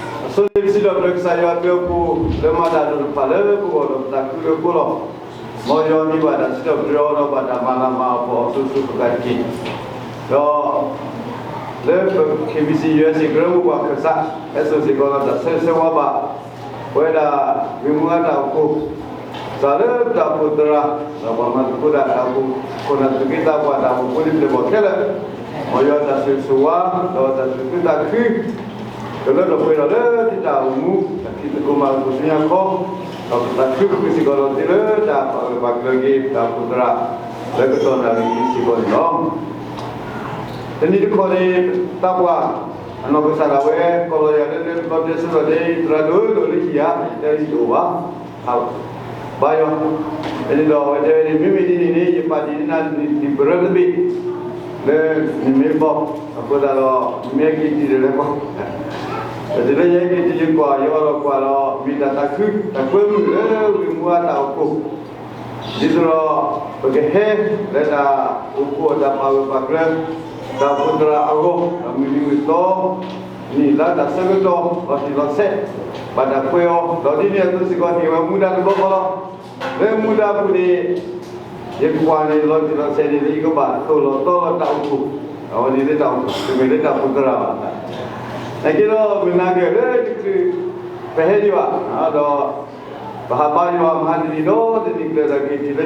ၤ. အဆိန့ၣ် ပစံးထီၣ်ပတြၢၤကစၢ်ယွၤအဘျုးအဖှိၣ် လၢမၤတၢ်ဒိၣ်တဖၣ်လၢပဂီၢ်ဒီးပသးခုလၢပဃိလီၤ. မ်ယွၤန့ၢ်ဘၣ်တၢ်စံးထီၣ်ပတြၢၤအီၤဒီးဘၣ်တၢ်မၤလၤမၤအီၤပှၤအီၤစိၤစိၤဃၣ်ဃၣ်တက့ၢ်. ဒီး လၢ KBC USA ကရၢမိၢ်ပှၢ်ခၢၣ်စး ဟဲစိာ်စ့ၢ်ကီးဒီးတၢ်ဆၢဂ့ၤဆၢဝါဘၣ် ပဝဲဒၣ်ဂ့ၢ်မူအတၢ်အိၣ်ဖှိၣ် စးလၢတၢ်အိၣ်ဖှိၣ်သရၣ် ဒီးပှၤမၤသကိးတၢ်တၢ်အိၣ်ဖှိၣ် ခိၣ်နၢ်သူၣ်က့သးပှၢ်တၢ်အိၣ်ဖှိၣ်ဖိန့ၣ် ပျဲၢ်ဘီၣ်ခဲလၢာ် မ်ယွၤတၢ်ဆိၣ်ဂ့ၤဆိၣ်ဝါ ဒီးတၢ်သူၣ်ခုသးခု ကလၢထီၣ်ပှဲၤထီၣ်လၢသုတၢ်အိၣ်မူ တၢ်ဖံးသကိးမၤသကိးဆူညါခီ ဒီးပသးခုပှဲၤစ့ၢ်ကီးဒီးသုလၢတၢ်ပာ်ဂၢၢ်ပာ်ကျၢၤက့ၤ တၢ်အိၣ်ဖှိၣ်သရၣ် လၢကတီၢ်နၣ်ရံၣ်အံၤစ့ၢ်ကီးန့ၣ်လီၤ. တနံၤတခီန့ၣ် သးပှၢ် အနီၢ်ကစၢ်ဒၣ်ဝဲ ကီၢ်လီၤယၤလၢလၢလီတဲစိဒီးန့ၣ် သရၣ်ဒိၣ်ဒိၣ်လၢဟံၣ်ဧါ တဲဟံၣ်တအိၣ်ဘၣ် ဘါယွၤ ဖဲန့ၣ်ဒီးအဝဲတဲဝဲန့ၣ် မ့မ့ၢ်ဒ်န့ၣ်န့ၣ် ယပာ်တ့ၢ်နၤနံၣ်ပရၢတဘ့ၣ် လၢနမ့ၢ်ဘီၣ် အဃိသတးဒီး မ့ၢ်ဟဲက့ၤတုၤဒီးလဲၤကွၢ် ပတုၤလၢယဟဲက့ၤတုၤယကွၢ် ယအိၣ်ဒီးကွၢ်ဒီး မ့ၢ်တၢ်သးခု တၢ်ကွဲမုာ်လၢဂ့ၢ်မူအတၢ်အိၣ်ဖှိၣ် ဒ်သိးဒီး ပကဟဲ လၢတၢ်အိၣ်ဖှိၣ်အတၢ်ပာ်ဂၢၢ်ပာ်ကျၢၤ တၢ်အိၣ်ဖှိၣ်သရၣ်အဂီၢ် ဒီးမုၢ်နံၤမုၢ်သီ နံၣ်လါတၢ်ဆၢကတီၢ် လီၤတံၢ်လီၤဆဲး ဘၣ်တၢ်ကွဲးအီၤ ဒီးဒ်န့ၣ်အသိးစ့ၢ်ကီး ဟ့ၣ်ဝဲမူဒါတဘျီဃီလီၤ. လၢမူဒါအပူၤန့ၣ် ယကွၢ်န့ၣ် လီၤတံၢ်လီၤဆဲးန့ၣ် ယကဘၣ်သိၣ်လီၤသီလီၤတၢ်အိၣ်ဖှိၣ် အဝဲန့ၣ်လၢတၢ်အိၣ်ဖှိၣ် တမ့ၢ်လၢတၢ်အိၣ်ဖှိၣ်သရၣ်ဘၣ်. နာ်က့ဒီး မုၢ်နၤက့ၤလၢတချုး ပဟဲဒံးဘၣ် ဒီး ပဟးဘါယွၤမဟါတနံၤဒီး တနံၤကျၢၤဒီးက့ၤတုၤလၢဟံၣ်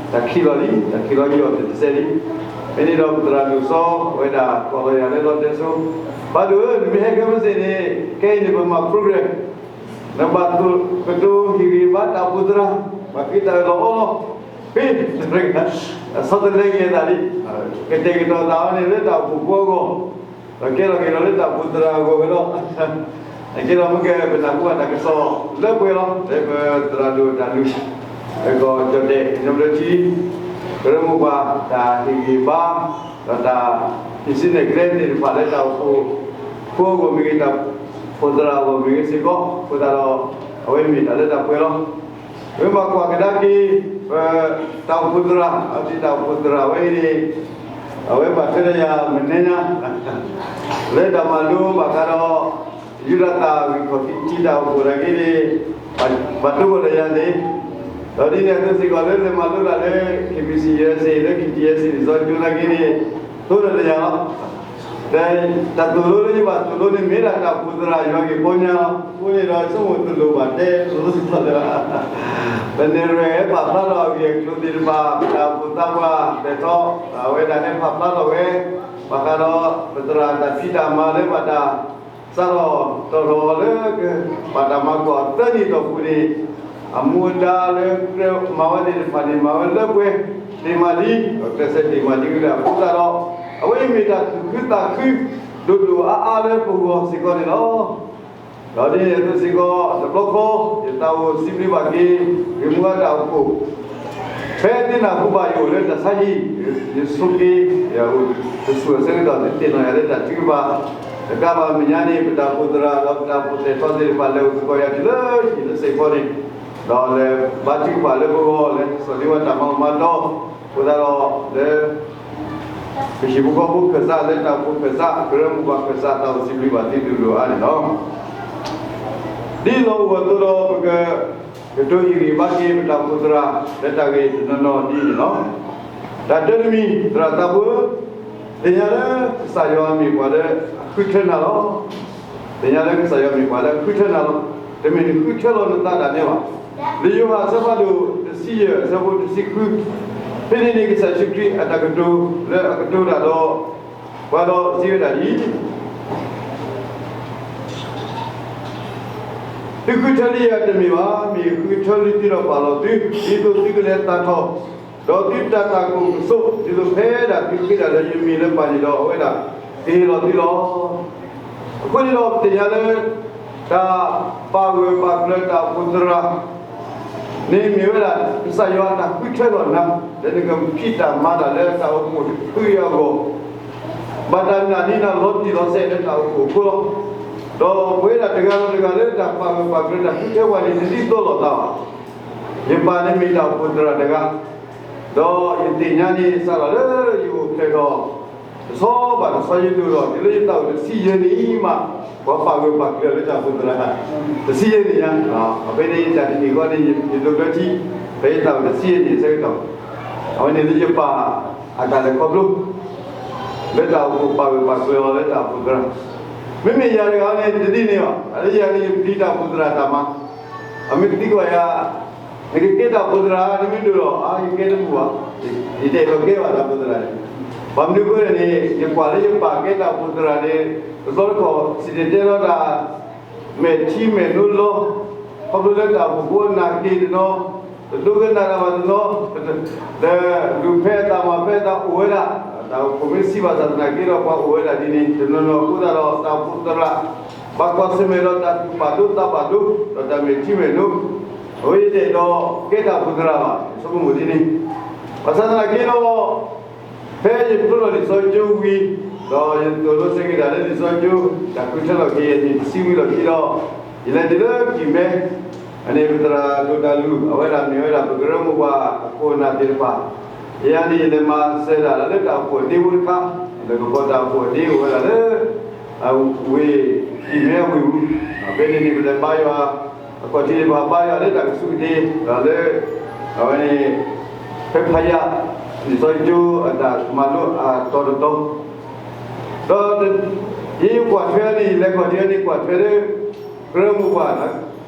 တၢ်ခံးလီၤလံ တၢ်ခံးလီၤယံာ်အီၤတစဲးလံ. ဖဲန့ၣ်ဒီးပသရၣ်ဒိၣ်စီၤ အဝဲဒၣ်ကီၢ်လီၤယၤလၢလီတဲစိ ဘၣ်ဒိၣ်ဧၢ နမ့ၢ်ဟဲခဲမုၢ်ဆ့ၣ်န့ၣ် ခဲအံၤန့ၣ် ပမၤ program နဘၣ်သိၣ်ကတိၤဟ့ၣ်ဂံၢ်ဘါတၢ်အိၣ်ဖှိၣ်သရၣ် ဘၣ်ဃ့တၢ်အၢၣ်လီၤအီလီၤ ဖဲ အဆီတလဲက့ၤအသးလံ ကတဲာ်ကတီၤသးအီၤန့ၣ်လၢတၢ်အိၣ်ဖှိၣ်ဖိအဂီၢ် ဒီးကဲထီၣ်က့ၤဒီးလၢတၢ်အိၣ်ဖှိၣ်သရၣ်အဂီၢ်ဝဲလီၤ. အကဲဒီးမ့ၢ်ကဲ ပနၢ်ဟူဘၣ်တၢ်ကစီၣ်လၢပှဲၤလီၤ လၢပသရၣ်ဒိၣ်တၢ်ဒုး လၢကီၢ်ကၠီၣ်တဲၣ် ကညီဘျၢထံ ကရၢမိၢ်ပှၢ် တၢ်ဟ့ၣ်ဂံၢ်ဘါ ဒီးတၢ်ဟံးစုနဲၣ်ကျဲသ့ၣ်တဖၣ်လၢတၢ်အိၣ်ဖှိၣ်ဖိအဂီၢ်မ့ၢ်ဂ့ၤ တၢ်အိၣ်ဖှိၣ်သရၣ်အဂီၢ်မ့ၢ်ဂ့ၤစ့ၢ်ကီး အဃိသတးဒီး အဝဲမ့ၢ်တၢ်လၢတၢ်ပှဲၤလီၤ. ပမ့ၢ်ကွၢ်ကဒါက့ၤ ပတၢ်အိၣ်ဖှိၣ်သရၣ် အဝဲသ့ၣ်တၢ်အိၣ်ဖှိၣ်သရၣ်ဝဲအံၤန့ၣ် အဝဲဘၣ်ထွဲဒီးယၤမနံၤညါ လၢတၢ်မၤလိဘၣ်ဃးဒီး ယူဒၤသၣ်ဂံၢ်ခီၣ်ထံးတၢ်အိၣ်ဖှိၣ်နာ်က့န့ၣ် ဘၣ်တိၢ်ဃီၤဒီးယၤသ့ၣ် ဒီးဒ်န့ၣ်အသိးစ့ၢ်ကီးလၢလဲၤမၤလိဒၣ်လၢ KBC USA လၢ KTSA န့ၣ် စီၤကၠိနာ်က့န့ၣ် တိၢ်ဃီၤဒီးယၤလီၤ. တၢ်သိၣ်လိလၢယဘၣ်သိၣ်လိန့ၣ် မ့ၢ်ဒၣ်တၢ်အိၣ်ဖှိၣ်သရၣ်ယွၤဂ့ၢ်ပီညါလီၤ. အဃိန့ၣ်ဒီး ဆိကမိၣ်တလိၣ်ဘၣ်တဲလိၤလိၤလၢ ပနဲၣ်ရွဲၣ်ဟဲပာ်ဖျါထီၣ်အဂ့ၢ်အကျိၤသ့ၣ်တဖၣ် တၢ်အိၣ်ဖှိၣ်သးပှၢ်ပဲာ်ထီၣ် အဝဲဒၣ်ဟဲပာ်ဖျါထီၣ်ဝဲ ဘၣ်ဃးဒီး ပသရၣ်တၢ်ဖံးတၢ်မၤလၢဘၣ်တၢ် စးထီၣ်တီၣ်ထီၣ်အီၤလၢ ဘၣ်တၢ်မၤကွၢ်သၢနံၣ်အတီၢ်ပူၤန့ၣ် အမူအဒါလၢကြၢးမၤဝဲသ့ၣ်တဖၣ်န့ၣ် မၤဝဲလၢပှဲၤတ့ၢ်မးလံ ဒီးကျဲးစၢးတ့ၢ်မးလံဝဲဒၣ်အဃိသတးဒီး အဝဲအံၤမ့ၢ်တၢ်သူၣ်ခုသးခု ဒိၣ်ဒိၣ်အါအါလၢပဂီၢ်စ့ၢ်ကီးန့ၣ်လီၤ. ဒီးဒ်န့ၣ်အသိးစ့ၢ်ကီး တဘျီဃီ ယသးအိၣ်စံးဘျုးဘၣ်က့ၤ ဂ့ၢ်မူအတၢ်အိၣ်ဖှိၣ် ဖဲသုနၢ်ဟူဘၣ်ယအိၣ်လၢတၢ်ဆါဟံၣ် ယဆိးက့ ယအိၣ်တဆူၣ်အဆၢကတီၢ် သုသ့ၣ်နီၣ်ယၤလၢတၢ်ထုကဖၣ် တကးဘၣ်မဲာ်ညါန့ၣ် ပတၢ်အိၣ်ဖှိၣ်သရၣ်ဒီးပတၢ်အိၣ်ဖှိၣ်သဲးထီၣ်သ့ၣ်တဖၣ်လဲၤအိၣ်သကိးယၤတုၤလၢဟံၣ်လၢစဲးဖီန့ၣ် ဒီးလဲၤဘါထုကဖၣ်လၢပဂီၢ် လဲၤစီၣ်န့ၢ်ဝဲတၢ်မၤအၢမၤတီ အဃိသတးဒီးလၢ ပဟံၣ်ဖိဃီဖိခၢၣ်စး လၢတၢ်အိၣ်ဖှိၣ်ခၢၣ်စး ကရၢမိၢ်ပှၢ်ခၢၣ်စး တၢ်အိၣ်စံးဘျုးဘၣ်သုဒိၣ်ဒိၣ်အါန့ၣ်လီၤ. ဒ်လီၢ်အိၣ်အသိးဒီး ပက ကတိၤဟ့ၣ်ဂံၢ်ဘါက့ၤ ပတၢ်အိၣ်ဖှိၣ်သရၣ် လၢတၢ်ဂ့ၢ်တနီၤနီၤဒ်အံၤန့ၣ်လီၤ. တၢ်တၢတမံၤ သရၣ်သးဖိဧၢ, သ့ၣ်ညါလၢကစၢ်ယွၤမ့ၢ်ပှၤလၢအဃုထၢနၤလီၤ. သ့ၣ်ညါလၢကစၢ်ယွၤမ့ၢ်ပှၤလၢအဃုထၢနၤလီၤ. တမ့ၢ်နဃုထၢလီၤနသးဒၣ်နဲဘၣ်. လံာ်ယိၤဟၣ်အဆၢဖးဒိၣ်တဆံယဲၢ် အဆၢဖိတဆံဃု, ဖဲန့ၣ်န့ၣ် ကစၢ်ယ့ၣ်ၡူးခရံာ်အတၢ်ကတိၤလၢအကတိၤတၢ်ဒီး ပှၤဒီးစံးဝဲဒၣ်ဒ်အံၤ သုဃုထၢလံယၤတမ့ၢ်ဘၣ်, မ့ၢ်ယဃုထၢလံသုဒီးပာ်လီၤသု, ဒ်သိးသုကလဲၤသၣ်ထီၣ်, ဒီးသုတၢ်တၢ်ကိၢ်ကဆိး, ဒ်သိးဖဲဒၣ်သုဃ့တၢ်လၢယမံၤလၢပၢ်န့ၣ်ဒီး အဝဲဒၣ်ကဟ့ၣ်လီၤသုလီၤ. အဃိန့ၣ်ဒီး ပသ့ၣ်ညါလၢ တၢ်ပာ်ဂၢၢ်ပာ်ကျၢၤတၢ်အိၣ်ဖှိၣ်သရၣ် န့ၣ်မ့ၢ်ဝဲဒၣ် ကစၢ်ယွၤအတၢ်ဃုထၢထီၣ်နၤ လၢနကဖံးတၢ်မၤတၢ်လၢတၢ်အိၣ်ဖှိၣ်တဖုအံၤအဂီၢ်, ဘၣ်တၢ်နာ်န့ၢ်နၤလီၤတံၢ်လီၤဆဲးလၢတၢ်အိၣ်ဖှိၣ်အဃိလီၤ. ဒီးပဝဲဒၣ်တဂၤဒီးတဂၤလၢတၢ်ပာ်ဂၢၢ်ပာ်ကျၢၤတၢ်ဃုထၢပှၤန့ၣ် တဒ်သိးလိာ်သးဘၣ်. ယပၢ်န့ၣ်မ့ၢ်တၢ်အိၣ်ဖှိၣ်သရၣ်တဂၤ, ဒီးယသ့ၣ်ညါန့ၣ် စးထီၣ်လၢယအိၣ်ဖျဲၣ်ထီၣ် တဆီဘၣ်တဆီယဒိၣ်ထီၣ် တုၤလၢယသးအိၣ်တဆံယဲၢ်နံၣ်အံၤမး ပှၤပာ်ဂၢၢ်ပာ်ကျၢၤလၢတၢ်အိၣ်ဖှိၣ်သရၣ် တဆံယဲၢ်နံၣ်ညါ, အဖဲန့ၣ်ယတၢ်တနံၤဃီန့ၣ် ယဒိးဘျၢထံ ဖဲယသးဝံၣ်တဆံယဲၢ်နံၣ်အဆၢကတီၢ်, အဝဲန့ၣ်လၢယပၢ်အတၢ်လဲၤခီဖျိ လၢတၢ်အိၣ်ဖှိၣ်ပာ်ဂၢၢ်ပာ်ကျၢၤအီၤလၢတၢ်အိၣ်ဖှိၣ်သရၣ်, မ့မ့ၢ်ယၤတဂၤန့ၣ် တဒ်န့ၣ်ဘၣ်, အလၢယၤန့ၣ် ယပျံၤတၢ်အိၣ်ဖှိၣ်သရၣ်တၢ်မၤ, အမ့ၢ်သံကွၢ်ယၤ နကကဲတၢ်အိၣ်ဖှိၣ်သရၣ် နမ့ၢ်ဒိၣ်လီၤ, အါ ယကဲတပူၤဘၣ်, ယတအဲၣ်ဒိးကဲဘၣ်တၢ်အိၣ်ဖှိၣ်သရၣ်န့ၣ်, ဘၣ်မနုၤအဃိလဲၣ်န့ၣ် ယကွၢ်လၢယပၢ်ကဲတၢ်အိၣ်ဖှိၣ်သရၣ်န့ၣ် တဘျီတခီၣ် စံၣ်တဲၤတဲလီၤတၢ် မဲာ်ထံမဲာ်နိလီၤ, ခီဖျိလၢတၢ်အိၣ်ဖှိၣ်ဖိအနၢ်က့ၤတနီၤ, တဒိကနၣ်တၢ်ဘၣ်တနီၤ, ဒီးလူၤဖဲအသးမၤဖဲအသးအိၣ်ဝဲဒၣ်, တၢ်အိၣ်ဖှိၣ်မ့ၢ်ဆံးဘၣ်ဆၣ်သနာ်က့ဒီး ပှၤအိၣ်ဝဲဒၣ်ဒ်န့ၣ် တနီၤနီၤအဃိသတးဒီး တၢ်အိၣ်ဖှိၣ်သရၣ် ဘၣ်ကွၢ်ဆၢၣ်မဲာ်ဒီးတၢ်သူၣ်ပာ်ဒိၣ်သးပာ်ဒိၣ် ဒီးတၢ်မဲာ်ထံမဲာ်နိ, အဝဲယတအဲၣ်ဒိးကဲတၢ်အိၣ်ဖှိၣ်သရၣ်ဘၣ်, ယဆိကမိၣ်ဒ်န့ၣ်, ဘၣ်ဆၣ်သနာ်က့ဒီး ဖဲယဖျိလီၤလံာ်စီဆှံကၠိဝံၤ, ဒီးယသိၣ်လိစ့ၢ်ကီးဒၣ်လၢလံာ်စီဆှံကၠိ တၢ်ဃုထၢထီၣ်က့ၤယၤန့ၣ် တဆံဝံၤလီၢ်ခံဒီး, ယလဲၤတုၤလၢကံၢ်မဲ, အန့ၣ်ပသရၣ်ဒိၣ်တၢ်လုၢ် အဝဲဒၣ်မ့ၢ်ဝဲဒၣ်ပကရၢမိၢ်ပှၢ်အခိၣ်အနၢ်သ့ၣ်တဖၣ်, ယၤန့ၣ် ယလဲၤမၤစၢၤဒၣ်လၢတၢ်အိၣ်ဖှိၣ်အဒ့ဖိတခါ, လၢကပီၤတၢ်အိၣ်ဖှိၣ်အဒ့အိၣ်ဝဲဒၣ်လၢ အဝ့ၢ်ကံၢ်မဲအဝ့ၢ်ပူၤ, ဖဲန့ၣ်န့ၣ် ပလဲၤဘါယွၤ, အခီၣ်ထံးန့ၣ် ပဘါယွၤလၢတၢ်ကစူၢ်ကတ့ၢ်, ဒီးလၢ အဝဲန့ၣ် ဖဲဖးယၣ် လံာ်စီဆှံကၠိအတၢ်မၤလိအတီၤတတီၤ, ဒီး ယကွၢ်ထွဲန့ၣ် ယလဲၤခီၣ်ထံးန့ၣ် ကွၢ်ထွဲလၢ ကရၢမိၢ်ပှၢ် ထံးခ့ၣ်ဘံၣ်စံၣ်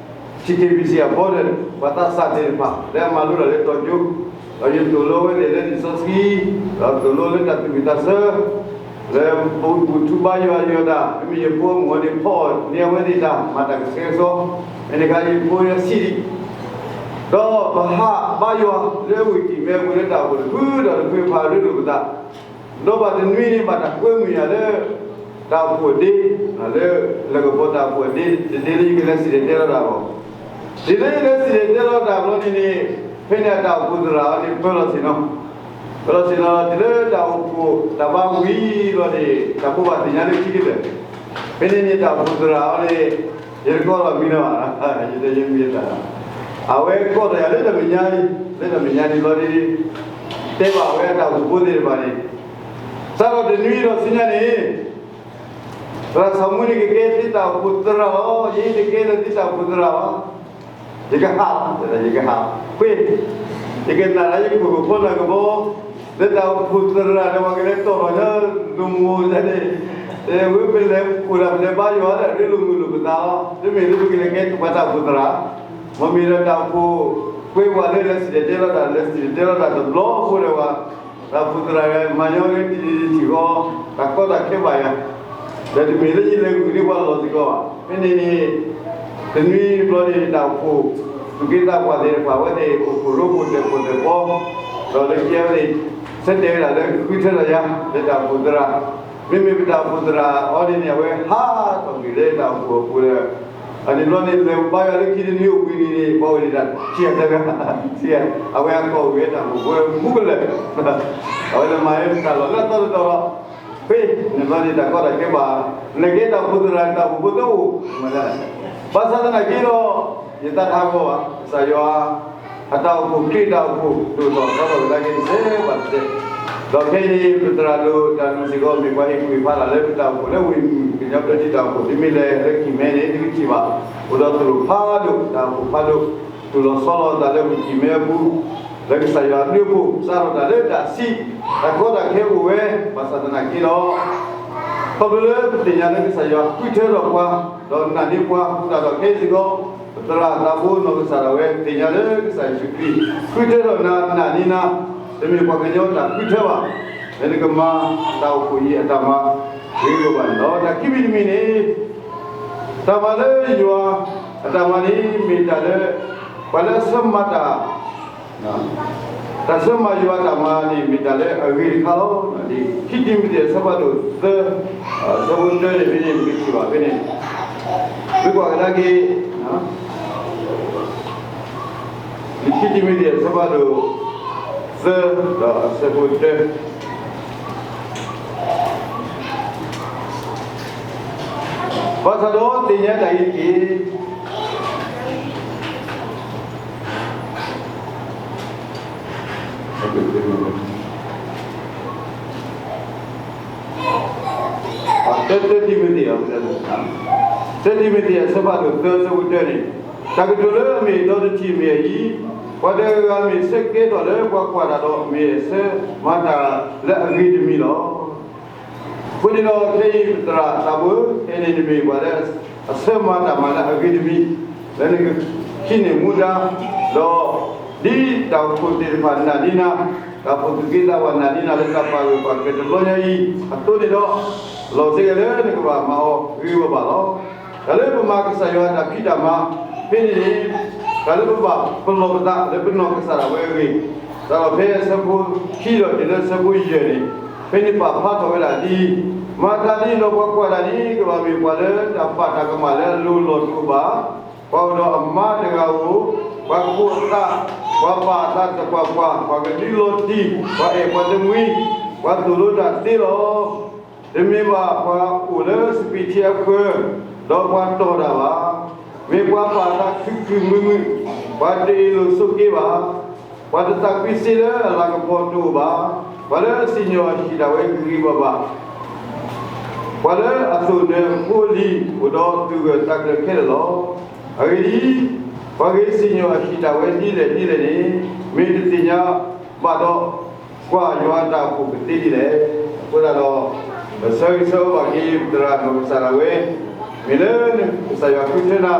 အဘီဒီး ပှၤသးစၢ်သ့ၣ်တဖၣ် လၢအမၤလိတၢ်လၢတီၤကၠိ, ဒီးယသိၣ်လိဝဲသ့ၣ်လၢလံာ်စီဆှံ, ဒီးသိၣ်လိလၢတၢ်သူၣ်ဝံၣ်သးဆၢ, လၢပဘူၣ်ထူဘါယွၤယွၤတၢ်, မ့မ့ၢ်ယဖိမုၣ်အီၤန့ၣ် ဖီၣ်န့ၢ်အဝဲသ့ၣ်တၢ် မၤတၢ်ကဆှဲကဆှီ, မ့ၢ်တခါယဖိယဆံးဒံး, ဒီးပဟးဘါယွၤလၢဝ့ၢ်ကံၢ်မဲပူၤလၢတၢ်အိၣ်ဖှိၣ်တဖုဒီးတဖု ပဟးရ့လိာ်ပသး ဒီးဘၣ်တနွံန့ၣ် ဘၣ်တၢ်ကွဲမုာ်ယၤလၢ တၢ်အိၣ်ဖှိၣ်အဒ့, လၢ လၢကပီၤတၢ်အိၣ်ဖှိၣ်အဒ့ တဒ့လၢယကလဲၤစံၣ်တဲၤတဲလီၤတၢ်အဂီၢ်, ဒ်လၢယလဲၤစံၣ်တဲၤတဲလီၤတၢ်ဘျီန့ၣ်န့ၣ်, ဖဲန့ၣ်အတၢ်အိၣ်ဖှိၣ်သရၣ်အီၤန့ၣ် ပၢၤလီၤဆ့ၣ်နီၤ, ပၢၤလီၤဆ့ၣ်နီၤ တုၤလၢတၢ်အိၣ်ဖှိၣ်တၢ်ဘါဝံၤလီၤန့ၣ် တၢ်ဖိဘၣ်သ့ၣ်ညါလၢခံကတၢၢ်, ဖဲန့ၣ်န့ၣ် တၢ်အိၣ်ဖှိၣ်သရၣ်အီၤန့ၣ် ယတကိးထီၣ်မံၤလၢၤဘၣ်, ယတယမံၤအသး, အဝဲကိးထီၣ်ယၤလၢတၢ်မဲာ်ညါ, လၢတၢ်မဲာ်ညါန့ၣ်ဘျီန့ၣ် တဲဘၣ်ဝဲအတၢ်အိၣ်ဖှိၣ်ဖိသ့ၣ်တဖၣ်န့ၣ်, စးထီၣ်တနွံဒီးဆူညါန့ၣ် သရၣ်စီၤမူန့ၣ်ကကဲသုတၢ်အိၣ်ဖှိၣ်သရၣ်လီၤ, ယဲယတကဲလၢၤသုတၢ်အိၣ်ဖှိၣ်သရၣ်ဘၣ်, ယကဟး, ယကဟး, ဃ့, ယကနၣ်လၢယခိၣ်ကဖိနၢ်ကဘီ, လၢတၢ်အိၣ်ဖှိၣ်သရၣ်ဒီးပှၤကလဲၤတီၢ်ထီၣ်ညီဒိၣ်မုၢ်န့ၣ်, ဝဲပလဲၤအိၣ်ဒၣ်ပလဲၤဘါယွၤဒၣ်ရ့လိာ်မုာ်လိာ်ပသးလီၤ, တမ့ၢ်လၢပကလဲၤကဲပှၤတၢ်အိၣ်ဖှိၣ်သရၣ်, မ့မ့ၢ်လၢတၢ်အိၣ်ဖှိၣ်ကွဲပှၤလၢလဲၤစံၣ်တဲၤတဲလီၤတၢ် လဲၤစံၣ်တဲၤတဲလီၤတၢ်တဘျီအဃိဒီးဝဲ တၢ်အိၣ်ဖှိၣ်သရၣ်မၤညီလၢတံၤတံၤထံၣ်ဃီ, တၢ်ကီတၢ်ခဲဘၣ်ယၤ, ဒီးတမ့ၢ်လၢယလဲၤဂုာ်န့ၢ်ပှၤလီၢ်စ့ၢ်ကီးဘၣ်. ဖဲန့ၣ်န့ၣ် တနွံဘျီန့ၣ် တၢ်အိၣ်ဖှိၣ်သူၣ်က့သးပှၢ်သ့ၣ်တဖၣ် အဝဲသ့ၣ်အိၣ်ဖှိၣ်ရိဖှိၣ်တဲာ်ဖှိၣ်တဲာ်ဖီ, ဒီးလၢခံအဝဲသ့ၣ် ဆၢတဲာ်ဝဲဒၣ်လၢဃုထၢထီၣ်ယၤ လၢတၢ်အိၣ်ဖှိၣ်သရၣ်, မ့မ့ၢ်ပတၢ်အိၣ်ဖှိၣ်သရၣ်အီၤန့ၣ်န့ၣ် အဝဲဟးထီၣ်ကွံာ်လၢတၢ်အိၣ်ဖှိၣ်အပူၤလၢ အန့ၣ်ဘျီန့ၣ် လဲၤဘါယွၤလၢခံတနွံအိၣ်ဘှံးနံၤန့ၣ် ပှၤအိၣ်ဒံးတၢ်ဆံးအသၢဂၤ, ဆံး, အဝဲအကီၢ်အိၣ်ဝဲတၢ်အိၣ်ဖှိၣ်ဖိမူကလၢာ်, အဝဲလဲၤမၤဟဲတၢ်လီၢ်လၢအသီတတီၤလီၤ. ဖဲန့ၣ်ဘျီန့ၣ် တၢ်ကီတၢ်ခဲဘၣ်, နကဲတၢ်အိၣ်ဖှိၣ်သရၣ် တၢ်အိၣ်ဖှိၣ်ဖိတအိၣ်, ဘၣ်ဆၣ်သနာ်က့ဒီး ယသးတဟးဂီၤဘၣ်, ကစၢ်ယွၤ အတၢ်အိၣ်ဖှိၣ်ခရံာ်တၢ်အိၣ်ဖှိၣ်ဒိၣ်ထီၣ်ထီထီၣ်ကဒါက့ၤတစဲးဘၣ်တစဲး, ဒီးခဲအံၤန့ၣ် ပသရၣ်ဒိၣ်တၢ်လုၢ်စ့ၢ်ကီး မ့ၢ်ပှၤဟ့ၣ်ကူၣ်ဟ့ၣ်ဖးတၢ်လၢပတၢ်အိၣ်ဖှိၣ်လၢဝ့ၢ်မုၢ်ကညီဘျၢထံတၢ်အိၣ်ဖှိၣ် တမ့ၢ်လၢလၢကံၢ်မဲန့ၣ် သုကထံၣ်ဘၣ်, အိၣ်ဒီးသရိာ်ဖးဒိၣ် တၢ်အိၣ်ဖှိၣ်ဖးဒိၣ် တူၢ်လီၤဆီလီၤအသးလၢဝ့ၢ်ကံၢ်မဲအပူၤ, လၢကစၢ်ယွၤအဘျုးအဖှိၣ် စးထီၣ်တၢ်လၢတၢ်ဆံး, တၢ်ကီတၢ်ခဲအိၣ်ဝဲ, ဘၣ်ဆၣ်သနာ်က့ဒီး ခီဖျိလၢပသ့ၣ်ညါလၢကစၢ်ယွၤဃုထၢထီၣ်ပှၤ, ဒီးနာ်န့ၢ်ပှၤ အဃိသတးဒီးခဲအံၤစ့ၢ်ကီး ပသရၣ်သးဘိနီၢ်ကစၢ်ဒၣ်ဝဲ သ့ၣ်ညါလၢကစၢ်ယ့ၣ်ၡူးခရံာ် ဃုထၢထီၣ်နၤ နာ်န့ၢ်နၤ, တမ့ၢ်ပှၤကညီတၢ်ဃုထၢဘၣ်, မ့ၢ်နကမၤတၢ်အိၣ်ဖှိၣ်အံၤအတၢ်မၤ ဂ့ၤလိာ်ဘၣ်န့ၣ်လီၤ. တၢ်ခံမံၤတမံၤန့ၣ် တၢ်မၤလၢယွၤအတၢ်မၤန့ၣ် မ့ၢ်တၢ်လၢ ပှၤလၢအဆၢမၤတၢ် တၢ်ဆၢမၤယွၤအတၢ်မၤန့ၣ် မ့ၢ်တၢ်လၢအဂ့ၤတခါလီၤ. လံာ်ခံတံၤမသ့းအဆၢဖးဒိၣ်သၢ, အဆၢဖိတၢန့ၣ် ဖဲန့ၣ် ပကထံၣ်ဘၣ်ဖဲန့ၣ်, မ့ၢ်ကွၢ်ကဒါက့ၤ လံာ်ခံတံၤမသ့းအဆၢဖးဒိၣ်သၢ ဒီးအဆၢဖိတၢ ဘၣ်ဆၣ်ဒီးသ့ၣ်ညါတၢ်အံၤတက့ၢ်. တၢ တၢတံၤမသ့း, တၢတံၤမသ့းအဆၢဖးဒိၣ်သၢ အဆၢဖိတၢန့ၣ်, တၢ်ကတိၤလၢအမ့ၢ်အတီတထံၣ်မ့ၢ်အအံၤ, ပှၤတဂၤဂၤမ့ၢ်ဆၢကဲထီၣ်လၢပှၤကွၢ်တၢ်ဒီး မ့ၢ်အဆၢမၤတၢ်လၢအဂ့ၤတမံၤလီၤ. အဃိန့ၣ်ဒီး ခဲအံၤပသရၣ်သးဘိ ခဲအံၤန့ၣ်မ့ၢ်ပှၤလၢအဆၢမၤတၢ်မၤလၢအဂ့ၤတမံၤ လၢနကဟံးန့ၢ်မူဒါ ဒီး ဒ်တၢ်အိၣ်ဖှိၣ်သ့ၣ်တဖၣ်နာ်န့ၢ်နၤ, တၢ်အိၣ်ဖှိၣ်သူၣ်က့သးပှၢ်နာ်န့ၢ်နၤ လၢတၢ်ပာ်ဂၢၢ်ပာ်ကျၢၤတဘျီညါအံၤအသိးန့ၣ်ဒီး, လီၤစ့ၢ်ကီးလၢနကဘၣ်မၤအီၤဂ့ၤဂ့ၤဘၣ်ဘၣ်လီၤ. တၢ်လၢပမၤကစၢ်ယွၤအတၢ်ဖံးတၢ်မၤဖဲန့ၣ်န့ၣ်, တၢ်လၢပဘၣ်ပလီၢ်ပသးလၢပနီၢ်ကစၢ်ဒၣ်ဝဲအဂ့ၢ်, စးထီၣ်ဖဲအဆၢဖိခံဒီးတုၤလၢအဆၢဖိယဲၢ်န့ၣ်, ဖဲန့ၣ်ပာ်ဖျါထီၣ်ဝဲဒၣ်ဒ်အံၤ, မၤသးဒ်န့ၣ်ဒီးပှၤကွၢ်တၢ်န့ၣ် ကဘၣ်မ့ၢ်ပှၤလၢတၢ်ပာ်တၢ်ကမၣ်လၢအလိၤလီၢ်တအိၣ်ဘၣ်, ပှၤအိၣ်ဒီးအမါတဂၤဧိၤ, ပှၤကိးအသး, ပှၤပာ်အသးသပှၢ်ပှၢ်, ပှၤကဒုးလီၤတံၢ်, ပှၤအဲၣ်ပှၤတမှံ, ပှၤသိၣ်လိတၢ်သ့လီၤ. တမ့ၢ်ဘၣ်ပှၤအိၣ်လၢစပံးထံအဃၢၤ, ဒီးပှၤတီၢ်တၢ်ဘၣ်. မ့ၢ်ပှၤပာ်အသးခုခုမုာ်မုာ်, ပှၤတအ့ၣ်လိာ်ဆိးက့ဘၣ်, ပှၤတသးကွံစ့လၢအလၤကပီၤတအိၣ်ဘၣ်, ပှၤလၢအစံၣ်ညီၣ်အဟံၣ်ဒၣ်ဝဲဂ့ၤဂ့ၤဘၣ်ဘၣ်, ပှၤလၢအသိၣ်နၢၤအဖိအလံၤ အိၣ်ဒီးသူၣ်ဂၢၢ်သးကျၢၤခဲလၢာ်လီၤ. အဂ့ၢ်ဒ်အံၤ, ပှၤဂ့ၤစံၣ်ညီၣ်အဟံၣ်ဒၣ်ဝဲဒ်လဲၣ်ဒ်လဲၣ်န့ၣ်, မ့ၢ်တသ့ၣ်ညါဘၣ်ဒီး, ကွၢ်ယွၤအတၢ်အိၣ်ဖှိၣ်ကသ့ဒ်လဲၣ်. အဃိသတးဒီး, ပဆၢဂ့ၤဆၢဝါဘၣ်က့ၤပသရၣ်နီၢ်ကစၢ်ဒၣ်ဝဲ, မ့ၢ်လၢကစၢ်ယွၤဃုထၢနၤ,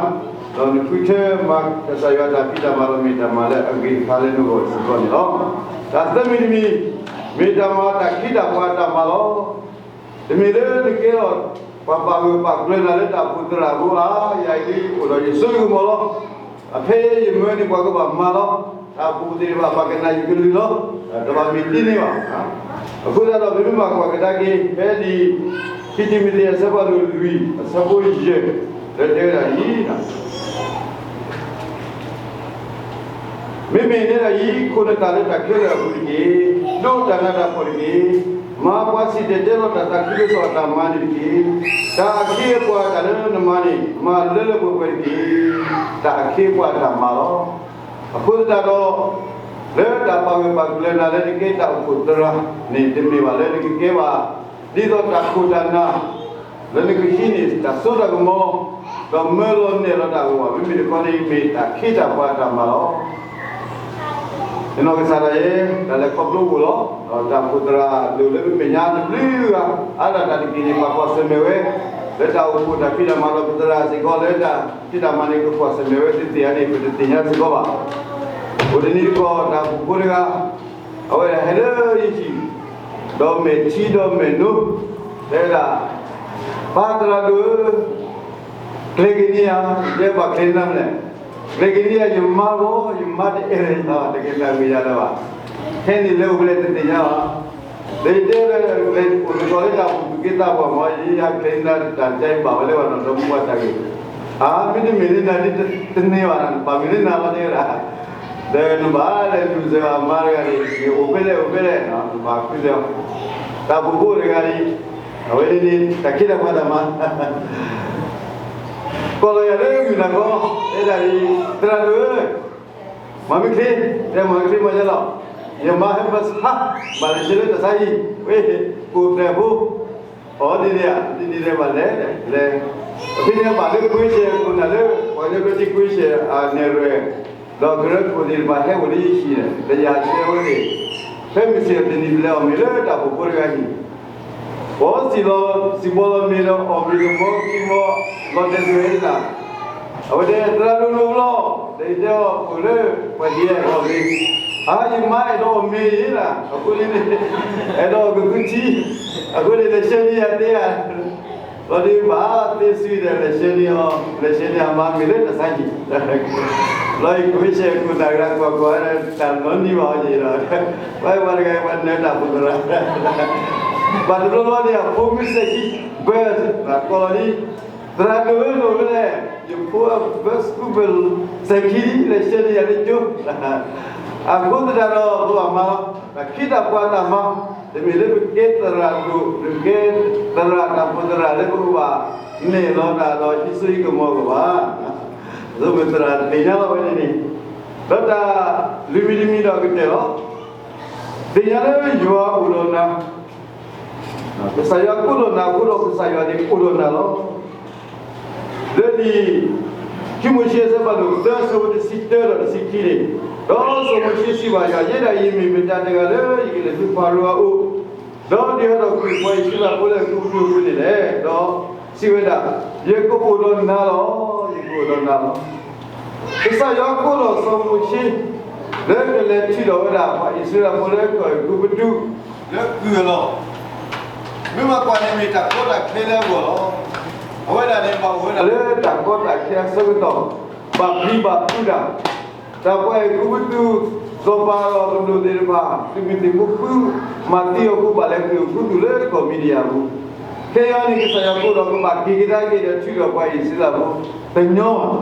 ဒီးနဃုထၢမၤကစၢ်ယွၤတၢ်ဖံးတၢ်မၤဒီးမ့ၢ်တၢ်မၤလၢအဂ့ၤတခါလၢနဂီၢ်စ့ၢ်ကီးန့ၣ်လီၤ. တၢ်သၢမံၤတမံၤ, မ့ၢ်တၢ်မၤတၢ်ခ့တၢ်ပှၤအတၢ်မၤလီၤ. တမ့ၢ်လၢနကဲထီၣ် ပှၤပာ်ဂၢၢ်ပာ်ကျၢၤနၤလၢတၢ်အိၣ်ဖှိၣ်သရၣ်အဃိဧါ, ယၤအံၤဒ်အိၣ်ဒီးယစိကမီၤလီၤ. အဖဲယမၢန့ၣ်ပှၤကဘၣ်မၤလီၤ. တၢ်အိၣ်ဖှိၣ်သ့ၣ်တဖၣ်ဘၣ်ကနၣ်ယကလုၢ်လီၤ. တဘၣ်မ့ၢ်ဒ်န့ၣ်ဘၣ်. အဃိသတးဒီး ပမ့ၢ်ဘၣ်ကွၢ်ကဒါက့ၤ ဖဲလံာ်ခံတံၤမသ့းအဆၢဖးဒိၣ်လွံၢ် အဆၢဖိယဲၢ် လၢတဲဝဲဒၣ်အံၤ မ့မ့ၢ်နဲဒၣ်အံၤ ခိးနသးလၢတၢ်ခဲလၢာ်အပူၤတက့ၢ်. ဒိးတၢ်နးတၢ်ဖှီၣ်တက့ၢ်. မၤပှၤစံၣ်တဲၤတဲလီၤတၢ်သးခုကစီၣ်အတၢ်မၤန့ၣ်တက့ၢ်. တၢ်အခ့အပှၤတၢ်လၢနမၤန့ၣ် မၤလၢလၢပှဲၤပှဲၤတက့ၢ်. တၢ်အခ့အပှၤအတၢ်မၤလီၤ. အဃိသတးဒီး လၢတၢ်ပာ်ဂၢၢ်ပာ်ကျၢၤနၤလၢနကဲတၢ်အိၣ်ဖှိၣ်သရၣ်န့ၣ် တမ့ၢ်ဘၣ်လၢနကကဲဘၣ် ဒ်သိးတၢ်ခိၣ်တၢ်နၢ် လၢနကဟံးန့ၢ်တၢ်စိတၢ်ကမီၤ ဒီးမၢလီၤနဲၣ်လီၤတၢ်အဂီၢ်ဘၣ်. မ့မ့ၢ်တခီန့ၣ် မ့ၢ်တၢ်ခ့တၢ်ပှၤအတၢ်မၤလီၤ. ယနီၢ်ကစၢ်ဒၣ်ယဲ တၢ်လဲၤခီဖျိအိၣ်လီၤ. ဒီးတၢ်အိၣ်ဖှိၣ်သရၣ်ဒိၣ်လၢပမဲာ်ညါတဘျုးဂၤ အါဒၣ်တၢ်တက့ၢ်န့ၣ် ပှၤကွၢ်ဆၢၣ်မဲာ်ဝဲ လၢတၢ်အိၣ်ဖှိၣ်တၢ်ဖံးတၢ်မၤဒီးပသရၣ်စ့ၢ်ကီး လၢတၢ်ဖံးတၢ်မၤန့ၣ် ကကွၢ်ဆၢၣ်မဲာ်ဝဲသ့ၣ်သ့ၣ်ဧါန့ၣ် ပတသ့ၣ်ညါစ့ၢ်ကီးဘၣ်. အိၣ်တနံၤတကီၢ် တၢ်အိၣ်ဖှိၣ်ဖိတဂၤ အဝဲဒၣ်ဟဲလၢယဟံၣ် ဒီးမဲာ်ထံဒီးမဲာ်နိ တဲဝဲဒၣ်, ပၢ်သရၣ်ဒိၣ်ဧၢ, ကျဲၤက့ၤန့ၢ်ယၤ, ယတဲဘၣ်ကျဲၤနၤမလဲၣ်, ကျဲၤက့ၤန့ၢ်ယၤ ယမါလီၤ, ယမါတအဲၣ်လၢၤယၤဘၣ်, တကနၣ်ဝံၤယၤလၢၤဘၣ်. ခဲန့ၣ်လၢအိၣ်ဖဲလဲၣ်တသ့ၣ်ညါဘၣ်. ဒီးယတဲလၢ အိၣ်သကိးလၢတၢ်အိၣ်ဖှိၣ်သူၣ်က့သးပှၢ်မ့ၢ် ယယၤကျဲၤနၤတၢ်ကါအံၤဘၣ်ဝဲလၢဘၣ်နီၤ ဒီမါဝၤတၢ်ဂ့ၢ်, အါ မ့တမ့ၢ်လၢနၤဒ်တန့ၢ်ဘၣ်နီၤ နဘၣ်မ့ၢ်လၢနၤလီၤတဲဝဲဒၣ် ဒီးနဘၣ်လဲၤလူၤစၢၤအမါတဂၤန့ၣ် အိၣ်ဖဲလဲၣ်အိၣ်ဖဲလဲၣ် နဘၣ်ဃုစၢၤအီၤ, တၢ်အိၣ်ဖှိၣ်ဖိတဂၤအံၤ အဝဲန့ၣ်န့ၣ် တၢ်ခ့တၢ်ပှၤတၢ်မၤ ကိးလီၤယၤလၢမုၢ်နၤခီ တဲဒၣ်အံၤ သရၣ်ဒိၣ်ဧၢ, မၤမ့ၢ်ချ့, တဲမၤမ့ၢ်ချ့မၤယဲလီၤ, ယမါဟဲဘၣ်ဆါ, ဘၣ်လဲၤဆှၢလၢတၢ်ဆါဟံၣ်, ဝဲ, ကိၣ်သဲးဖိ အီၤဒ်န့ၣ်ဧါ, ဒ်န့ၣ်လဲၤဘၣ်လဲၤ, လဲၤ, အဖဲန့ၣ်ဘၣ်လၢကွ့ဆဲး ခိၣ်နၢ်လၢ ပှၤကညီဘျၢထံကွ့ဆဲးအနဲၣ်ရွဲၣ်, ဒီးကရၢခိၣ်သ့ၣ်တဖၣ်ဟဲအိၣ်လၢယဟံၣ်န့ၣ် လၢယဟးဆှၢဝဲသ့ၣ်, ဖဲမုၢ်ဆ့ၣ်တနံၤပလဲၤအီၣ်မ့ၤလၢတၢ်အိၣ်ဖှိၣ်ဖိတဂၤဟံၣ် ပှၤစံၣ်လီၤ စံၣ်ဘီလီၤမ့ၤဒီးအီၣ်မ့ၤတဘီခံဘီ လီၤတဲာ်ဆိဝဲဒၣ်, အဝဲတဲသရၣ်ဒိၣ်ဒိၣ်လီၤ, ဒီးယတဲအီၤအိၣ်လၢ ပှၤဟံၣ်အီၣ်မ့ၤ, အါ ယမါအဲၣ်ဒိးအီၣ်မ့ၤယဲဒၣ်, အဃိန့ၣ် အဲၣ်ဒိးအီၣ်ကသူထံ, အဃိန့ၣ် လဲၤဆှၢန့ၢ်ယၤတဲဧါ, လီၤဒုးဘၣ်သ့စံဒီး လဲၤဆှၢန့ၢ်အီၤ, လဲၤဆှၢန့ၢ်အမါမ့ၤလၢတၢ်ဆါဟံၣ်, လီၤအံၤကွ့ဆဲးခိၣ်နၢ်ဂၤကွၢ်ကွၢ်ဝဲဒီး တၢ်လီၤနံၤဘၣ်အီၤယံၤဒီး, ပှၤပှၤတဂၤပှၤနၢၤတၢ်ဖိသရၣ် ဘၣ်တဘျီဘျီန့ၣ် အဖိမုၣ်စဲးခံ, ဘၢၣ်, ဘၣ်ကိးလီၤလံ, သရၣ်ဒိၣ်ဧၢ ဒိၣ်ဧၢလဲၣ်, ယဖိအဘၢၣ်စကူဘၢၣ်စဲးခံ လဲၤဆှၢန့ၢ်ယၤလၢကၠိ, အဃိသတးဒီး ပဘၣ်မၤလီၤ, တၢ်ခ့တၢ်ပှၤတၢ်မၤ, တမ့ၢ်လၢပကဲသရၣ်ဒိၣ် ပကဲသရၣ်တၢ်ဖိသရၣ်လၢပကဘၣ် နဲၣ်လီၤတၢ်ဒီးဟံးစိဟံးကမီၤကဘၣ်, အသိးပသရၣ်သ့ၣ်ညါလီၤဝဲန့ၣ်န့ၣ်, ဒီးတၢ်လွံၢ်မံၤတမံၤဒီးကတၢၢ်လီၤ, သ့ၣ်ညါလၢယွၤအိၣ်ဒီးနၤ ကစၢ်ယွၤအိၣ်ဒီးနၤအဃိဒီး ကစၢ်ယွၤန့ၣ်အိၣ်ဒီးနၤလီၤ. လၢလံာ် ခံမိၤၡ့အဆၢဖးဒိၣ်သၢ အဆၢဖိတဆံတၢဒီးတဆံခံန့ၣ်, ဒီးစီၤမိၤၡ့စံးဘၣ်ယွၤ, ယဲဒၣ်အံၤမ့ၢ်မတၤတဂၤလၢယကလဲၤဆူဖၤရိၤအအိၣ်, ဒီးဒုးဟးထီၣ်ကွံာ်ပှၤအံၣ်စရ့လးဖိလၢအကုပတူၢ်အပူၤန့ၣ်လဲၣ်. ဒီးစံးဝဲဒၣ်, ယကအိၣ်ဒီးနၤလီၤ, ယကအိၣ်ဒီးနၤလီၤ. ကစၢ်ယွၤကိးထီၣ်စီၤမိၤၡ့ လၢကလဲၤထံၣ်ဒီးဝဲဒၣ်ပှၤအံၣ်စရ့လးဖိလၢကီၢ်အဲၤကူပတူး လၢကုၢ်အလီၢ်, မ့ၢ်ဘၣ်ကွၢ်န့ၣ်မ့ၢ်တၢ်ကီတၢ်ခဲလၢအဂီၢ်လီၤ. အဝဲဒၣ်န့ၣ်ဘၣ်အိၣ်ဝဲဒၣ်လၢတၢ်ကီတၢ်ခဲအဆၢကတီၢ်, ဘၣ်ပျံၤဘၣ်ဖုးတၢ်, တၢ်ပှၤအဲၤကူပတူး စီၤပၤအလီၢ်ပဒိၣ်သ့ၣ်တဖၣ် သုးမုၢ်သံၣ်ဘိဃု မၤသံအီၤအဃိ ဘၣ်လဲၤဃုာ်အဃုသူၣ်လၢကီၢ်မံၤဒယၣ်အပူၤ, ခဲအံၤန့ၣ် ကစၢ်ယွၤကိးထီၣ်ကဘၣ်က့ၤကဒါက့ၤဒီးထံၣ်ဒီးပှၤအံၣ်စရ့လးဖိ, တညီဘၣ်, တမ့ၢ်တၢ်လၢ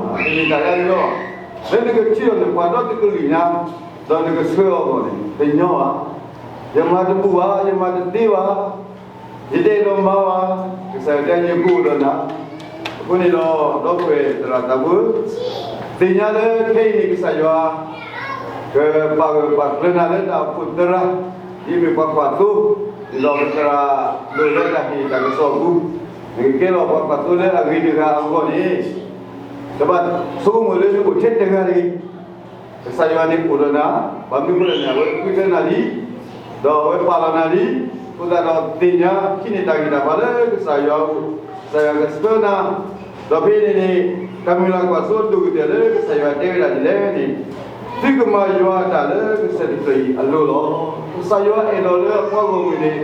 အညီဘၣ်, လၢနကထံၣ်ဒီးနပှၤဒီတကလုာ်ညါ, ဒီးနကဆှၢအီၤအဂီၢ်န့ၣ် တညီဘၣ်. ယမၤတဘူၣ်ဘၣ်, ယမၤတသ့ဘၣ်, ယတအဲၣ်ဒိးမၤဘၣ်, ကစၢ်ယွၤတဲယကအိၣ်ဒီးနၤ. အဃိန့ၣ်ဒီး ဒီပုၢ်ဝဲၢ်သရၣ်သးပှၢ်, သ့ၣ်ညါလၢခဲအံၤန့ၣ် ကစၢ်ယွၤ ကပာ်ဂၢၢ်ပာ်ကျၢၤနၤလၢတၢ်အိၣ်ဖှိၣ်သရၣ်, ဒ်မ့ၢ်ပှၤကွၢ်သိ, ဒ်သိးပသရၣ်ဒိၣ်လၢတၢ်ဟ့ၣ်တၢ်ကစီၣ်အပူၤ, နကကဲထီၣ်ပှၤကွၢ်သိလၢအဂ့ၤတဂၤအဂီၢ်န့ၣ်, တဘၣ်ဆိကမိၣ်လၢနအိၣ်ထဲတဂၤတဂ့ၤ. ကစၢ်ယွၤန့ၣ်အိၣ်ဒီးနၤ, ဘၣ်မနုၤအဃိလဲၣ်န့ၣ် အဝဲဃုထၢနၤလံ, ဒီးအဝဲပာ်လီၤနၤလံ, အဃိသတးဒီးသ့ၣ်ညါ ဟံးန့ၢ်တၢ်ဂံၢ်တၢ်ဘါလၢကစၢ်ယွၤအအိၣ်, ကစၢ်ယွၤကဆှၢနၤ, ဒီးဖဲန့ၣ်န့ၣ် တၢ်မုၢ်လၢ်ကွၢ်စိအဒိၣ်ကတၢၢ်လၢကစၢ်ယွၤတဲဝဲဒၣ်ဒ်လဲၣ်န့ၣ်, သုကမၤယွၤအတၢ်လၢကစၢၢ်တဖျၢၣ်အံၤအလိၤလီၤ. ကစၢ်ယွၤအဲၣ်ဒိးလၢအပှၤဂီၢ်မုၢ်န့ၣ်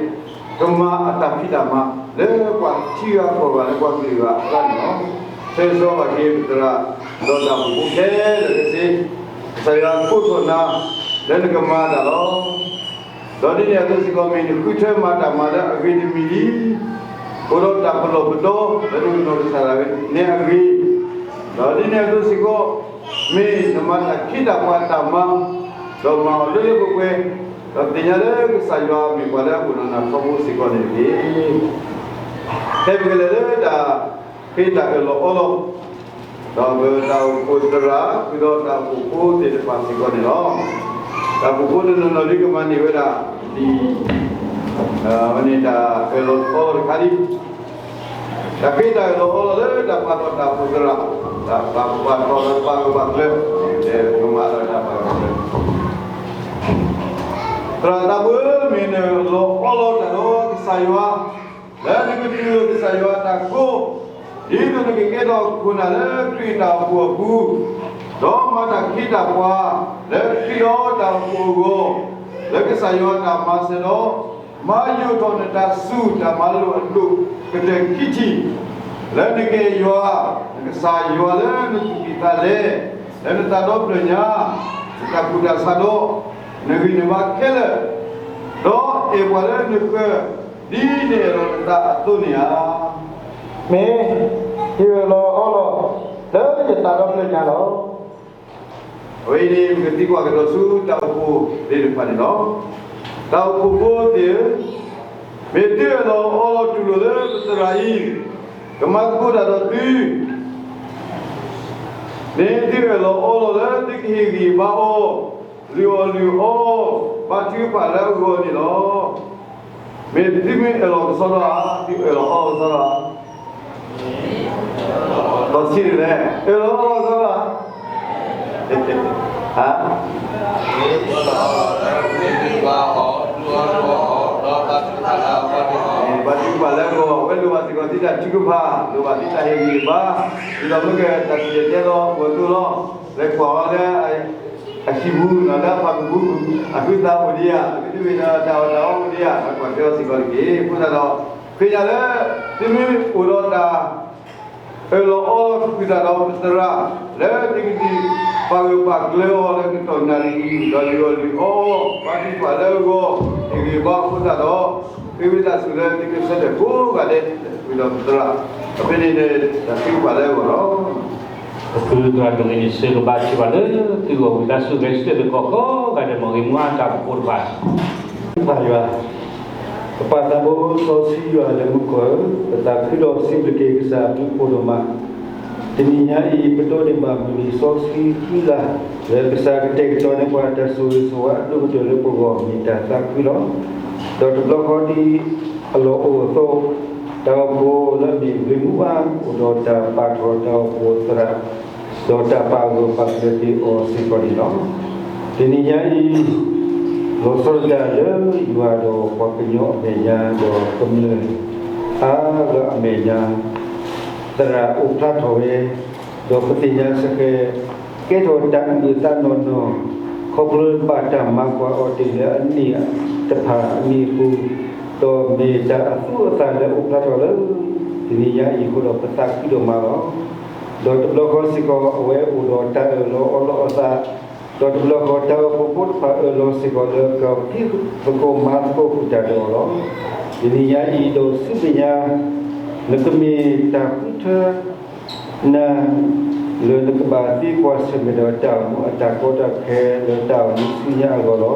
ကမၤအတၢ်ဖံးတၢ်မၤ လၢပှၤထံဂၤကီၢ်ဂၤလၢပှၤကလုာ်ဂၤအကျါန့ၣ်လီၤ. ဆၢဂ့ၤဆၢဝါဘၣ်က့ၤပသရၣ် ဒီးတၢ်အိၣ်ဖှိၣ်ဖိခဲလၢာ်ခဲဆ့, ကစၢ်ယွၤကိးထီၣ်နၤ လၢနကမၤတၢ်လီၤ. ဒီးဒ်န့ၣ်အသိးစ့ၢ်ကီး မ့ၢ်နဃုထၢမၤတၢ်မၤလၢအဂ့ၤတမံၤလံ, အိၣ်ဒီးတၢ်ပလီၢ်ပဒီ လၢနကနီၢ်ကစၢ်ဒၣ်ဝဲန့ၣ်အဂ့ၢ်, ဒီးဒ်န့ၣ်အသိးစ့ၢ်ကီး မ့ၢ်နမၤတၢ်ခ့တၢ်ပှၤတၢ်မၤ, ဒီးမၤအီၤလၢလၢပှဲၤပှဲၤ, ဒီးသ့ၣ်ညါလၢကစၢ်ယွၤမ့ၢ်ပှၤလၢအအိၣ်ဒီးနၤထီဘိစ့ၢ်ကီးန့ၣ်တက့ၢ်. ဖဲပကလဲၤလၢတၢ်ဃ့တၢ်အၢၣ်လီၤအီလီၤ, ဒီးပတၢ်အိၣ်ဖှိၣ်သရၣ် ဃုာ်ဒီးတၢ်အိၣ်ဖှိၣ်ဖိသ့ၣ်တဖၣ်စ့ၢ်ကီးန့ၣ်လီၤ. တၢ်အိၣ်ဖှိၣ်ဖိတနီၤနီၤဒ်ကမၤန့ၢ်ဝဲဒၣ်ဒ် ဝဲန့ၣ်တၢ်အၢၣ်လီၤအီလီၤတခါဒ် တၢ်ဃ့တၢ်အၢၣ်လီၤအီလီၤလၢတၢ်ပာ်ထီၣ်တၢ်အိၣ်ဖှိၣ်သရၣ်, တၢ်ပာ်ထီၣ်တၢ်ပာ်ဂၢၢ်ပာ်ကျၢၤ, ကမၤဒီးတၢ်ပာ်ဂၢၢ်ပာ်ကျၢၤ သရၣ်သးပှၢ်ဧၢ, မ့ၢ်နအၢၣ်လီၤအီလီၤတၢ်ဒီးကစၢ်ယွၤ, လၢနကဒုးအၢၣ်ကစၢ်ယွၤအတၢ်ကိး, ဒ်သိးနကကဲထီၣ်ခိၣ်နၢ်လၢခရံာ်အတၢ်အိၣ်ဖှိၣ်အပူၤ, ဒီးမၤတၢ်ခ့တၢ်ပှၤ လၢခရံာ်ဒီးတၢ်အိၣ်ဖှိၣ်အဂီၢ်, လၢကစၢ်ယွၤအတၢ်မၤစၢၤဒီး မၤယိာ်ထီၣ်နတၢ်စူၢ်တၢ်မၤလိာ်အဒိၣ်ကတၢၢ်ခံထံၣ်, လၢနကအဲၣ်ယွၤ နကစၢ်ယွၤလၢနသူၣ်ကံၢ်သးလဲ, လၢနသးဒီဖျၢၣ်ညါ, နတၢ်ကူၣ်တၢ်ဆးဒီး နဂံၢ်နဘါခဲလၢာ်, ဒီးအဲၣ်ပှၤလၢနဃၢၤ ဒ်နအဲၣ်လီၤနသးအသိးန့ၣ်ဧါ. မ့ၢ်ယအၢၣ်လီၤအီလီၤ လၢယသးဒီဖျၢၣ်ညါလီၤ. အဝဲအံၤန့ၣ် ပကသံကွၢ်ကဒီးဆူတၢ်အိၣ်ဖှိၣ်သ့ၣ်တဖၣ်န့ၣ်လီၤ. တၢ်အိၣ်ဖှိၣ်ဖိသ့ၣ်ဧၢ, မ့ၢ်သုအၢၣ်လီၤအီလီၤတူၢ်လိာ်လၢပသရၣ်အံၤ ကမၤသကိးတၢ်ဒီးသု မ့ၢ်သုအၢၣ်လီၤအီလီၤလၢသုကဟ့ၣ်ဂံၢ်ဘါအီၤ, လုၢ်အီၣ်လုၢ်အီအီၤ, ဘါထုကဖၣ်လၢအဂီၢ်န့ၣ်လီၤ. မ့ၢ်သုမ့ၢ်အၢၣ်လီၤကစီဒီဧါ, သုအၢၣ်လီၤအီလီၤကစီဒီဧါ. ဒီးဆံးဒ်လဲၣ်, အၢၣ်လီၤအီလီၤကစီဒီဧါ. ဟါ, ဘါထုကဖၣ်လၢအဂီၢ်, အဝဲလိၣ်ဘၣ်စ့ၢ်ကီးသုတၢ်ထုကဖၣ်, လိၣ်ဘၣ်သုတၢ်ဟ့ၣ်ဂံၢ်ဘါ, ဒ်သိးမ့ၢ်ကတၢ်စံၣ်တဲၤတဲလီၤပှၤသိလီၤ, လဲၤကွၢ်အီၤလၢ အဟံၣ်ပူၤ လၢအဖၢပူၤ, အဃုသးအိၣ်ဒံးဧါ, အကဒုးဝ့ၢ်ဒီးတၢ်အီၣ်တၢ်အီအိၣ်ဒံးဧါ, ဒီးကွၢ်ထွဲအီၤစ့ၢ်ကီးတက့ၢ်. အဃိသတးဒီး ဃ့ညါလၢ သုမ့ၢ်အိၣ်ဒီးတၢ် အၢၣ်လီၤအီလီၤတဖုသးဒီးပသရၣ်, လၢသုကဒုးပာ်ဂၢၢ်ပာ်ကျၢၤအီၤလၢကတီၢ်နၣ်ရံၣ်အံၤ, ဒီးလုၢ်အီၣ်လုၢ်အီအီၤ, ဘါထုကဖၣ်လၢအဂီၢ်, ဟ့ၣ်ဂံၢ်ဘါအဃိသတးဒီး, ဃ့ဝံသးစူၤလၢသုကဆၢထၢၣ်ကိးဂၤဒဲး တဖုဒီးပသရၣ်, ဒီးဖဲန့ၣ်န့ၣ် တၢ်ထုကဖၣ်လၢအဂီၢ်လီၤ. ပဃုသရၣ်ဒိၣ်န့ၣ် စၢၤကဘါထုကဖၣ်လၢသုဂီၢ်ဝံသးစူၤ ဂဲၤဆၢထၢၣ်ကိးဂၤဒဲး မ်ဂ့ၤမူအတၢ်အိၣ်ဖှိၣ်တဖၣ် ပၢ်ယွၤ, ကပၢ်သးဘိစီဆှံယွၤလၢမူခိၣ်ဧၢ, ပသးခုဒီးစံးဘျုးက့ၤကစၢ်အဘျုးအဖှိၣ်ဒိၣ်မး, တနံၤညါအံၤ ပဒိးန့ၢ်ဘၣ်မုၢ်နံၤစီဆှံခံလါ, လၢကစၢ်ကတဲာ်ကတီၤန့ၢ်ပှၤတၢ်ဆိၣ်ဂ့ၤဆိၣ်ဝါအဒိၣ်ကတၢၢ်လၢပဂီၢ် မ့ၢ်တၢ်သးခုလီၤ. ဒီးတဘျီဃီဒ်အလီၢ်အိၣ်အသိး, တၢ်အိၣ်ဖှိၣ်လၢအမ့ၢ်ဂ့ၤမူအါ အိၣ်ဒီးတၢ်ပာ်ထီၣ်တၢ်အိၣ်ဖှိၣ်သရၣ် ဒီးတၢ်ပာ်ဂၢၢ်ပာ်ကျၢၤက့ၤအီၤစ့ၢ်ကီးန့ၣ်လီၤ. တနံၤညါအံၤ လီၤဆီဒၣ်တၢ်လၢယွၤဒီးပှၤကညီအမဲာ်ညါ ဒီးကမျၢၢ်အါဂၤအမဲာ်ညါ သရၣ်အိၣ်ဖျါထီၣ်ဝဲ, ဒီးပသ့ၣ်ညါစ့ၢ်ကီး ကဲထီၣ်တၢ်အုၣ်အသးနီၢ်နီၢ်, ခီဖျိဘၣ်တၢ်မၤကွၢ်အီၤတ့ၢ်လၢအနံၣ်တဖၣ်အနံၤအပူၤ, ဒီးမ့ၢ်တၢ်အသူအသၣ်လၢအိၣ်ဖျါထီၣ်လၢ တနံၤညါအံၤအဃိဒီးပသးခုဒိၣ်မးလီၤ. ဒီးတဘျီဃီစ့ၢ်ကီး အဝဲအိၣ်ဒီးတၢ်အၢၣ်လီၤအီလီၤအသး, ဒီးတဘျီဃီတၢ်အိၣ်ဖှိၣ်ဖိတဖၣ်အၢၣ်လီၤစ့ၢ်ကီးလၢကဖံးသကိးမၤသကိးဃုာ်တၢ်ဒီးအီၤလီၤ. တနံၤညါအံၤဒီးဆူမဲာ်ညါ နကမ့ၢ်တၢ်ဃုထၢ နၤ လၢနကဘၣ်သ့ကွၢ်ဆၢၣ်မဲာ်ဒီးတၢ်အိၣ်မူအတၢ်ကီတၢ်ခဲ လၢတၢ်အိၣ်မူဆူညါအဂီၢ်လီၤ.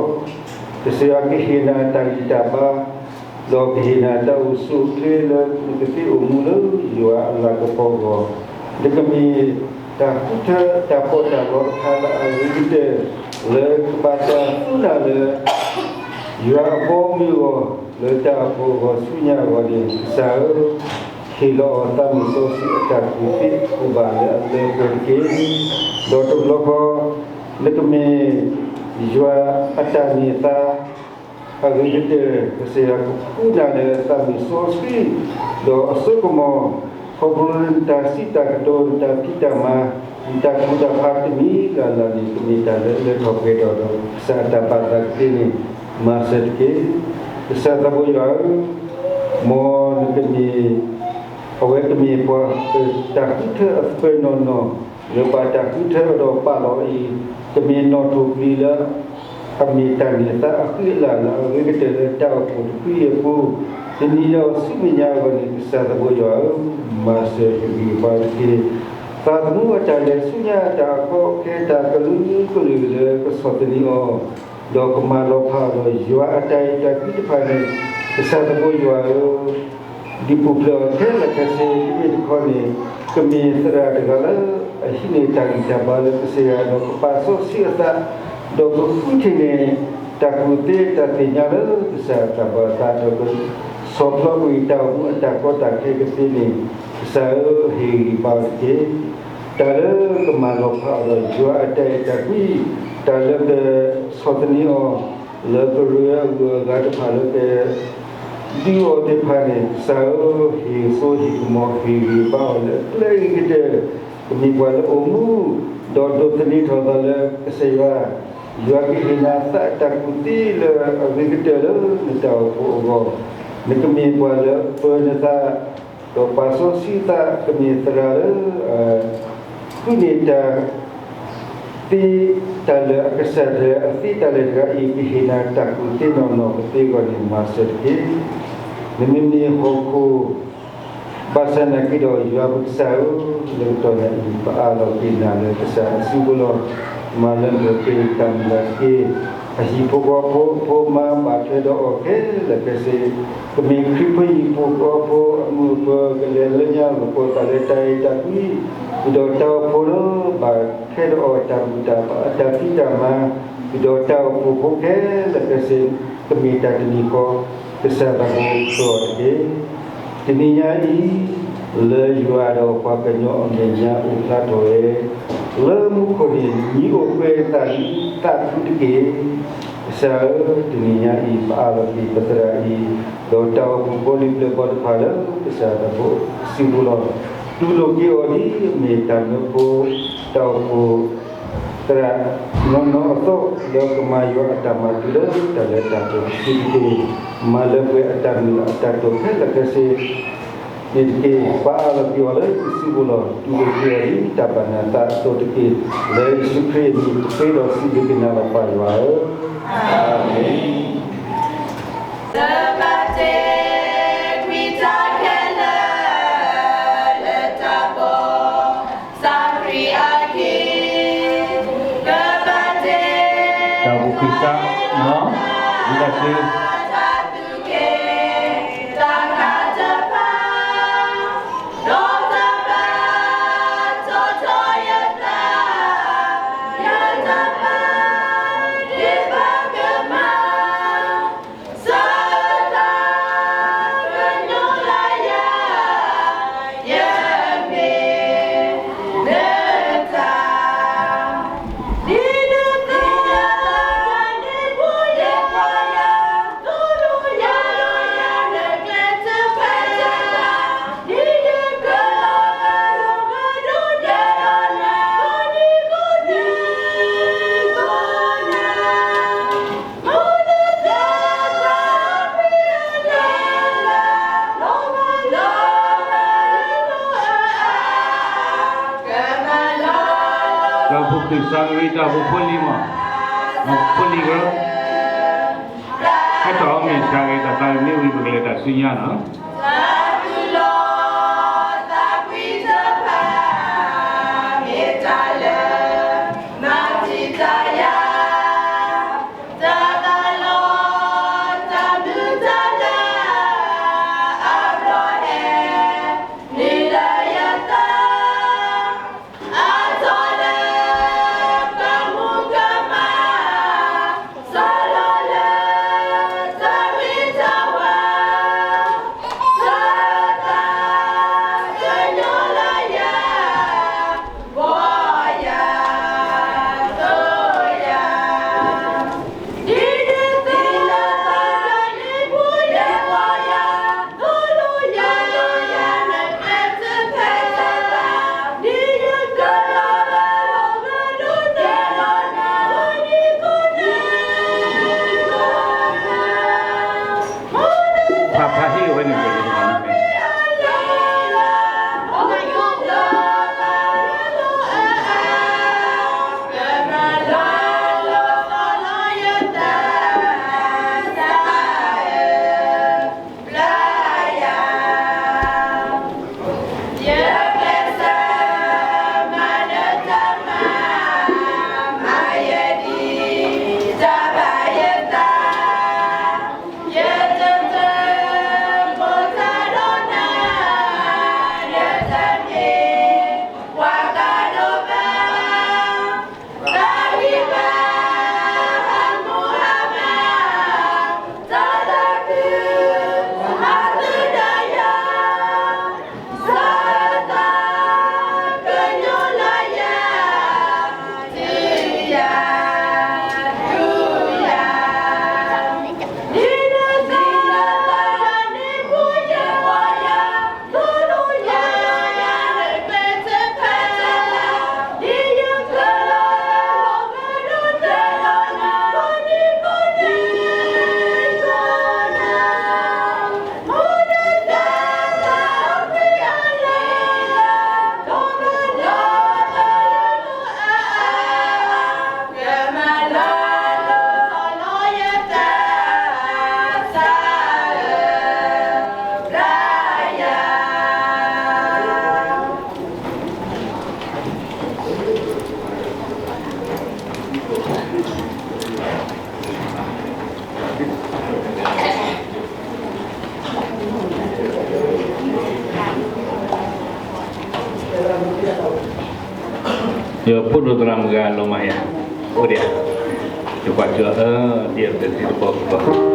ကစၢ်ယွၤကဟ့ၣ်နၤတၢ်ဂံၢ်တၢ်ဘါ, ဒီးကဟ့ၣ်နၤတၢ်အိၣ်ဆူၣ်အိၣ်ချ့လၢနကသ့အိၣ်မူလၢယွၤအလၤကပီၤအဂီၢ်, နကမ့ၢ်တၢ်ဃုထၢတၢ်ပီးတၢ်လီတခါလၢအဂ့ၤကတၢၢ် လၢကဘၣ်တၢ်သူနၤလၢ ယွၤအဘီအမုၢ်အဂီၢ် လၢတၢ်အိၣ်ဖှိၣ်အဂီၢ်ဆူညါအဂီၢ်န့ၣ် ကစၢ်ဧၢ, ဟ့ၣ်လီၤအီၤသးမုၢ်စီဆှံအတၢ်ကူၣ်သ့ကူၣ်ဘၣ်လၢအလၢပှဲၤတက့ၢ်. ဒီးတဘျီဃီ နကမ့ၢ် ယွၤအတၢ်န့ၢ်သါ အဂ့ၤကတၢၢ် ကစၢ်ယွၤကဃုနၤလၢသးမုၢ်စီဆှံ ဒီးအစိကမီၤ ခီဖျိလၢနတၢ်စံးတၢ်ကတိၤ နတၢ်ဖံးတၢ်မၤ နတၢ်ကူၣ်တၢ်ဖးတမံၤလၢ်လၢ်န့ၣ် ကမ့ၢ်တၢ်လၢလၢထီၣ်ပှဲၤထီၣ်ဒီး ကစၢ်အတၢ်ဘၣ်သးကသ့န့ၣ် မၤစၢၤတက့ၢ်. ကစၢ်သးဘိယွၤဧၢ, မ်နကမ့ၢ် အဝဲကမ့ၢ်ပှၤ တၢ်ဃုထၢအသပၢၤနီၢ်နီၢ် လၢဘၣ်တၢ်ဃုထၢဒီးပာ်လီၤအံၤ ကမ့ၢ်နီၣ်ထိၣ်ပျံၤလၢ အမ့ၢ်တၢ်န့ၢ်သါအဃံအလၤလၢအဂ့ၤကတၢၢ်လၢတၢ်အိၣ်ဖှိၣ်တဖုအံၤအပူၤ, တနံၤဒီးဆူမဲာ်ညါအဂီၢ်န့ၣ် ကစၢ်သးဘိယွၤဧၢ, မၤစၢၤဟ့ၣ်ဂံၢ်ဘါတက့ၢ်. သးသမူအတၢ်လဲၤဆူညါတၢ်အခီခဲတၢ်ကလုာ်ကလုာ်လၢကဆီၣ်သနံးအီၤ ဒီးကမၤလီၤဖးအီၤဒီးယွၤအတၢ်အဲၣ်တၢ်ကွံတဖၣ်န့ၣ် ကစၢ်သးဘိယွၤဧၢ, ဒုးပူၤဖျဲးအီၤခဲလၢာ်ခဲဆ့ မ့မ့ၢ်တခီန့ၣ် ကမ့ၢ်သရၣ်တဂၤလၢအဟံးန့ၢ်တၢ်ဂံၢ်တၢ်ဘါလၢကစၢ်ယွၤဒီးကပာ်စီဆှံအသး ဒီးကဃုထံၣ်န့ၢ် တၢ်ကူၣ်သ့တၢ်သ့ၣ်ညါလၢကစၢ်အတၢ်ဘၣ်အသးဒီးက ဆီၣ်ဖျိးကွံာ်တၢ်အိၣ်မူအတၢ်ကီတၢ်ခဲကသ့န့ၣ် ကစၢ်ဧၢ ဟ့ၣ်ဂံၢ်ဘါအီၤတက့ၢ်. တၢ်လၢကမၤလီၤဖးအီၤဒီးယွၤအတၢ်အဲၣ်တၢ်ကွံ, တၢ်လၢကဆီၣ်သနံးအီၤ လၢကရၢအဂုၤအဂၤတဖၣ်လၢက ဒုးအီၤသ့ၣ်တဖၣ်န့ၣ် ကစၢ်ဧၢ ဟ့ၣ်စိဟ့ၣ်ကမီၤဟ့ၣ်ဂံၢ်ဘါအီၤလၢအကျဲအံၤကတၢၢ် ကမ့ၢ်ပှၤလၢအိၣ်မူ ဒီးဒိးသန့ၤထီၣ်သးလၢကစၢ်ယွၤ, ယွၤကဟ့ၣ်နၤသးတၢ်ကူၣ်သ့လၢအဂ့ၤကတၢၢ်လၢနတၢ်အိၣ်ဖှိၣ်အဂီၢ်, နကမ့ၢ်ပှၤလၢအပၢနသး ဒီးပာ်စီဆှံသး ကမ့ၢ်သရၣ်လၢ ဃုန့ၢ်တၢ် သ့တၢ်လၢာ်အကစၢ်တဂၤ အသ့တၢ်လၢာ်တဂၤအံၤ ကဟ့ၣ်နၤတၢ်ကူၣ်သ့နီၢ်နီၢ်ကသ့အဂီၢ်န့ၣ် မၤစၢၤတက့ၢ်. နမ့မ့ၢ်ဟီၣ်ခိၣ် ဘၣ်ဆၣ်နာ်က့ဒီး ယွၤပကစၢ်ဧၢ, လၢကတီၢ်ညါအံၤ ပအၢၣ်လီၤက့ၤနၤလၢကစၢ်အစုပူၤလီၤ. မၤလၢပှဲၤတၢ်မုၢ်လၢ်တက့ၢ်. အဟံၣ်ဖိဃီဖိ ဖိမါဘၣ်ထွဲဒီးအီၤခဲလၢာ်ခဲဆ့, ကမ့ၢ်ခရံာ်ဖိဟံၣ်ဖိဃီဖိအမုၢ်အပၢၤ ကလဲၤလၢညါလီၤပှီၢ်သးလၢတၢ်အဲၣ်တၢ်ကွံ, ဒီးတၢ်အိၣ်ဖှိၣ်လၢဘၣ်ထွဲဒီးအီၤတၢ်ဘူၣ်တၢ်ဘါ တၢ်ဖံးတၢ်မၤ, ဒီးတၢ်အိၣ်ဖှိၣ်ဖိခဲလၢာ်ခဲဆ့ ကမ့ၢ်တၢ်တမံၤဃီ ကစၢ်သးဘိဃုအီၤတက့ၢ်. တနံၤညါအံၤ လၢယွၤဒီးပှၤကညီအမဲာ်ညါအိၣ်ဖျါထီၣ်ဝဲ လၢမူခိၣ်န့ၣ် မံၤအိၣ်ကွဲးသးလံသးခုတက့ၢ်. ကစၢ်ဧၢ, တနံၤညါအံၤ ပအၢၣ်လီၤက့ၤပသရၣ်အံၤ ဒီးတၢ်အိၣ်ဖှိၣ်ဖိလံၤပျဲၢ်ဘီၣ်တဖၣ်လၢကစၢ်သးဘိအစုပူၤလီၤ. တူၢ်လိာ်က့ၤအီၤဒ်အမ့ၢ်တၢ်မၢဖိ တၢ်အိၣ်ဖှိၣ် သရၣ်နီၢ်နီၢ်အသိး လၢကမၤယွၤအတၢ်မၤတုၤလၢတၢ်လၢတၢ်ပှဲၤတက့ၢ်တက့ၢ်, မၤလၢပှဲၤအတၢ်မုၢ်လၢ်အတၢ်တိာ်ခဲလၢာ်ခဲဆ့ န့ၣ်တက့ၢ်. ပအၢၣ်လီၤက့ၤအီၤလၢယ့ၣ်ၡူးအမံၤလီၤ. တူၢ်လိာ်က့ၤအီၤဒ်တၢ်ဘၣ်နသးအသိးတက့ၢ်. လၢယ့ၣ်ၡူးခရံာ်အမံၤ ပဃ့ဒီးစံးဘျုးက့ၤနၤလီၤ ပၢ်ယွၤဧၢ, အၤမ့ၣ်. တၢ်အိၣ်ဖှိၣ်ခရံာ်စး, ဝံသးစူၤ စၤမရံတၢ်ဖိဖိလံၤမး, ဖိလံၤကရၢ, ဟဲထီၣ်အီၤမ့ၢ်စှၤဂ့ၤ တၢ်သးကန့ၢ်ဝံၤ ပကလဲၤတၢ်ဆူညါနီၤ. ယဖိဒိၣ်သရၣ်မုၣ်ဂၤလီၤမးယၤ, အိၣ်ဒံးဧါ, ယကွၢ်ကၢၢ်, ဒ်အပတသံတဘီကဘီ တၢ်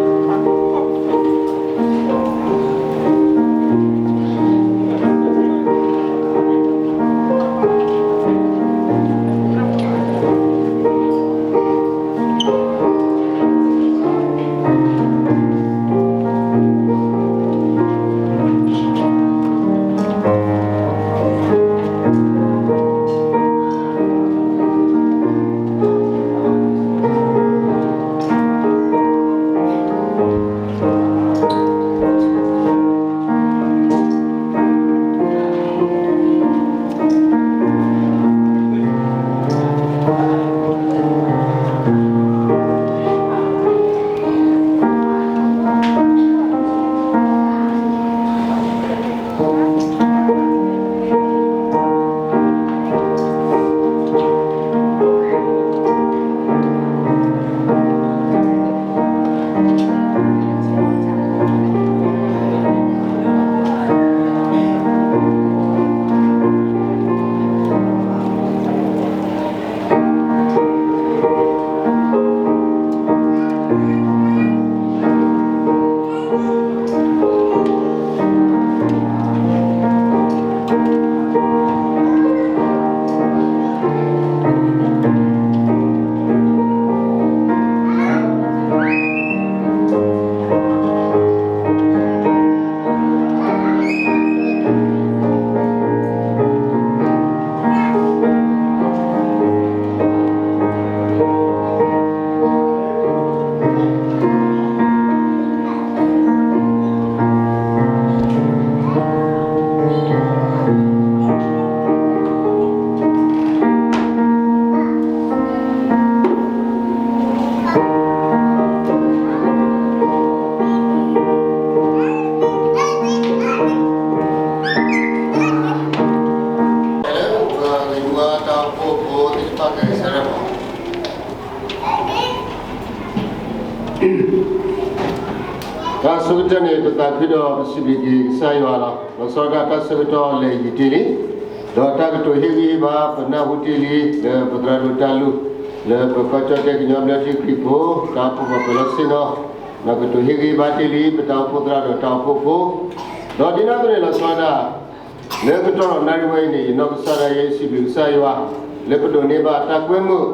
တၢ်ဆိကတၢၢ်န့ၣ် ပသးခုဒီးပစံးဘျုးက့ၤကစၢ်ယွၤလီၤ. လီၤဆီဒၣ်တၢ်တၢ်ဆၢကတီၢ်လဲၤယံာ်တ့ၢ်လံ, ဒီးတၢ်ကတိၤဟ့ၣ်ဂံၢ်ဟ့ၣ်ဘါပနၢ်ဟူတ့ၢ်လံ လၢပသရၣ်ဒိၣ်တၢ်လူၢ် လၢပကီၢ်ကၠီၣ်တဲၣ်ကညီဘျၢထံခရံာ်ဖိ တၢ်အိၣ်ဖှိၣ်ပှၤပၢၤလီၢ်ဆ့ၣ်နီၤ, ဒီးကတိၤဟ့ၣ်ဂံၢ်ဟ့ၣ်ဘါတ့ၢ်လံ ပတၢ်အိၣ်ဖှိၣ်သရၣ်ဒီးတၢ်အိၣ်ဖှိၣ်ဖိ, ဒီးဒ်န့ၣ်အသိးန့ၣ် လီၤဆီဒၣ်တၢ် လၢကတီၢ်ဒီးနၣ်ရံၣ်ဝဲအံၤန့ၣ် ယနီၢ်ကစၢ်ဒၣ်ယဲ ယစံးဘျုးကစၢ်ယွၤ လၢပဒိးန့ၢ်ဘၣ်တၢ်ကွဲမုာ်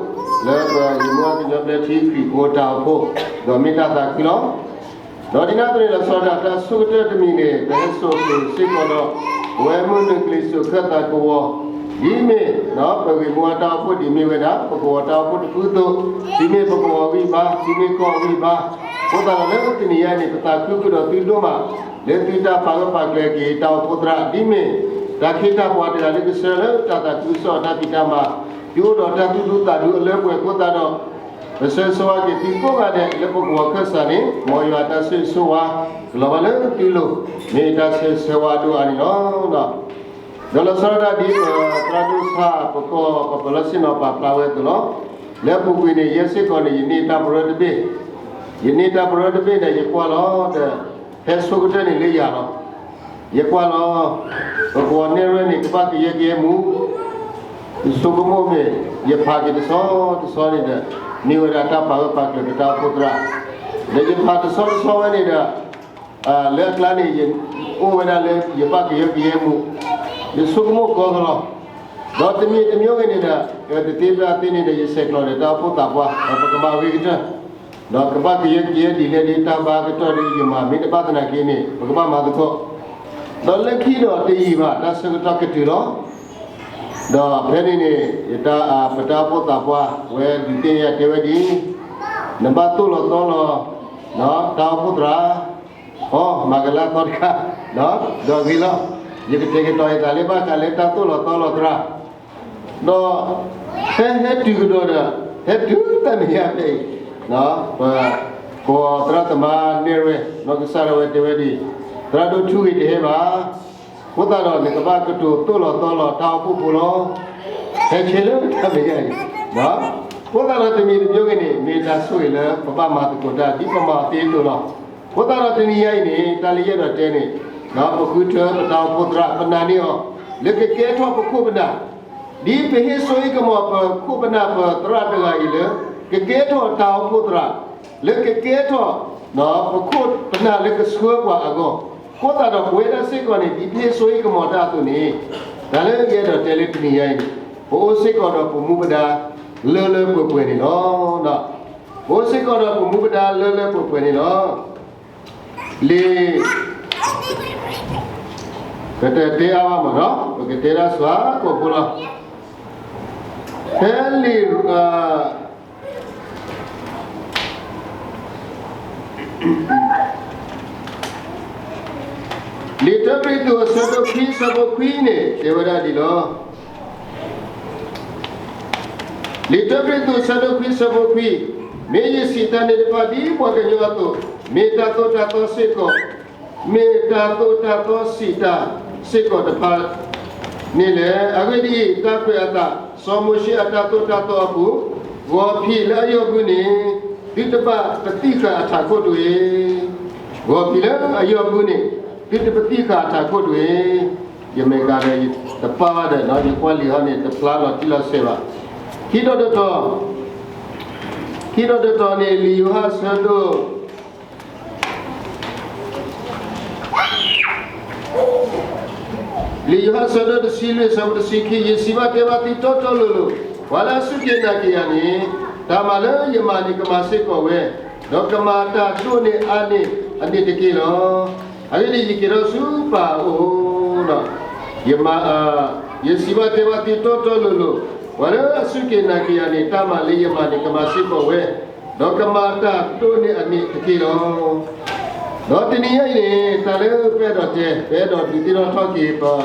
လၢပဂ့ၢ်မိၢ်ကညီဘျၢထံခရံာ်ဖိတၢ်အိၣ်ဖှိၣ်, ဒီးမ့ၢ်တၢ်သးခုလီၤ. ဒီးဒ်န့ၣ်အသိးန့ၣ် လီၤဆီဒၣ်တၢ် တၢ်ဆိကတၢၢ်တမံၤန့ၣ် ပဟဲစိာ်ဃုာ်စ့ၢ်ကီးဒီး ပဝဲမုၢ်နုာ်ကလံၤစိးခၢၣ်သးကဝီၤ ဒ်မ့ၢ်ပဂ့ၢ်မိၢ်အတၢ်အိၣ်ဖှိၣ်ဒ်မ့ၢ်ဝဲဒၣ် ပကဝီၤတၢ်အိၣ်ဖှိၣ်တဖုအသိး, ဒ်မ့ၢ်ပကဝီၤဂံၢ်ဘါ ဒ်မ့ၢ်ကီၢ်ဂံၢ်ဘါ, အဃိသတးဒီးလၢတနံၤညါအံၤန့ၣ် ပသးခုဃုာ်ဒီးသုဒိၣ်မး လၢသုတၢ်ပာ်ဂၢၢ်ပာ်ကျၢၤက့ၤတၢ်အိၣ်ဖှိၣ်သရၣ် ဒ်မ့ၢ် တၢ်ခ့တၢ်ပှၤတဂၤလၢကဆှၢလၢတၢ်သးခုကစီၣ်အတၢ်ဖံးတၢ်မၤ, ဒုးအိၣ်ဒီးတၢ်သူၣ်ဒူသးဒူအလၢပှဲၤအဃိသတးဒီး ပဆၢဂ့ၤဆၢဝါက့ၤသုကိးဂၤဒဲး လၢပကဝီၤခၢၣ်စးန့ၣ် မ်ယွၤအတၢ်ဆိၣ်ဂ့ၤဆိၣ်ဝါ ကလီၤဘၣ်လၢသုလိၤ မ့ၢ်တၢ်ဆၢဂ့ၤဆၢဝါဒိၣ်အါန့ၣ်လီၤ. ဒီးလီၤဆီဒၣ်တၢ်ဒ်ပသရၣ်ဒိၣ်ဆၣ် ပကီၢ်ပပၢၤလီၢ်ဆ့ၣ်နီၤပာ်ဖျါဝဲအသိးလီၤ. လၢအပူၤကွံာ်န့ၣ် ယဲစ့ၢ်ကီးန့ၣ် ယန့ၢ်တၢ်ပရၢတဘ့ၣ်, ယန့ၢ်တၢ်ပရၢတဘ့ၣ်ဒီး ယကွၢ်လီၤဒီး ဖဲဆိကတၢၢ်န့ၣ်လၢယၤလီၤ. ယကွၢ်လီၤ ပကဝီၤနဲၣ်ရွဲၣ်န့ၣ် ကဘၣ်ကယၢကယဲမူ ယဆိကမိၣ်မ့ၢ် ယဖးက့ၤတဆီတဆီန့ၣ်ဒီး မ့ၢ်ဝဲဒၣ်တၢ်ပာ်ဂၢၢ်ပာ်ကျၢၤပတၢ်အိၣ်ဖှိၣ်သရၣ်, ဒီးယဖးတဆီတဆီဝဲန့ၣ်ဒီး လၢအကျါန့ၣ် ယအိၣ်ဝဲဒၣ်လၢယဘၣ်ကယၢကယဲမူ, ယဆိကမိၣ်ကီကလီၤ, ဒီးတမံၤတမံၤဂ့ၤန့ၣ်ဒီး တသ့ဖဲအသ့န့ၣ်ဒီး ယဆဲးကျိးဒီးတၢ်အိၣ်ဖှိၣ်သးပှၢ် ဒီးပကမၤဂ့ၤကတၢၢ် ဒီးကဘၣ်ကယၢကယဲဒ်လဲၣ်ဒ်တၢ်ဘါကတီၢ်ဒီးယမၤမ့ၢ်တဘၣ်သနာ်က့န့ၣ် ပကဘၣ်မၤသကိး, ဒီးလၢခံဒီးတယံာ်ဘၣ် တၢ်ဆၢကတီၢ်ကတုၤလီၤ. ဒီးဖဲန့ၣ်န့ၣ် ယတၢ် ပတၢ်အိၣ်ဖှိၣ်သးပှၢ် ဝဲဒုးသ့ၣ်ညါတဲဝဲဒ်အံၤ, နဘၣ်သိၣ်လီၤသီလီၤ တၢ်အိၣ်ဖှိၣ်သရၣ်, အိ မၤကလၢသီတခါ, ဒီးဂ့ၤလီၤ, ယကတဲာ်ကတီၤယသးလၢဘၣ်ဃးလၢတၢ်သိၣ်လီၤသီလီၤသရၣ် ဒီး ဟဲ ဟဲတုၤကဒီးဒီး ဟဲတုၤတၢ်မဲာ်ညါဖဲအံၤ, ပ ပသရၣ်သမါနဲၣ်ရွဲၣ် နီၢ်ကစၢ်ဒၣ်ဝဲတဲဝဲဒ်အံၤ, သရၣ်ဒိၣ်ထူဂ့ၤတဟဲဘၣ်, အဃိသတးဒီးနကဘၣ်ကတိၤသိၣ်လီၤသီလီၤတၢ်အိၣ်ဖှိၣ်ဖိလီၤ, ဟဲဆဲးလၢတၢ်မဲာ်ညါအံၤ, အဃိသတးဒီးတမံၤတမံၤဂ့ၤန့ၣ် မ့ၢ်တၢ်ဆိၣ်ဂ့ၤလၢပဘၣ်မၤသကိးတၢ် ဒ်ပမၤအီၤသ့အသိးလီၤ. အဃိသတးဒီးတနံၤညါအံၤန့ၣ် တၢ်လၢယအဲၣ်ဒိးတဲန့ၣ် ပဃုထၢပတၢ်အိၣ်ဖှိၣ်သရၣ် ပနာ်န့ၢ်အီၤ လၢကကဲထီၣ်ပခိၣ်ပနၢ် ဒ်ပဟ့ၣ်စိဟ့ၣ်ကမီၤပခိၣ်ပနၢ်ပသရၣ်တဂၤအံၤလၢ ကကဲထီၣ်တၢ်အိၣ်ဖှိၣ်သရၣ် လၢကကဲထီၣ် ပခိၣ်ပနၢ်လၢကဆှၢပှၤအဂီၢ်, အဃိသတးဒီးပဝဲဒၣ်စ့ၢ်ကီးန့ၣ် ဒ်ပဟ့ၣ်စိဟ့ၣ်ကမီၤတၢ်အသိးန့ၣ် တၢ်လၢယအဲၣ်ဒိးတဲလၢတနံၤညါအံၤန့ၣ် ပအိၣ်စ့ၢ်ကီးဒီးပမူပဒါလၢလၢပှဲၤပှဲၤန့ၣ်လီၤ. ပအိၣ်စ့ၢ်ကီးဒီးပမူပဒါလၢလၢပှဲၤပှဲၤန့ၣ်လီၤ. လံာ် ပတတဲအါဘၣ်မးနီၤ ပကတဲဒၣ်စှၤကိာ်ဖိလီၤ. ဖဲလံာ် လံာ်တၢကရံၣ်သူးအဆၢဒိၣ်ခွံ အဆၢဖိခွံန့ၣ် တဲဝဲဒၣ်ဒ်လီၤ. လံာ်တၢကရံၣ်သူးအဆၢဒိၣ်ခွံ အဆၢဖိခွံ, မ့ၢ်ယစံးတၢ်န့ၣ်တဖၣ်ဒ်ပှၤကညီအသိး, မ့ၢ်တၢ်သိၣ်တၢ်သီစ့ၢ်ကီး, မ့ၢ်တၢ်သိၣ်တၢ်သီစံးတၢ်စ့ၢ်ကီးတဖၣ်န့ၣ်လဲၣ်. အဂ့ၢ်ဒ်အံၤ, တၢ်ကွဲးအသး, စီၤမိၤၡ့အတၢ်သိၣ်တၢ်သီအပူၤ, ဂီၤဖံးလၢအယီၢ်ဘုန့ၣ် သုတဘၣ်ပသံၣ်ဃာ်အထးခိၣ်တဂ့ၤ. ဂီၤဖံးလၢအယီၢ်ဘုန့ၣ် သုတပသံၣ်ဃာ်အထးခိၣ်တဂ့ၤ. ယမဲာ်ကးဒီး ယတပာ်ဘၣ်ဒီး ယကွၢ်လံာ်ဟီန့ၣ် တဖျါလီၤတံၢ်လီၤဆဲးဘၣ်. ခံဒီးတတီၤ, ခံဒီးတတီၤန့ၣ် လံာ်ယိၤဟၣ်အဆၢဒိၣ် လံာ်ယိၤဟၣ်အဆၢဒိၣ်တဆံလွံၢ် အဆၢဖိတဆံခံ, ယစံးဘၣ်တဲဘၣ်သုတီတီလိၤလိၤ, ပှၤလၢအစူၢ်က့ၤနာ်က့ၤယၤန့ၣ်, တၢ်မၤလၢယမၤန့ၣ်ကမၤစ့ၢ်ကီးဝဲ, ဒီးကမၤတၢ်ဒိၣ်န့ၢ်အါန့ၢ်အန့ၣ်တက့ၢ်လီၤ. အဂ့ၢ်ဒ်အံၤ, ယက့ၤထီၣ်ဆူပၢ်အအိၣ်, ယမၤ, ယစံးဘၣ်တဲဘၣ်သုတီတီလိၤလိၤ, ပှၤလၢအစူၢ်က့ၤနာ်က့ၤယၤန့ၣ်, တၢ်မၤလၢယမၤန့ၣ်ကမၤစ့ၢ်ကီးဝဲ, ဒီးကမၤတၢ်ဒိၣ်န့ၢ်အန့ၣ်တက့ၢ်လီၤ. ဒီးတနံၤညါအံၤန့ၣ် တၢ်လၢပအဲၣ်ဒိးတဲ, ပအဲၣ်ဒိးဒုးသ့ၣ်နီၣ်ထီၣ်က့ၤ ပဂ့ၢ်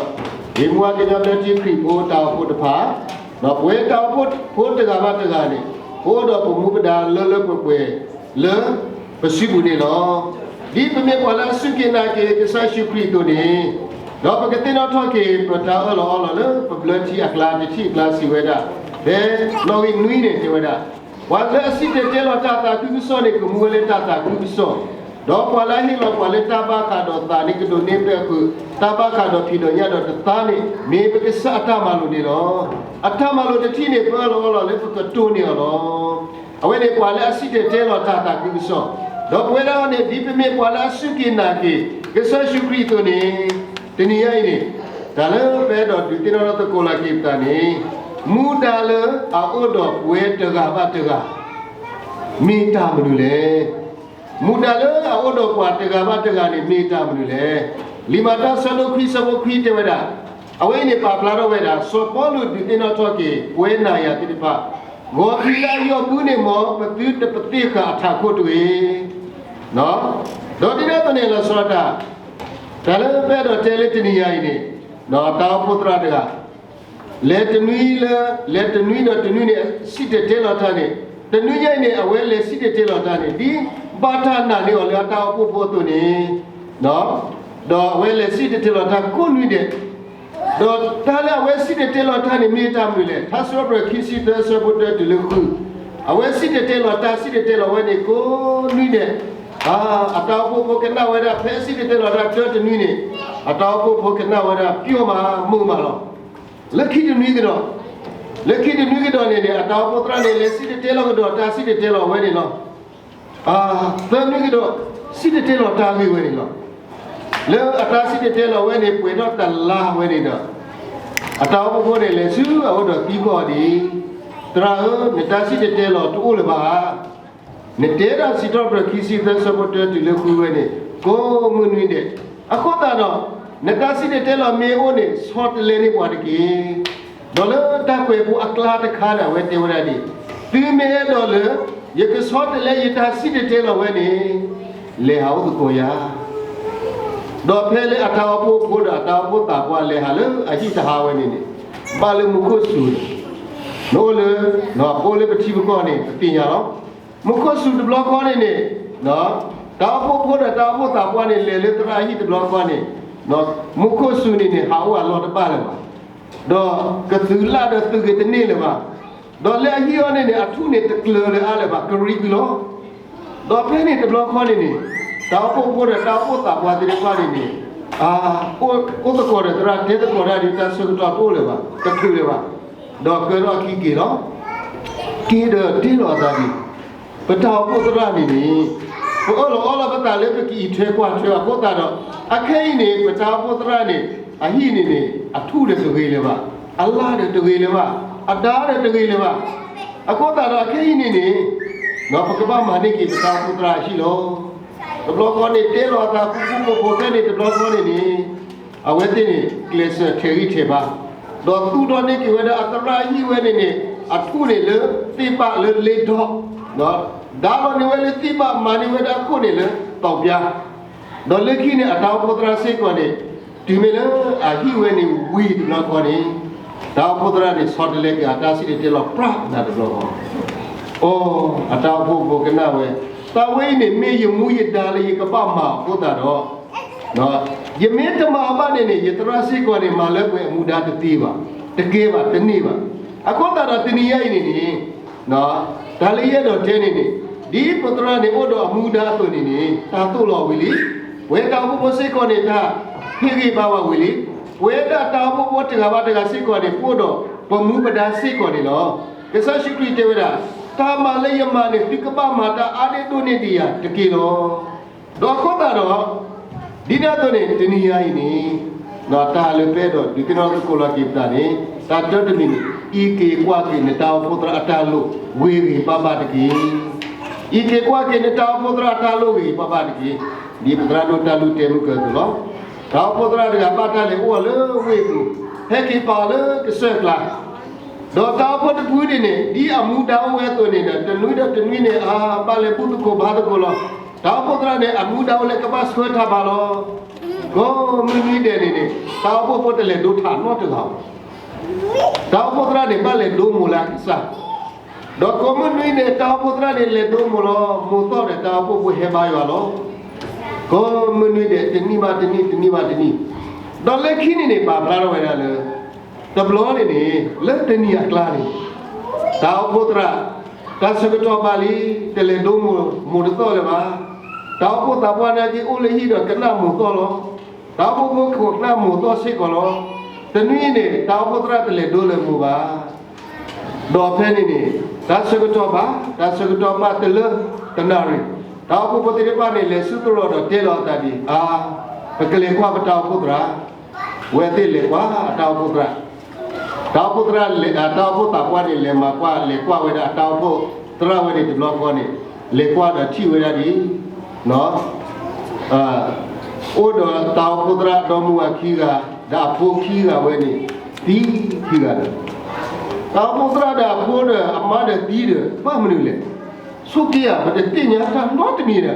မိၢ်ပှၢ်ကညီဘျၢထံခရံာ်ဖိတၢ်အိၣ်ဖှိၣ်တဖၣ်, ဒီးပဝဲတၢ်အိၣ်ဖှိၣ်ဖိတဂၤဘၣ်တဂၤန့ၣ်, ပအိၣ်ဒီးပမူပဒါလၢလၢပှဲၤပှဲၤလၢပစုပူၤန့ၣ်လီၤ. ဒ်ပမ့ၢ်ပှၤလၢအစူၢ်က့ၤနာ်က့ၤကစၢ်ယ့ၣ်ၡူးခရံာ်အသိးန့ၣ်, ဒီးပကသ့ၣ်နီၣ်ထီၣ်က့ၤပတၢ်အၢၣ်လီၤအီလီၤလၢပဘျၢထံအကျါတထံၣ်အကျါစံးဝဲဒၣ်, ဖဲနီၣ်ဂံၢ်နွံန့ၣ်တဲဝဲဒၣ်, ပှၤလၢအစံၣ်တဲၤတဲလီၤတၢ်သးခုကစီၣ်န့ၣ် ကမူဝဲလၢတၢ်သးခုကစီၣ်, ဒီးပှၤလၢအဟ့ၣ်လီၤပှၤလၢတၢ်ဘၣ်ဃးဒီးသးန့ၣ် ကဒိးန့ၢ်ဘၣ်ဃုာ် တၢ်ဘၣ်ဃးဒီးဖံးဒီးညၣ်ဒီးတသါန့ၣ် မ့ၢ်ပကစၢ်အတၢ်မၤလိာ်န့ၣ်လီၤ. အတၢ်မၤလိာ်တထံၣ်န့ၣ် ပအၢၣ်လီၤအီလီၤလၢပကတိၢ်န့ၢ်အီၤလီၤ. အဝဲန့ၣ်ပှၤလၢအစံၣ်တဲၤတဲလီၤတၢ်သးခုကစီၣ်, ဒီးပဝဲဒၣ်န့ၣ် ဒ်ပမ့ၢ်ပှၤလၢအစူၢ်က့ၤနာ်က့ၤ ကစၢ်ယ့ၣ်ၡူးခရံာ်အသိးန့ၣ်, တနံၤညါအံၤန့ၣ် တၢ်လၢပအဲၣ်ဒိးဒုးသ့ၣ်နီၣ်ထီၣ်သကိးလီၤက့ၤပသးန့ၣ်, မူဒါလၢအအိၣ်ဒီးပဝဲတဂၤဘၣ်တဂၤ မ့ၢ်တၢ်မနုၤလဲၣ်. မူဒါလၢအအိၣ်ဒီးပှၤတဂၤဘၣ်တဂၤန့ၣ် မ့ၢ်တၢ်မနုၤလဲၣ်. လံာ်မၤတၢ်ဆၢဒိၣ်ခွံဆၢဖိခွံတဲဝဲဒၣ်, အဝဲအံၤန့ၣ်ပာ်ဖျါထီၣ်ဝဲဒၣ် စီၤပီလူးဒုးသ့ၣ်နီၣ်ထီၣ်က့ၤ ပဝဲနၤယၤသ့ၣ်တဖၣ်, ဂီၤဖံးလၢအယီၢ်ပူၤန့ၣ် မ်ပသုတပသ့ၣ်ဃာ်အထးခိၣ်တဂ့ၤ. ဒီးဒ်န့ၣ်အသိးန့ၣ် လီၤဆီဒၣ်တၢ်, တၢ်လၢပအဲၣ်ဒိးတဲလၢတနံၤညါအံၤန့ၣ်, တၢ်အိၣ်ဖှိၣ်သရၣ်တဂၤ လဲၤတနွံလၢ, လဲၤတနွံဒီးတနွံန့ၣ် စံၣ်တဲၤတဲလီၤတၢ်န့ၣ်, တနွံညါအံၤန့ၣ် အဝဲလဲၤစံၣ်တဲၤတဲလီၤတၢ်န့ၣ် ဒ်ဘၣ်တၢ်နာ်န့ၢ်အီၤလၢအတၢ်အိၣ်ဖှိၣ်ဖိအသိးန့ၣ်, ဒီးအဝဲလဲၤစံၣ်တဲၤတဲလီၤတၢ်ကိးနွံဒဲး, ဒီးတၢ်လၢအဝဲစံၣ်တဲၤတဲလီၤတၢ်န့ၣ် မ့ၢ်တၢ်မနုၤလဲၣ်. ထါစံးထီၣ်ပတြၢၤခံဆံသၢဆၢဖိတၢတုၤလၢဃု, အဝဲစံၣ်တဲၤတဲလီၤတၢ် စံၣ်တဲၤတဲလီၤဝဲန့ၣ်ကိးနွံဒဲး, အတၢ်အိၣ်ဖှိၣ်ဖိကနၣ်ဝဲဒၣ် ဖဲစံၣ်တဲၤတဲလီၤတၢ်တၢတနွံန့ၣ်, အတၢ်အိၣ်ဖှိၣ်ဖိကနၣ်ဝဲဒၣ် ပျိမးမုာ်မးလီၤ. လၢခံတနွံကဒီး, လၢခံတနွံကဒီးန့ၣ်န့ၣ် အတၢ်အိၣ်ဖှိၣ်သရၣ်န့ၣ် လဲၤစံၣ်တဲၤတဲလီၤကဒီးတၢ်စံၣ်တဲၤတဲလီၤဝဲန့ၣ်လီၤ. သၢနွံကဒီး စံၣ်တဲၤတဲလီၤတၢ်ဂ့ၢ်ဝဲန့ၣ်လီၤ. လၢအတၢ်စံၣ်တဲၤတဲလီၤဝဲန့ၣ် ပှဲၤထီၣ်တလါဝဲန့ၣ်ဒီး, အတၢ်အိၣ်ဖှိၣ်ဖိန့ၣ် လဲၤဆူအအိၣ်ဒီးသံကွၢ်အီၤဒ်အံၤ, သရၣ်ဧၢ, နတၢ်စံၣ်တဲၤတဲလီၤတအိၣ်လၢၤဘၣ်ဧါ. နတဲဒၣ်စံးထီၣ်ပတြၢၤခံဆံသၢဆၢဖိတၢတုၤလၢဃုဝဲန့ၣ် ကိးမုၢ်နွံဒဲး, အဃိသတးဒီး နတၢ်စံၣ်တဲၤတဲလီၤမ့ၢ်အိၣ်န့ၣ် ဆီတလဲန့ၢ်ပှၤတက့ၢ်. ဒီးလၢတၢ်ကွဲးဖိအကျါတခါန့ၣ် အဝဲတဲဝဲဒၣ်ဒ်အံၤ, သုမ့ၢ်အဲၣ်ဒိးလၢ ယကဆီတလဲယတၢ်စံၣ်တဲၤတဲလီၤဝဲန့ၣ်, လဲၤဟးအိၣ်သကိးယၤ. ဒီးဖဲလၢအတၢ်အိၣ်ဖှိၣ်ဖိဒီးအတၢ်အိၣ်ဖှိၣ်သးပှၢ်လဲၤဟးလၢအဟံၣ်တဟါဝဲန့ၣ်န့ၣ်, ဘၣ်လၢမူခိၣ်စူၤန့ၣ်, နအိၣ်လၢ, ပအိၣ်လၢပထံပကီၢ်န့ၣ် ပသ့ၣ်ညါလီၤ. မူခိၣ်စူၤတဘျီဃီန့ၣ်န့ၣ်, တၢ်အိၣ်ဖှိၣ်ဖိဒီးတၢ်အိၣ်ဖှိၣ်သးပှၢ်န့ၣ် လဲၤလၢသရၣ်အဟံၣ်တဘျီဃီန့ၣ်, မူခိၣ်စူၤန့ၣ်န့ၣ် ဟးအိၣ်အလီၢ်တဘၣ်လၢၤဘၣ်. ဒီးကသုးလၢ်ဒီးသုးဂ့ၤတန့ၢ်လၢၤဘၣ်. ဒီးလၢအဟံၣ်အီၤန့ၣ်န့ၣ် အထူၣ်န့ၣ်တကျၢၤလၢၤအါလၢၤဘၣ်, ကရံကွံာ်လီၤ. ဒီးဖဲန့ၣ်တဘျီဃီန့ၣ်န့ၣ်, တၢ်အိၣ်ဖှိၣ်ဖိဒီးတၢ်အိၣ်ဖှိၣ်သးပှၢ်သ့ၣ်တဖၣ်န့ၣ်န့ၣ်, အိၣ်သကိးဒီးသရၣ်တဲသကိးတၢ်ဒီးတၢ်ဆၢကတီၢ်တအိၣ်လၢၤဘၣ်, တချုးလၢၤဘၣ်. ဒီးကၢထီၣ်အခံက့ၤလီၤ. က့ၤဒီးတ့လီၤအသးဒ်အံၤ, ပတၢ်အိၣ်ဖှိၣ်သရၣ်န့ၣ်န့ၣ်, ပအၢၣ်လီၤအီလီၤပသးလၢပကအံးထွဲကွၢ်ထွဲအဃိသတးဒီး, အခဲအံၤန့ၣ် ပတၢ်အိၣ်ဖှိၣ်သရၣ်န့ၣ် အဟံၣ်န့ၣ်န့ၣ် အထူၣ်ဒီးတဂ့ၤလၢၤဘၣ်, အလၢ်ဒီးတဂ့ၤလၢၤဘၣ်, အဒါဒီးတဂ့ၤလၢၤဘၣ်. အဃိသတးဒီးအခဲအံၤန့ၣ်န့ၣ်, ပကဘၣ်မၤန့ၢ်က့ၤပတၢ်အိၣ်ဖှိၣ်သရၣ်အဟံၣ်လီၤ. တဘျီဃီန့ၣ် တ့လီၤအသးဃူဃူဖိးဖိးဖဲန့ၣ် တဘျီဃီန့ၣ်န့ၣ်, အဝဲသ့ၣ်န့ၣ် ကျဲးစၢးထဲးဂံၢ်ထဲးဘါ, ဒီးသူၣ်ထီၣ်န့ၢ်က့ၤဝဲဒၣ်အသရၣ်အဟံၣ်ဝဲန့ၣ်န့ၣ်, အထူၣ်န့ၣ်လၢသ့ၣ်ဘၣ်လၢလ့ဒီ, ဒါလီၤန့ၢ်ဝဲလၢသ့ၣ်ဘၣ် မၤန့ၢ်ဝဲဒၣ်ခိၣ်န့ၣ်လၢသီးပၠါ, ဒီးလၢခံန့ၣ် အတၢ်အိၣ်ဖှိၣ်သရၣ်စ့ၢ်ကီးန့ၣ်, တုၤမ့ၢ်လၢအဟံၣ်ဝဲန့ၣ်ဝံၤတဘျီဃီန့ၣ်, တၢ်အိၣ်ဖှိၣ်သရၣ်န့ၣ် ဆီတလဲက့ၤအတၢ်စံၣ်တဲၤတဲလီၤပြးနၤတဘျီဃီ. အိ, အတၢ်အိၣ်ဖှိၣ်ဖိကနၣ်ဝဲ, သးဝဲအံၤန့ၣ် မ့ၢ်ယမူယဒါလၢယကဘၣ်မၤအဃိသတးဒီး, ယမ့ၢ်တမၤအီၤဘၣ်န့ၣ်န့ၣ် ယသရၣ်စ့ၢ်ကီးန့ၣ် မၤလၢပှဲၤအမူဒါတသ့ဘၣ်, တကဲဘၣ် တန့ၢ်ဘၣ်. အဃိသတးဒီးတနံၤညါအံၤန့ၣ်န့ၣ်, တၢ်လၢယအဲၣ်ဒိးတဲန့ၣ်န့ၣ်, ဒ်ပသရၣ်န့ၣ်အိၣ်ဒီးအမူဒါအသိးန့ၣ်န့ၣ် တၢ်သိၣ်လီၤဝံၤလံ, ပဝဲတၢ်အိၣ်ဖှိၣ်ဖိစ့ၢ်ကီးန့ၣ် တၢ်ဟ့ၣ်ဂံၢ်ဘါဝဲဝံၤလံ, ပဝဲဒၣ်တၢ်အိၣ်ဖှိၣ်ဖိတဂၤဘၣ်တဂၤစ့ၢ်ကီးန့ၣ် ပအိၣ်ဒီးပမူပဒါစ့ၢ်ကီးန့ၣ်လီၤ. ကစၢ်ယ့ၣ်ၡူးခရံာ်တဲဝဲဒၣ်, တၢ်မၤလၢယမၤန့ၣ် သုကဘၣ်မၤတၢ်အါန့ၢ်ဒိၣ်န့ၢ်ဒံးယၤတက့ၢ်လီၤ. ဒီးအဃိသတးဒီး, ဒ်န့ၣ်အသိးန့ၣ် တနံၤညါအံၤန့ၣ်, တၢ်လၢပအဲၣ်ဒိးဒုးသ့ၣ်နီၣ်သကိးလီၤက့ၤပသးန့ၣ်, တၢ်တၢတမံၤန့ၣ်, အံးက့ၤကွၢ်က့ၤနတၢ်အိၣ်ဖှိၣ်သရၣ်အတၢ်လိၣ်ဂ့ၤဂ့ၤဘၣ်ဘၣ်တက့ၢ်. အံးက့ၤကွၢ်က့ၤနတၢ်အိၣ်ဖှိၣ်သရၣ်အတၢ်လိၣ်ဂ့ၤဂ့ၤဘၣ်ဘၣ်တက့ၢ်. ဒ်ပသရၣ်ဒိၣ်တၢ်လုၢ်တဲမုၢ်ကၢၢ်အသိးလီၤ. တၢ်အိၣ်ဖှိၣ်သရၣ်တဂၤဘၣ်တၢ်လဲၤအိၣ်အီၤလၢဝ့ၢ်အပူၤ, ဟဲက့ၤပာ်အီၤလၢကစၢၢ်ကျါ ဒီးတၢ်အိၣ်ဖှိၣ်တဖုန့ၣ်န့ၣ် ဒ်အမူဒါအိၣ်ဝဲအသိးန့ၣ်ဒီး တနွံဒီးတနွံန့ၣ် အဘၣ်လဲၤဘူၣ်သကိးဘါသကိးလီၤ. တၢ်အိၣ်ဖှိၣ်သရၣ်န့ၣ် အမူဒါအိၣ်လၢကဘၣ်ဆှၢထးဘးလီၤ. ကိးမုၢ်နွံဒဲးန့ၣ်န့ၣ် တၢ်အိၣ်ဖှိၣ်ဖိတလဲၤဒိထးနီတဂၤဘၣ်. တၢ်အိၣ်ဖှိၣ်သရၣ်န့ၣ် ဘၣ်လဲၤဒိမိၢ်လၢအကစၢ်, ဒီးကိးမုၢ်နွံဒဲး တၢ်အိၣ်ဖှိၣ်သရၣ်န့ၣ် လဲၤဒိမိၢ်လီၤ. မိၢ်သီၣ်ဒီးတၢ်အိၣ်ဖှိၣ်ဖိဟဲဘါယွၤလီၤ. ကိးမုၢ်နွံဒဲး တနံၣ်ဘၣ်တနံၣ် တနံၣ်ဘၣ်တနံၣ်, ဒီးလၢခံန့ၣ်န့ၣ် ပာ်ဖျါထီၣ်ဝဲဒၣ်လၢ တဘျီန့ၣ်န့ၣ် လၢတနံၤအကျါန့ၣ် တၢ်အိၣ်ဖှိၣ်သရၣ် တၢ်ဆၢကတီၢ်ဘၣ်လံ, တလဲၤဒိမိၢ်မိၢ်တသီၣ်လၢၤဘၣ်. တၢ်အိၣ်ဖှိၣ်သးပှၢ်နာ်က့ အိၣ်လၢဟံၣ်ဒီးကနၣ်မိၢ်သီၣ်လီၤ. တၢ်အိၣ်ဖှိၣ်ဖိကနၣ်မိၢ်သီၣ်စ့ၢ်ကီးလီၤ. တနွံအံၤန့ၣ် တၢ်အိၣ်ဖှိၣ်သရၣ်တလဲၤဒိလၢမိၢ်ဘၣ်. ဒီးဖဲန့ၣ်န့ၣ် တၢ်ဆၢကတီၢ်ဘၣ်, တၢ်ဆၢကတီၢ်ဘၣ်တလၢတနၣ်ရံၣ်, တၢ်အိၣ်ဖှိၣ်ဖိသ့ၣ်တဖၣ်န့ၣ် လဲၤဆူသရိာ်ဒီးတဲလီၤအသးဒ်အံၤ, ပကလဲၤကွၢ်ပတၢ်အိၣ်ဖှိၣ်သရၣ်, ဝဲသ့ၣ်လဲၤကွၢ်အတၢ်အိၣ်ဖှိၣ်သရၣ်, တၢ်အိၣ်ဖှိၣ်သရၣ်လဲၤ, တၢ်အိၣ်ဖှိၣ်သးပှၢ်န့ၣ် လဲၤမၤကွၢ်, လဲၤကွၢ်ဝဲဒၣ်အတၢ်အိၣ်ဖှိၣ်သရၣ်ဝဲန့ၣ်တဘျီဃီန့ၣ်, လဲၤကွၢ်ဒီးထံၣ်ဝဲဒၣ်ဒ်အံၤ, အိၣ်ဒီးတၢ်အိၣ်ဖှိၣ်သရၣ်ဒီမါဝၤခံဂၤ, ဒီးအဖိခံဂၤဝဲန့ၣ်, သံခံဂၤဒီး, တၢ်အိၣ်ဖှိၣ်သရၣ်ဒီးအဖိဒီးအမါဒီးသံဒီး ဘၣ်မနုၤလဲၣ်, ဆိက့ဧါ, ပတသ့ၣ်ညါတၢ်နီတမံၤဒီး, ဒီးတ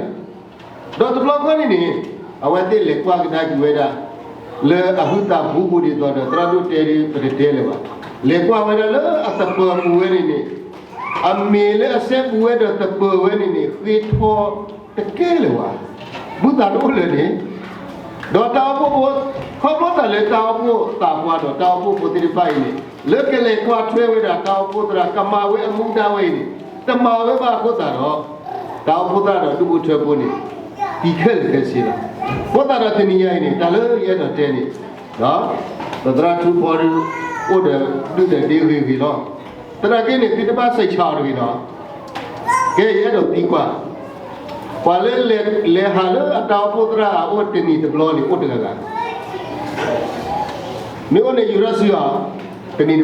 ဘျီဃီန့ၣ်န့ၣ်, အဝဲသ့ၣ်လဲၤကွၢ်ကဒါက့ၤဝဲဒၣ်, လၢအဟုသးဘူးဘူးဒ်သိးဒီး သရၣ်ဒိၣ်တဲဒ်ပတတဲလၢၤဘၣ်, လဲၤကွၢ်ဝဲဒၣ်လၢအသပၢၤပူၤဝဲန့ၣ်န့ၣ်, အမ့ၢ်လၢအစဲဘူးဝဲဒီးသပၢၤဝဲန့ၣ်န့ၣ် ဃ့ထီတကဲလၢၤဘၣ်, ဘူးသးတအိၣ်လၢၤန့ၣ်, ဒီးတၢ်အိၣ်ဖှိၣ်ဖိ, ခီဖျိသးလၢတၢ်အိၣ်ဖှိၣ်သးပှၢ်ဒီးတၢ်အိၣ်ဖှိၣ်ဖိသ့ၣ်တဖၣ်အံၤန့ၣ်, လၢကလဲၤကွၢ်ထွဲဝဲဒၣ်တၢ်အိၣ်ဖှိၣ်သရၣ် ကမၤဝဲအမူဒါဝဲအံၤန့ၣ်, တမၤဝဲဘၣ်အဃိသတးဒီး, တၢ်အိၣ်ဖှိၣ်သရၣ်ဒီးဒူၣ်ဖိထၢဖိန့ၣ်, သံခဲလၢာ်ခဲဆ့လီၤ. အဃိသတးဒီးတနံၤညါအံၤန့ၣ် တၢ်လၢယအဲၣ်ဒိးတဲန့ၣ်, ပသရၣ်ထူဖီဒုး, အိၣ်ဒီးဒုၣ်ဒီးဒ့ဂ့ၤဂ့ၤလီၤ. သနာ်က့န့ၣ် သုတဘၣ်စံးဆၢအီၤတဂ့ၤဒီး, ကဲယအဲၣ်ဒိးသံကွၢ်, ပှၤလၢလဲၤဟးလၢအတၢ်အိၣ်ဖှိၣ်သရၣ်အအိၣ်တနံၤတဘျီန့ၣ် အိၣ်တဂၤဂၤ, မ့ၢ်အိၣ်န့ၣ်ယူၤထီၣ်စုအီၤ, တနံၤတဘျီ,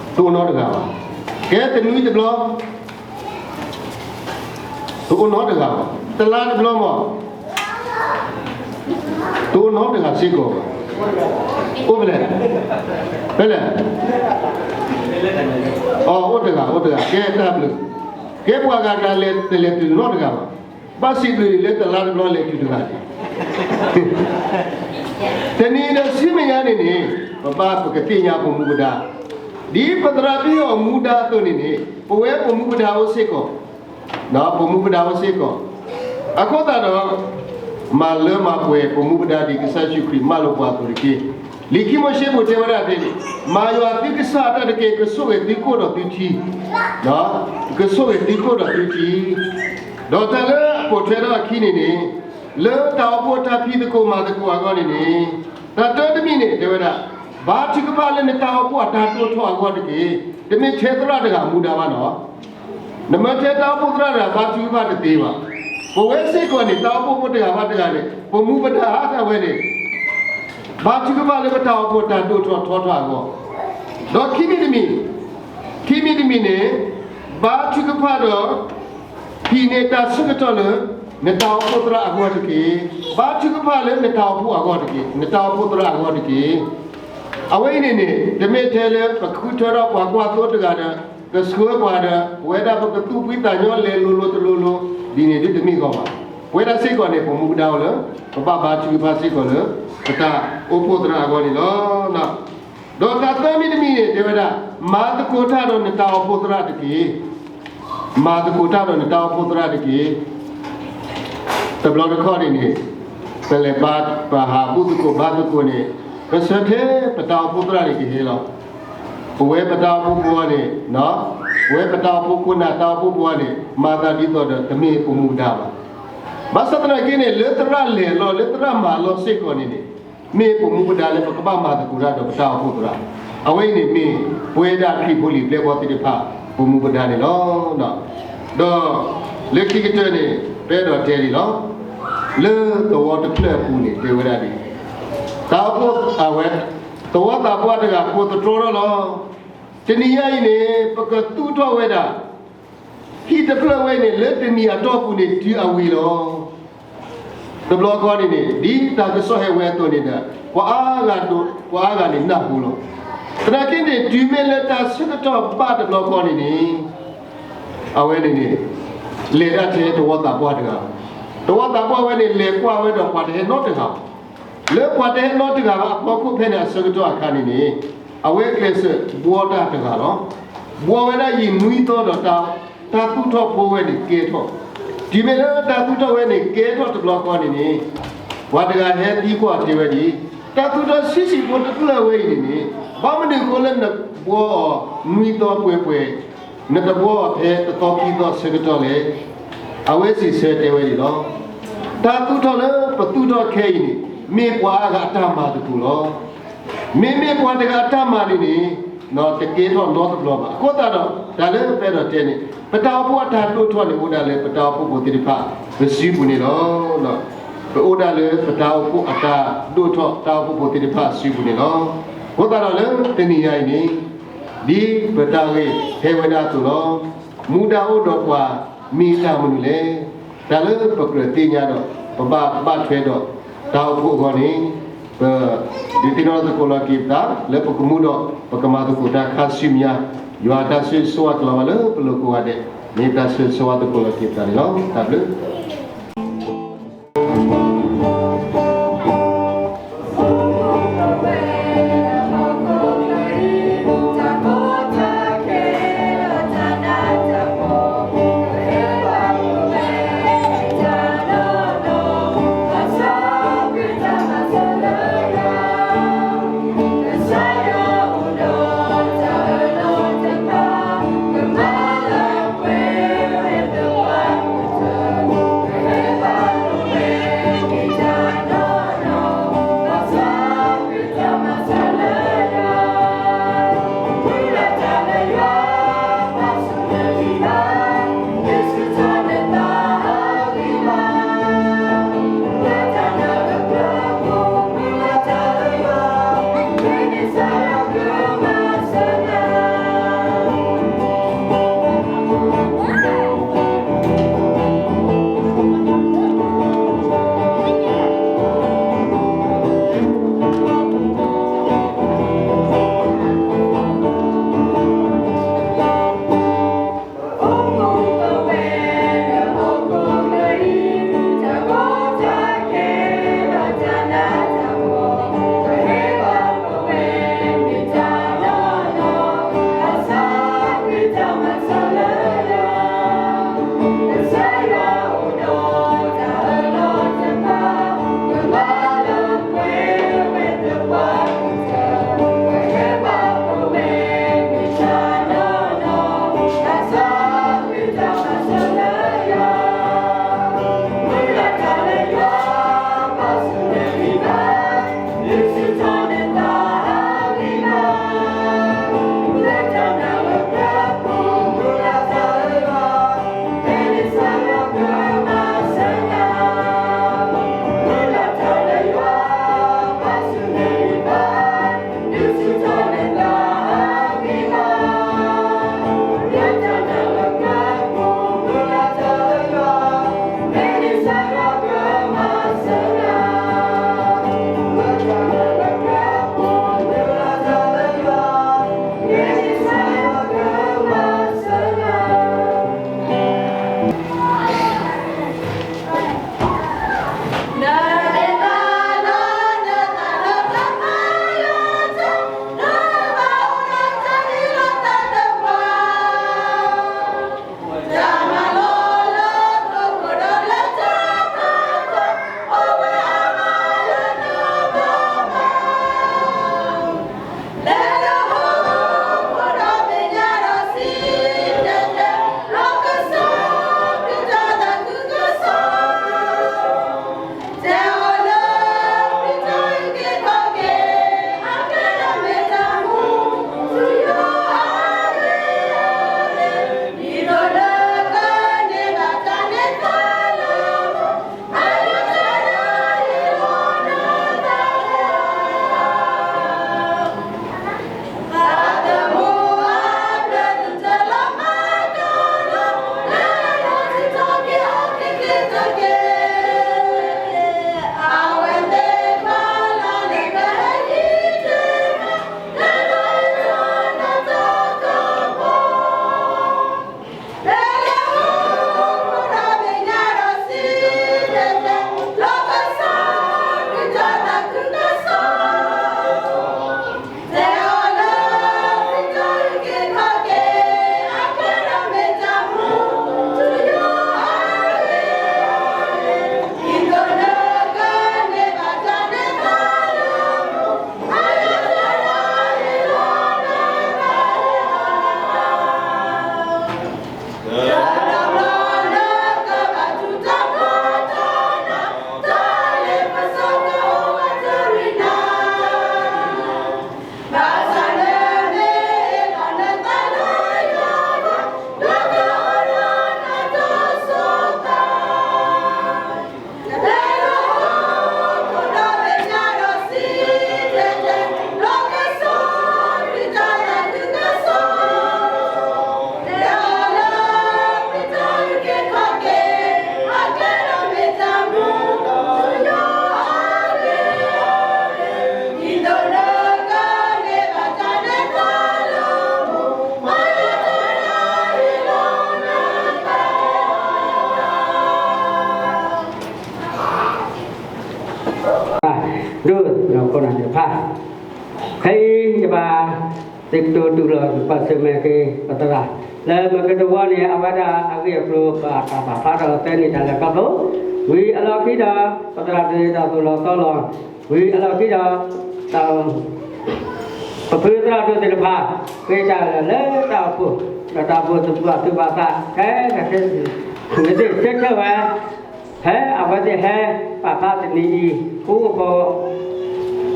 တအိၣ်နီတဂၤဘၣ်. ကဲတနွံတဘျီ, တအိၣ်နီတဂၤဘၣ်. တလါတဘျီမး, တအိၣ်နီတဂၤစ့ၢ်ကီးဘၣ်. အိၣ်ဖဲလဲၣ်, ဖဲလဲၣ်, အိၣ်တဂၤ, အိၣ်တဂၤ, ကဲတၢ်ဘျုး, ကဲပှၤဂၤတဂၤလဲၤတလဲၤတုၤနီတဂၤဘၣ်. ဘၣ်စံးဘျုးလၢတလါတဘျီလဲၤတုၤတဂၤန့ၣ်, တနံၤဒီးဆူမဲာ်ညါန့ၣ်န့ၣ်, ပဘၣ်ပကသ့ၣ်ညါပမူပဒါ, ဒ်ပသရၣ်ပဟ့ၣ်အီၤမူဒါအသိးန့ၣ်န့ၣ် ပဝဲပမူပဒါအိၣ်စ့ၢ်ကီး, ပမူပဒါအိၣ်စ့ၢ်ကီး, အဃိသတးဒီး, မၤလၢမၤပှဲၤပမူပဒါဒ်ကစၢ်ယ့ၣ်ၡူးခရံာ်မၢလိာ်ပှၤအသိးတက့ၢ်. လံာ်ခံမိၤၡ့ပူၤတဲဝဲဒၣ်ဒ်န့ၣ်, မၤယွၤသုကစၢ်အတၢ်တက့ၢ်, ကဆိၣ်ဂ့ၤသုကိၣ်ဒီးသုထံ, ကဆိၣ်ဂ့ၤသုကိၣ်ဒီးသုထံ, ဒီးတၢ်လၢအပိာ်ထွဲထီၣ်အခံန့ၣ်န့ၣ်, လၢတၢ်အိၣ်ဖှိၣ်တၢ်ဖံးသကိးမၤသကိးအဂီၢ်န့ၣ်န့ၣ်, တၢ်တၢတမံၤန့ၣ် တဲဝဲဒၣ်, ဘါထုကဖၣ်လၢနတၢ်အိၣ်ဖှိၣ်အတၢ်ဒိၣ်ထီၣ်အဂီၢ်တက့ၢ်. တမ့ၢ်ထဲသရၣ်တဂၤမူဒါဘၣ်နီၤ. နမ့ၢ်ထဲတၢ်အိၣ်ဖှိၣ်သရၣ်တဂၤဘါထုကဖၣ်တသ့ဘၣ်. ပဝဲစ့ၢ်ကီးန့ၣ် တၢ်အိၣ်ဖှိၣ်ဖိတဂၤဘၣ်တဂၤန့ၣ် ပမူပဒါတၢ်ဝဲန့ၣ် ဘါထုကဖၣ်လၢပတၢ်အိၣ်ဖှိၣ်တၢ်ဒိၣ်ထီၣ်ထီထီၣ်အဂီၢ်, ဒီးခံမံၤတမံၤ, ခံမံၤတမံၤန့ၣ်, ဘါထုကဖၣ်ဒီး ဟံးန့ၢ်တၢ်ဆၢကတီၢ်လၢ နတၢ်အိၣ်ဖှိၣ်သရၣ်အဂီၢ်တက့ၢ်. ဘါထုကဖၣ်လၢနတၢ်အိၣ်ဖှိၣ်အဂီၢ်တက့ၢ်, နတၢ်အိၣ်ဖှိၣ်သရၣ်အဂီၢ်တက့ၢ်. အဝဲအံၤန့ၣ်န့ၣ် တမ့ၢ်ထဲလၢပဃုထၢထီၣ်ပှၤကွၢ်သိတဂၤဒီး ကဆှၢပှၤဒီး ပဝဲဒၣ်ပကသူၣ်ဖှံသးညီလဲၤလိၤလိၤတလိၤလိၤ ဒ်န့ၣ်ဒ်တမ့ၢ်ဂီၢ်ဘၣ်. ပဝဲဒၣ်စ့ၢ်ကီးန့ၣ် ပမူပဒါအိၣ်လၢ ပဘၣ်ဘါထုကဖၣ်စ့ၢ်ကီးလၢ ပတၢ်အိၣ်ဖှိၣ်သရၣ်အဂီၢ်န့ၣ်လီၤ. ဒီးတၢ်သၢမံၤတမံၤန့ၣ် တဲဝဲဒၣ်, မၤသကိးတၢ်ဒီးနတၢ်အိၣ်ဖှိၣ်သရၣ်တက့ၢ်. မၤသကိးတၢ်ဒီးနတၢ်အိၣ်ဖှိၣ်သရၣ်တက့ၢ်. တဘျီတခီၣ်န့ၣ်န့ၣ် ပလဲၤဘါပဟးဘူၣ်သကိးဘါသကိးန့ၣ် ပဆၢထဲပတၢ်အိၣ်ဖှိၣ်သရၣ်န့ၣ်ကဟဲလီၤ. ပဝဲပတၢ်အိၣ်ဖှိၣ်ဖိန့ၣ်, ပဝဲပတၢ်အိၣ်ဖှိၣ်ခိၣ်နၢ်တၢ်အိၣ်ဖှိၣ်ဖိန့ၣ် မၤသးဒ်သိးဒီးတမ့ၢ်ပမူပဒါဘၣ်. ဘၣ်ဆၣ်သနာ်က့န့ၣ် လၢသရၣ်လဲၤလီၤ လၢသရၣ်မၤလီၤစ့ၢ်ကီးန့ၣ်န့ၣ် မ့ၢ်ပမူပဒါလၢပကဘၣ်မၤသကိးတၢ်ဒီးပတၢ်အိၣ်ဖှိၣ်သရၣ်. အဝဲအံၤန့ၣ်မ့ၢ် ပဝဲဒၣ်ခရံာ်ဖိလံၤပျဲၢ်ဘီၣ်သ့ၣ်တဖၣ် ပမူပဒါန့ၣ်လီၤ. ဒီးလၢခံကတၢၢ်န့ၣ် ပအဲၣ်ဒိးတဲဒ်လီၤ. လၢသဝီတဖျၢၣ်အပူၤန့ၣ် တဲဝဲဒၣ်ဒ်အံၤ, တၢ်အိၣ်ဖှိၣ်အဝဲ သဝီသးပှၢ်တဂၤကိးသတြီထီၣ်လီၤ. တနံၤညါအံၤန့ၣ် ပကသူၣ်ထီၣ်ဝဲဒၣ် ဟံၣ်တဖျၢၣ်ဝဲအံၤန့ၣ် လၢတနံၤအတီၢ်ပူၤန့ၣ် တုၤအဝံၤလီၤ. တဘျီဃီန့ၣ်န့ၣ် ဒ်တၢ်ကစီၣ်ဟဲဝဲအသိးန့ၣ်ဒီး ပှၤအါဂၤဒိး ပှၤအါဂၤန့ၣ်နၢ်ဟူလီၤ. သနာ်က့န့ၣ် တုၤမ့ၢ်လၢတၢ်ဆၢကတီၢ်ဘၣ်တဘျီဃီန့ၣ်န့ၣ် အဝဲန့ၣ်န့ၣ် လဲၤဒၣ်ထဲသဝီသးပှၢ်တဂၤ, သဝီသးပှၢ်ဝဲန့ၣ် လဲၤကွၢ်ဝဲဒီးပှၤတဟဲနီတဂၤဘၣ်. လၢပှၤတဟဲနီတဂၤဘၣ်အဖီခိၣ်ဖဲန့ၣ်အဆၢကတီၢ်အခါန့ၣ်န့ၣ် အဝဲကျဲးစၢးဘှီတၢ်တဂၤလီၤ. ဘှီဝဲဒၣ်ယံာ်နွံသီဒီး တၢ်သူၣ်ထီၣ်ဖိဝဲန့ၣ်ကဲထီၣ်, တုၤမ့ၢ်လၢတၢ်သူၣ်ထီၣ်ဝဲန့ၣ်ကဲထီၣ်တဘျီဃီန့ၣ်န့ၣ် ပှၤတဂၤဟဲသံကွၢ်တဲဝဲဒ်အံၤ, တၢ်သူၣ်ထီၣ်ဆံးဆံးဖိတဖျၢၣ်ဝဲအံၤန့ၣ်န့ၣ် ဘၣ်မနုၤအဃိလၢနဘှီအီၤနွံသီပှဲၤပှဲၤ နတဘှီအီၤဖဲတသီခံသီဆၢကတီၢ်လဲၣ်. အဝဲစံးဆၢတဲဝဲဒ်အံၤလီၤ. တၢ်သူၣ်ထီၣ်လၢပသူၣ်ထီၣ်ခဲအံၤန့ၣ် မ့ၢ်ပှၤအါဂၤအတၢ်မၤသကိးလီၤ. မ့မ့ၢ်ပှၤတဂၤအတၢ်မၤန့ၣ်န့ၣ် တကဲထီၣ်နီတဘျီဘၣ်. အဃိသတးဒီး တၢ်လၢပအဲၣ်ဒိးတဲန့ၣ် ပတၢ်အိၣ်ဖှိၣ်အတၢ်ဒိၣ်ထီၣ်န့ၣ် အိၣ်ဒၣ်လၢပတၢ်အိၣ်ဖှိၣ်ဖိသ့ၣ်တဖၣ် ပစုပူၤန့ၣ်လီၤ. ပအိၣ်ဒၣ်လၢပတၢ်အိၣ်ဖှိၣ်အတၢ်ဒိၣ်ထီၣ် တၢ်အိၣ်ဖှိၣ်ဖိသ့ၣ်တဖၣ်အစုပူၤန့ၣ်လီၤ. အဃိသတးဒီးလၢတနံၤညါအံၤန့ၣ် ဒ်ပတၢ်ဂ့ၢ်ဟဲဝဲဒၣ်အသိးလီၤ. မူဒါအိၣ်ဒီးပှၤမ့ၢ်တၢ်မနုၤလဲၣ်. တၢ်လၢပကြၢးသ့ၣ်ညါဒီး ပဘၣ်ဘၣ်ထွဲဒီးတၢ်အိၣ်ဖှိၣ်အဂီၢ်န့ၣ် ပဒုးသ့ၣ်နီၣ်သကိးလီၤက့ၤပသး လၢပကမူဒီးပကမၤသကိးတၢ်ခါဆူမဲာ်ညါ, ယွၤတၢ်ဆိၣ်ဂ့ၤဆိၣ်ဝါကလီၤဘၣ်လၢပလိၤကိးဂၤဒဲး, မ့ၢ်တၢ်ဆိၣ်ဂ့ၤဆိၣ်ဝါသကိးလီၤက့ၤပသးန့ၣ်လီၤ. တၢ်ဘျုး နတဖၣ်, ခဲအံၤယဘၣ်စံးကတိၤတူၢ်လိာ်ကွၢ်ဆၢၣ်မဲာ်က့ၤပသရၣ်, လၢမုၢ်ကတဝီန့ၣ် အဝဲဒၣ်အဂ့ၢ်အကျိၤ ပတၢ်ပာ်ဖျါထီၣ်သၢနံၣ်တၢ်လဲၤခီဖျိ, ဝံၤအလီၢ်ခံဒီး ပသရၣ်ဒိၣ်တၢ်သိၣ်လီၤသီလီၤ, ဝံၤအလီၢ်ခံဒီး တၢ် ပဖုသရၣ်ဒိၣ်သ့ၣ်တဖၣ် ဃ့တၢ်လၢတၢ်အိၣ်ဖှိၣ်, ဒီးတၢ်အိၣ်ဖှိၣ်သပှၢ်သူၣ်ဘၣ်သး ခဲခဲဆ့ဆ့ မ့ၢ်သ့ၣ်ဆၢထၢၣ်ဝဲ ဖဲအဝဲသ့ၣ်ဟဲပာ်ဖျါတနံၤအံၤ အိၣ်ဃီ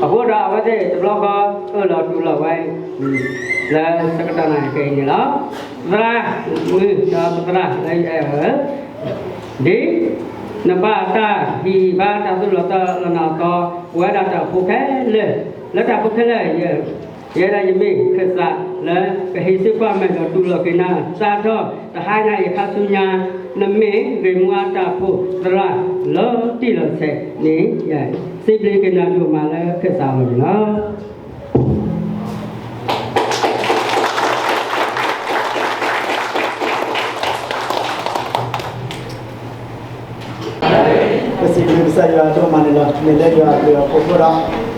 အဃိဒီး အဝဲသ့ၣ်တဘျီဃီ အၢၣ်လီၤတူၢ်လိာ်ဝဲ လၢဆၢကတီၢ်နၣ်ရံၣ်ခဲအံၤန့ၣ်လီၤ. သရၣ်မုၣ်ဒီးပသရၣ်လၢယအဲၣ်အီၤ ဒ်နဘၣ်တၢ်ဟ့ၣ်ဘါတၢ်သိၣ်လီၤသီလီၤနၤအသိး, ပဝဲဒၣ်တၢ်အိၣ်ဖှိၣ်ခဲလၢာ်, လၢတၢ်အိၣ်ဖှိၣ်ခဲလၢာ် ယဲဒၣ်ယမ့ၢ်ခၢၣ်စးလၢ ကဟ့ၣ်စ့ၢ်ကီးမဲာ်ဒီးတူၢ်လိာ်က့ၤနၤ စးထီၣ်တဟါညါအံၤခါဆူညါ, နမ့ၢ်ဂ့ၢ်မူအတၢ်အိၣ်ဖှိၣ်သရၣ်လီၤတံၢ်လီၤဆဲးန့ၣ် ယစံးဘျုးက့ၤနၤဒိၣ်မးလၢခၢၣ်စးအဂီၢ်န့ၣ်လီၤ. ပစံးဘျုးကစၢ်ယွၤဒိၣ်မးန့ၣ်လီၤ. မ့ၢ်လၢယွၤအဘျုးအဖှိၣ်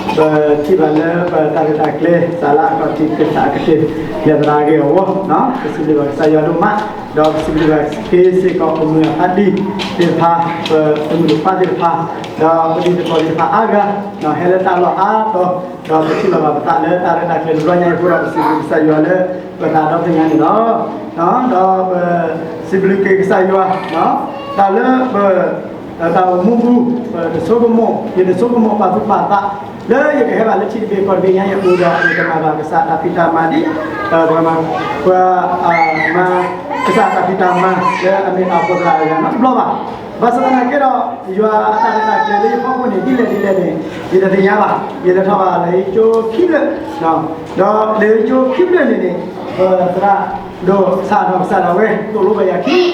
အဃိဒီး ပထံၣ်ဘၣ်လၢပတၢ်ရဲၣ်တၢ်ကျဲၤ စးလၢအခီၣ်ထံးခၢၣ်စးအကတၢၢ် လၢသရၣ်အဂ့ၢ်အဝီ, ပစံးဘျုးဘၣ်ကစၢ်ယွၤဒိၣ်မး, ဒီးပစံးဘျုးဘၣ်က့ၤစ့ၢ်ကီးပမိၢ်အဖါတံၢ်သ့ၣ်တဖၣ်, ပသုးမုၢ်သ့ၣ်တဖၣ်သ့ၣ်တဖၣ်, ဒီးပတံၤသကိးသ့ၣ်တဖၣ်အါဂၤ ဟဲလၢတၢ်လီၢ်အါတီၤ, ဒီးပထံၣ်လီၤဘၣ်ပသးလၢတၢ်ရဲၣ်တၢ်ကျဲၤတဘျီညါအံၤအဃိဒီး ပစံးဘျုးကစၢ်ယွၤလၢပသးဒီဖျၢၣ်ညါန့ၣ်လီၤ. ဒီးပစံးဘျုးက့ၤကစၢ်ယွၤ တၢ်လၢပ တၢ်အိၣ်မူပူၤ ပတဆိကမိၣ် ယတဆိကမိၣ်ပာ်သူၣ်ပာ်သး လၢယကဟဲဘၣ်လၢထံတဘ့ၣ်ကီၢ်တဘ့ၣ်ညါအံၤအဃိဒီး ယကမၤဘၣ်ကစၢ်တၢ်ဖံးတၢ်မၤဒ် ပှၤမၤ ပှၤမၤကစၢ်တၢ်ဖံးတၢ်မၤ လၢအမ့ၢ်တၢ်အိၣ်ဖှိၣ်သရၣ်အဂၤနီတဘျီဘၣ်. ဘၣ်ဆၣ်သနာ်က့ဒီး ယွၤအတၢ်ရဲၣ်တၢ်ကျဲၤလၢယဖီခိၣ်န့ၣ် ဒ်လဲၣ်ဒ်လဲၣ်န့ၣ် ယတသ့ၣ်ညါဘၣ်. ယလဲၤထီၣ်ဘၣ်လၢယကၠိခံဖျၢၣ် ဒီးလၢယကၠိခံဖျၢၣ်န့ၣ်န့ၣ် ပသရၣ်ဒိၣ်ဆၣ်ဒီးကစၢ်ဒၣ်ဝဲ သိၣ်လိဘၣ်ယၤခံ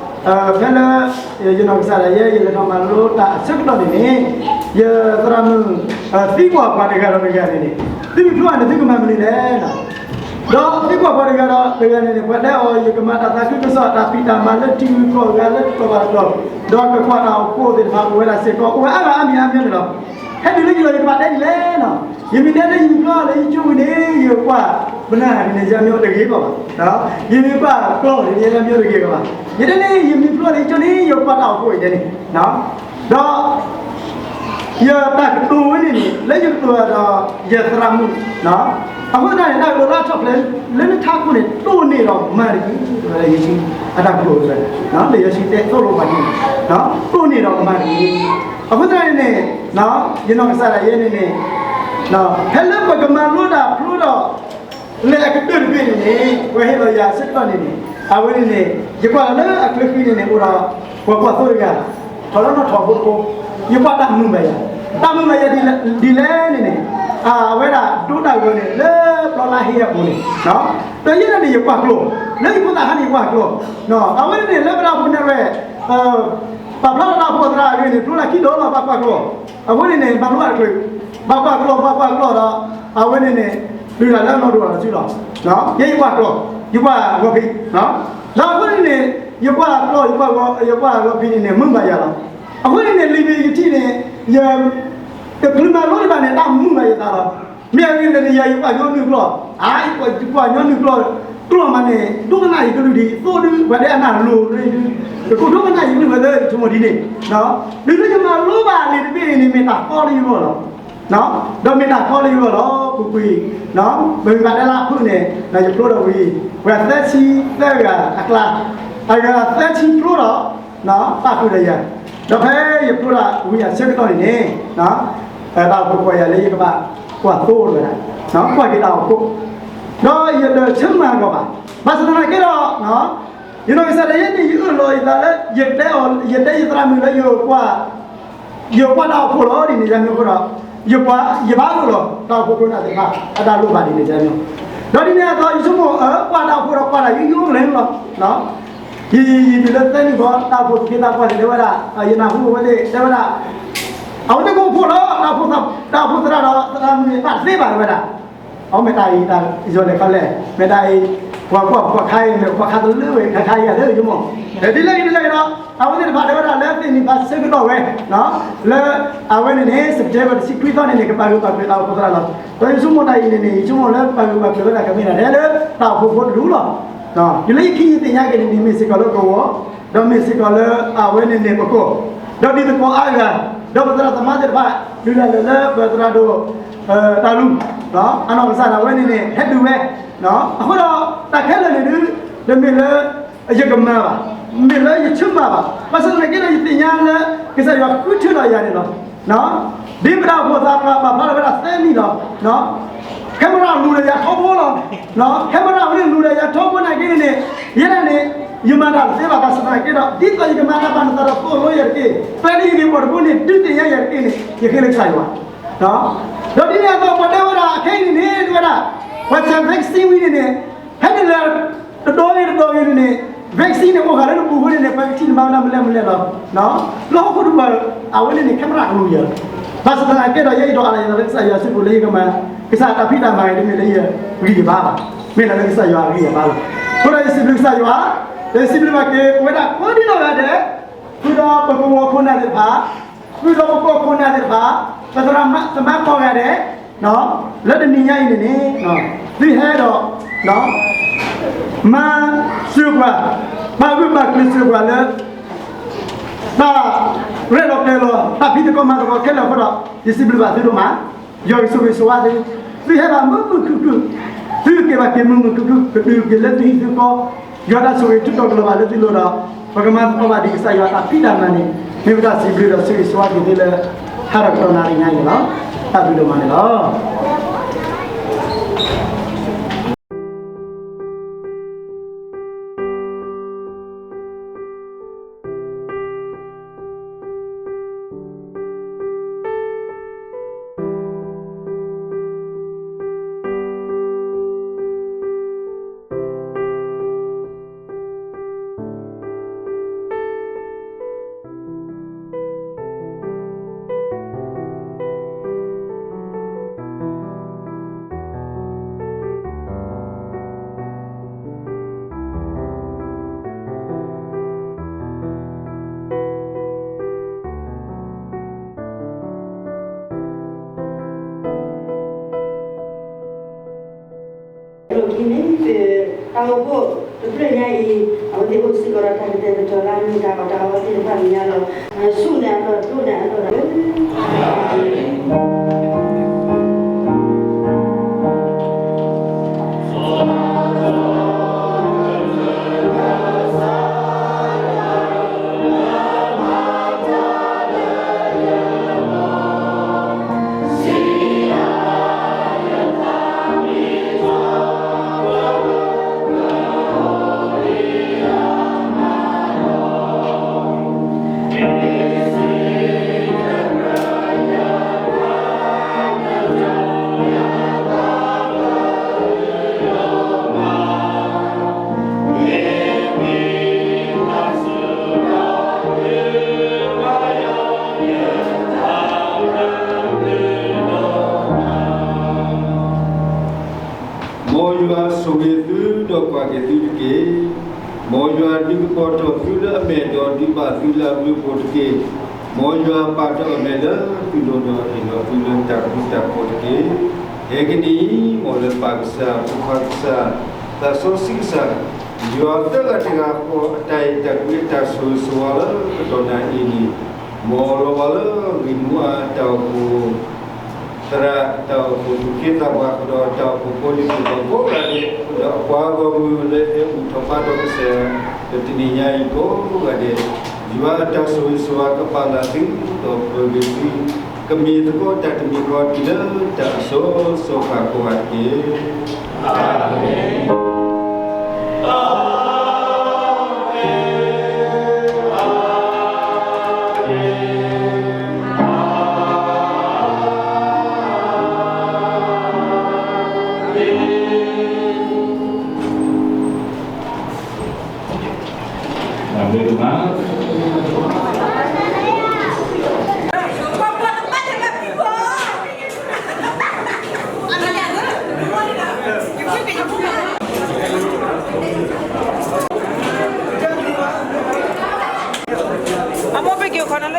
ဖျၢၣ်လီၤလီၤ. ဒီး ဖဲလၢ ယနီၢ်ကစၢ်ဒၣ်ယဲ ယလဲၤထီၣ်မၤလိတၢ်အဆၢကတီၢ်န့ၣ်န့ၣ် ယသရၣ်မုၣ် သံကွၢ်ပှၤတဂၤဒီးတဂၤန့ၣ်န့ၣ် သုမ့ၢ်ဖျိဘၣ်န့ၣ် သုကမၤမနုၤလဲၣ်. ဒီးသံကွၢ်ပှၤတဂၤဒီးတဂၤန့ၣ်န့ၣ် ပှၤတဲအီၤ ယကမၤတၢ်သးခုကစီၣ်တၢ်ဖံးတၢ်မၤလၢထံဂုၤကီၢ်ဂၤလၢတတီၤဘၣ်တတီၤ ဒီးကကွၢ်တၢ်အိၣ်ဖှိၣ်သ့ၣ်တဖၣ်အိၣ်ဝဲဒၣ်စ့ၢ်ကီး အိၣ်ဝဲအါဂၤအါမံၤအါမံၤန့ၣ်လီၤ. ဟဲတုၤလၢယလီၢ်ယကဘၣ်တဲဒ်လဲၣ်နီၤ ယမ့ၢ်တဲလၢယမ့ၢ်ဖျိလၢယကၠိဝံၤန့ၣ် ယကွၢ်ပနၢ်ဒ်န့ၣ် ယမ့ၢ်အိၣ်တဂ့ၤကီးဘၣ်. ယမ့ၢ်ကွၢ်ကျီၢ်ဒ်န့ၣ်ယမ့ၢ်အိၣ်တဂ့ၤကီးဘၣ်. ယတဲန့ၣ် ယမ့ၢ်ဖျိလၢယကၠိန့ၣ် ယကွၢ်တၢ်အိၣ်ဖှိၣ်အံၤတဲန့ၣ် ဒီး ယတၢ်ကတိၤဝဲန့ၣ်န့ၣ် လၢယကတိၤဒီးယသရၣ်မုၣ် အဃိသတးန့ၣ် တၢ်ကတိၤလၢအထီၣ်ဖျဲးလၢနထးခိၣ်န့ၣ် တိၢ်န့ၢ်ဒီးမၤတက့ၢ် ဝဲလၢယဲၢ်ဆံ အတၢ်ကတိၤဝဲ လၢယဲၢ်ဆံတဲသိၣ်လိပှၤန့ၣ် တိၢ်န့ၢ်ဒီးမၤတက့ၢ်. အဃိသတးန့ၣ်န့ၣ် ယနီၢ်ကစၢ်ဒၣ်ယဲန့ၣ်န့ၣ် ဖဲလၢပကမၤလိတၢ်ဖျိဒီး လၢအကတၢၢ်တဘ့ၣ်န့ၣ်န့ၣ် ပှၤဟ့ၣ်လီၤယၤဆၢကတီၢ်န့ၣ်န့ၣ် အဝဲန့ၣ်န့ၣ် ယကွၢ်လၢအချၢဃံန့ၣ်န့ၣ် အိၣ်ဒီးပှၤကွၢ်သိတဂၤ ထီၣ်လၢနီၣ်ထီၣ်ဖိတဖိ ယကွၢ်တၢ်မုာ်ဘၣ်ယၤ တၢ်မုာ်ဘၣ်ယၤဒ်လဲၣ်န့ၣ်န့ၣ် အဝဲဒၣ်ဒိတၢ်ဂီၤန့ၣ် လၢပျီလါဟ့အပူၤန့ၣ် ဒီးယဲဒၣ်န့ၣ် ယကွၢ်ကျိာ် လၢယဖိသၣ်ဟါန့ၣ် ယကွၢ်ကျိာ် အဝဲန့ၣ်န့ၣ် လၢပတၢ်အိၣ်ဖှိၣ်န့ၣ်ဝဲ ပာ်ဖျါထီၣ်တၢ်အိၣ်ဖှိၣ်သရၣ်အဂ့ၢ်န့ၣ် ဖျိလၢခံတီၤလီၤ ဘၣ်ကွၢ်ကျိာ် အဃိန့ၣ်န့ၣ် ဘၣ်လိၣ်အတချုး ဘၣ်ကွၢ်ကျိာ် ဘၣ်ကွၢ်ကျိာ်ဒီး အဝဲန့ၣ်န့ၣ် တုၤဒၣ်လၢအနီၢ်ဒိၣ်အတစုလီၤ. ယဲယကွၢ်ကျိာ် ယကွၢ်ဂီၤဖံး ဒီးအဃိန့ၣ်န့ၣ် ယကွၢ်ကျိာ် ယကွၢ်ဂီၤဖံးန့ၣ်န့ၣ် မုာ်ဘၣ်ယၤလီၤ. အဃိန့ၣ်န့ၣ် လံာ်ဘ့ၣ်ယထံၣ်န့ၣ် ယ တချုးမၤလိတဘၣ်န့ၣ် တၢ်မုာ်ဘၣ်ယသးလီၤ. မ့ၢ်အဂ့ၢ်လၢန့ၣ် ယၤ ယကွၢ်ညီနုၢ်ကျိာ် အါ ယကွၢ်ညီနုၢ်ကျိာ် ကျိာ်မးန့ၣ် ဒိကနၣ်ယကလုၢ်ဒံး သိဒု ပှၤဒဲအနၢ်လိၤဒု ကကိးဒိကနၣ်ယကလုၢ်ဝဲသ့ၣ် ဆိကမိၣ်ဒ်န့ၣ် တုၤလၢယမၤလိဘၣ်လံာ်တဘ့ၣ်အံၤန့ၣ် မ့ၢ်တၢ်ကီလၢယဂီၢ်လီၤ. ဒီးမ့ၢ်တၢ်ကီလၢယဂီၢ်လီၤ ပူၤကွံာ် ပမ့ၢ်ဘၣ်တဲလၢအဖုၣ်န့ၣ် ယဖျိဒီးဝံၤ ပှၤသၢဆံသၢဂၤအကျါ အဂၤသၢဆံဖျိဒီး ပာ်ဃုာ်ဒီးယၤ ဒီးဖဲယဖျိဒၣ်ဝံၤအဆၢကတီၢ်န့ၣ်န့ၣ် တၢ်အိၣ်ဖှိၣ်ကိးယၤလၢယကဘၣ်ကွၢ်သိဝဲဒၣ် ကွၢ်က့ၤတၢ်အိၣ်ဖှိၣ် ဒီးယတဆၢမုၢ်လၢ်ဂီၢ်ဘၣ်. ဘၣ်ဆၣ်သနာ်က့ဒီး ယနီၢ်ကစၢ်ဒၣ်ယဲန့ၣ် ယအၢၣ်လီၤယသးလၢ ယတဲအီၤ ယတဲယသရၣ်မုၣ်လၢယ ယကွၢ်တၢ်အိၣ်ဖှိၣ်လီၤဒ်န့ၣ် ယၤမ့ၢ်အဃိဒီး ယကွၢ် ယဘၣ်အၢၣ်လီၤ တၢ်အိၣ်ဖှိၣ်ကိးဂၤသ့ၣ်တဖၣ် အတၢ်လိၣ်ဘၣ်ဒ်န့ၣ် ယၤမ့ၢ် ဒီးဒ်န့ၣ်အသိး ယဆိကမိၣ် ကွၢ်တၢ်အိၣ်ဖှိၣ်ဒီးကွၢ်တၢ်ယိယိကလဲာ်လီၤ. ယ ယ ယတုၤလၢသၢနံၣ်ဘီ တၢ်အိၣ်ဖှိၣ်သ့ၣ်တဖၣ်ကွၢ်သ့ၣ်တဲဝဲဒၣ် ယနၢ်ဟူဝဲသ့ၣ်တဲဝဲဒၣ် အဝဲသ့ၣ်ကအိၣ်ဖှိၣ်လီၤ တၢ်အိၣ်ဖှိၣ်သရၣ်ဒီးသရၣ်မုၣ်န့ၣ် ဘၣ်သ့ဘၣ်တဲဝဲဒၣ် အဝဲမ့ၢ်တၢ်အံၤ တၢ်ယီၤလဲၤခီလဲၣ် မ့ၢ်တၢ်အံၤ ပှၤကွၢ်ပှၤခါအံၤန့ၣ် ပှၤခါတလၢဝဲ ခါခါအံၤအလၢယမိၢ်, ဒီးဒ်လဲၣ်ဂ့ၤဒ်လဲၣ်ဂ့ၤဒီး အဝဲသ့ၣ်တဖၣ်တဲဝဲဒၣ်လၢသ့ၣ်န့ၣ်ဘၣ်ဆၢကတီၢ်ဝဲ လၢအဝဲန့ၣ်န့ၣ် September တဆံခွံသီန့ၣ်န့ၣ် ကဘၣ်ဂုာ်ဘၣ်ကျဲၤသးအိၣ်ဖှိၣ်သရၣ်လီၤ. ဒီးယဆိကမိၣ်တၢ်အံၤန့ၣ်န့ၣ် ယဆိကမိၣ်လၢကဘၣ်ဂုာ်ဘၣ်ကျဲၤဝဲဒၣ်ကမ့ၢ်ဒၣ်ထဲလၢတၢ်အိၣ်ဖှိၣ်ဖိတဒူၣ်လီၤ. ယလၢယခံယသ့ၣ်ညါက့ၤန့ၣ်န့ၣ် မ့ၢ်စ့ၢ်ကီးလၢကဝီၤ, ဒီးမ့ၢ်စ့ၢ်ကီးလၢအဝဲန့ၣ်န့ၣ်ပကီၢ်, ဒီးဒ်သကိးအါဂၤ, ဒီးပသရၣ်သမါသ့ၣ်တဖၣ် ဒုးတၢ်လၢာ်လၢပသရၣ်ဒိၣ် တၢ်လူၤ အနီၢ်ကစၢ်ဒၣ်ဝဲန့ၣ်န့ၣ် ဟဲဒုးဝဲ, အဃိဒီး တၢ်ခဲလၢာ်န့ၣ်ဒုး တမ့ၢ်လၢယကမၤဘၣ်, မ့ၢ်လၢယဆၢမၤဘၣ်, ဘၣ်ဆၣ်သနာ်က့ဒီး ယသ့ၣ်ညါလၢ ကစၢ်ယွၤဃုထၢလီၤယၤန့ၣ်လီၤ. ဒ်ပတၢ်အိၣ်ဖှိၣ်သးပှၢ်ပာ်ဖျါလီၤဝဲဒၣ်သၢနံၣ်လီၤ. ခဲမရၣ်လူၤဒီးယၤထီဘိလီၤ. ခဲမရၣ်ဝဲန့ၣ်လူၤဒီးယၤထီဘိနာ်က့န့ၣ်န့ၣ် ယဲဒၣ်န့ၣ် ယမၤတၢ်တသ့ဘၣ် ဘၣ်ဆၣ်သနာ်က့ဒီး ဒ်သိးယကမၤတၢ်ဘၣ်နသးဒီးသိၣ်လိယၤတက့ၢ်, ပျဲလၢယဂ့ၢ်ဘီၣ်တဘိန့ၣ် ဒုးသ့ၣ်ညါယၤတက့ၢ်န့ၣ် ယဃ့လၢကစၢ်ယွၤ ဒီးဒ်န့ၣ်အသိး ပှၤတဲဝဲဒၣ်အခဲအံၤန့ၣ်န့ၣ် တဲဝဲဒၣ် ပှၤဆဲး vaccine ဝံၤန့ၣ်န့ၣ် ဖဲန့ၣ်လၢ တတီၤဂ့ၤတတီၤဂ့ၤန့ၣ်န့ၣ် vaccine န့ၣ်အိၣ်ဃာ်လၢနပူၤဃိန့ၣ်န့ၣ် ပှၤကထံၣ်နဘၣ်ဝဲဒၣ်မနုၤလဲၣ်မနုၤလဲၣ်လီၤ. လၢဟီၣ်ခိၣ်တပၤ အဝဲန့ၣ်န့ၣ် ခဲမရၣ်ကလူၤယၤ, ဘၣ်ဆၣ်သနာ်က့ဒီး ယအဲၣ်ဒိးအါလၢယသးလၢကစၢ်ယွၤစုပူၤလၢယကမၤ ကစၢ်တၢ်ဖံးတၢ်မၤအံၤ တမ့ၢ်လၢယဂံၢ်ယဘါဘၣ်, မ့ၢ်ဒၣ်လၢကစၢ်ယွၤအဂံၢ်ယဘါလီၤ. အဃိဒီးယစံးဘျုးကစၢ်ယွၤ, ဒီးယစံးဘျုးဘၣ်က့ၤ ပဝဲဒၣ်ကိးဒံနီၢ်ဂၤဒဲး ဃုာ်ဒီးပကဝီၤခိၣ်နၢ်သ့ၣ်တဖၣ်, ဃုာ်ဒီးပကီၢ်ခိၣ်နၢ်သ့ၣ်တဖၣ်, ပသရၣ်သမါကိးဂၤဒဲး, လၢတနံၤညါအံၤန့ၣ်န့ၣ် သုဟဲဒီး မၤစၢၤပှၤ, ဘၣ်ဂုာ်ဘၣ်ကျဲးစၢးပှၤလၢ တၢ်ရဲၣ်လီၤကျဲၤလီၤ တၢ်ဖံးသကိးမၤသကိးခဲလၢာ်အဃိဒီး ယစံးဘျုးဘၣ်သုဒိၣ်မး, ယွၤကဆိၣ်ဂ့ၤဆိၣ်ဝါသု, သုဟဲဘၣ်မုာ်မုာ်ခုၣ်ခုၣ်, သုက့ၤဘၣ်က့ၤမုာ်မုာ်ခုၣ်ခုၣ် ကဒုးက့ၤလၢသုဟံၣ်သုဃီ, ယွၤတၢ်ဆိၣ်ဂ့ၤထုးထီၣ်ကလီၤဘၣ်လၢသုလိၤဒီး ပကမၤသကိးဘၣ်ဒ်ကစၢ်ယွၤတၢ်ဖံးတၢ်မၤန့ၣ် မ့ၢ်ဝဲဒၣ်စံးဘျုးဒီးဆိၣ်ဂ့ၤဆိၣ်ဝါက့ၤသုလၢ ဟါဒီးကတီၢ်နၣ်ရံၣ်ညါအံၤန့ၣ်လီၤ. တၢ်ဘျုးဒိၣ်မးန့ၣ်လီၤ. လီၢ်ခံန့ၣ် တၢ်အိၣ်ဖှိၣ်တဖျၢၣ်ညါအံၤ အဝဲသ့ၣ်အိၣ်စ့ၢ်ကီးဒီးတၢ်ကတဲာ်ကတီၤလၢအမ့ၢ်တၢ်အီၣ်တၢ်အီသ့ၣ်တဖၣ်လၢညါလီၤ. ဆူၣ်န့ၢ်အလီၢ် ဒိၣ်န့ၢ်အလီၢ်လီၤ. မ်ယွၤဆိၣ်ဂ့ၤသုဒီးကွၢ်က့ၤသုတက့ၢ်. မ်ယွၤဒုးကပီၤထီၣ်သုလၢအမဲာ်ဒီးဒုးဘၣ်သုလၢအဘျုးအဖှိၣ်တက့ၢ်. မ်ယွၤပာ်ထီၣ်အမဲာ်လၢသုလိၤဒီးဟ့ၣ်လီၤသုလၢတၢ်ဃူတၢ်ဖိးတက့ၢ်. ခဲကနံၣ်အံၤ မ်လၢပၢ်ကစၢ် ဖိခွါကစၢ် သးစီဆှံကစၢ် ယွၤသၢဂၤတဂၤဃီအတၢ်အဲၣ်တၢ်ကွံအတၢ်ဆိၣ်ဂ့ၤဆိၣ်ဝါလၢကတီၢ်နၣ်အံၤန့ၣ် မ်လီၤဝဲလၢဂ့ၢ်မူအါတၢ်အိၣ်ဖှိၣ် သရၣ် တၢ်အိၣ်ဖှိၣ်သူၣ်က့သးပှၢ် ဃုာ်ဒီးတၢ်အိၣ်ဖှိၣ်ဖိလံၤဖိကိးဂၤဒဲး ဃုာ်ဒီးအပှၤဂီၢ်မုၢ်လၢဟဲဘူၣ်ထီၣ်ဘါထီၣ်ကစၢ်ယွၤ လၢတနံၤညါအံၤကိးဂၤဒဲး, ယွၤအတၢ်ဆိၣ်ဂ့ၤဆိၣ်ဝါကပာ်လၢသု ဒီးပၢၤက့ၤသု ကမ့ၢ်သကိးတၢ်တမံၤဃီတုၤလၢတၢ်အစီဆှံကိးဂၤတက့ၢ်. အၤမ့ၣ်. Praise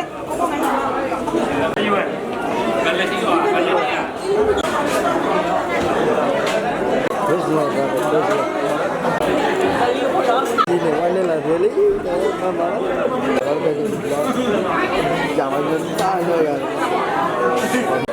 Lord, brother. Praise Lord. Dine wale la really, mama. Wale ka jin ba. Jama jin ba, no ya.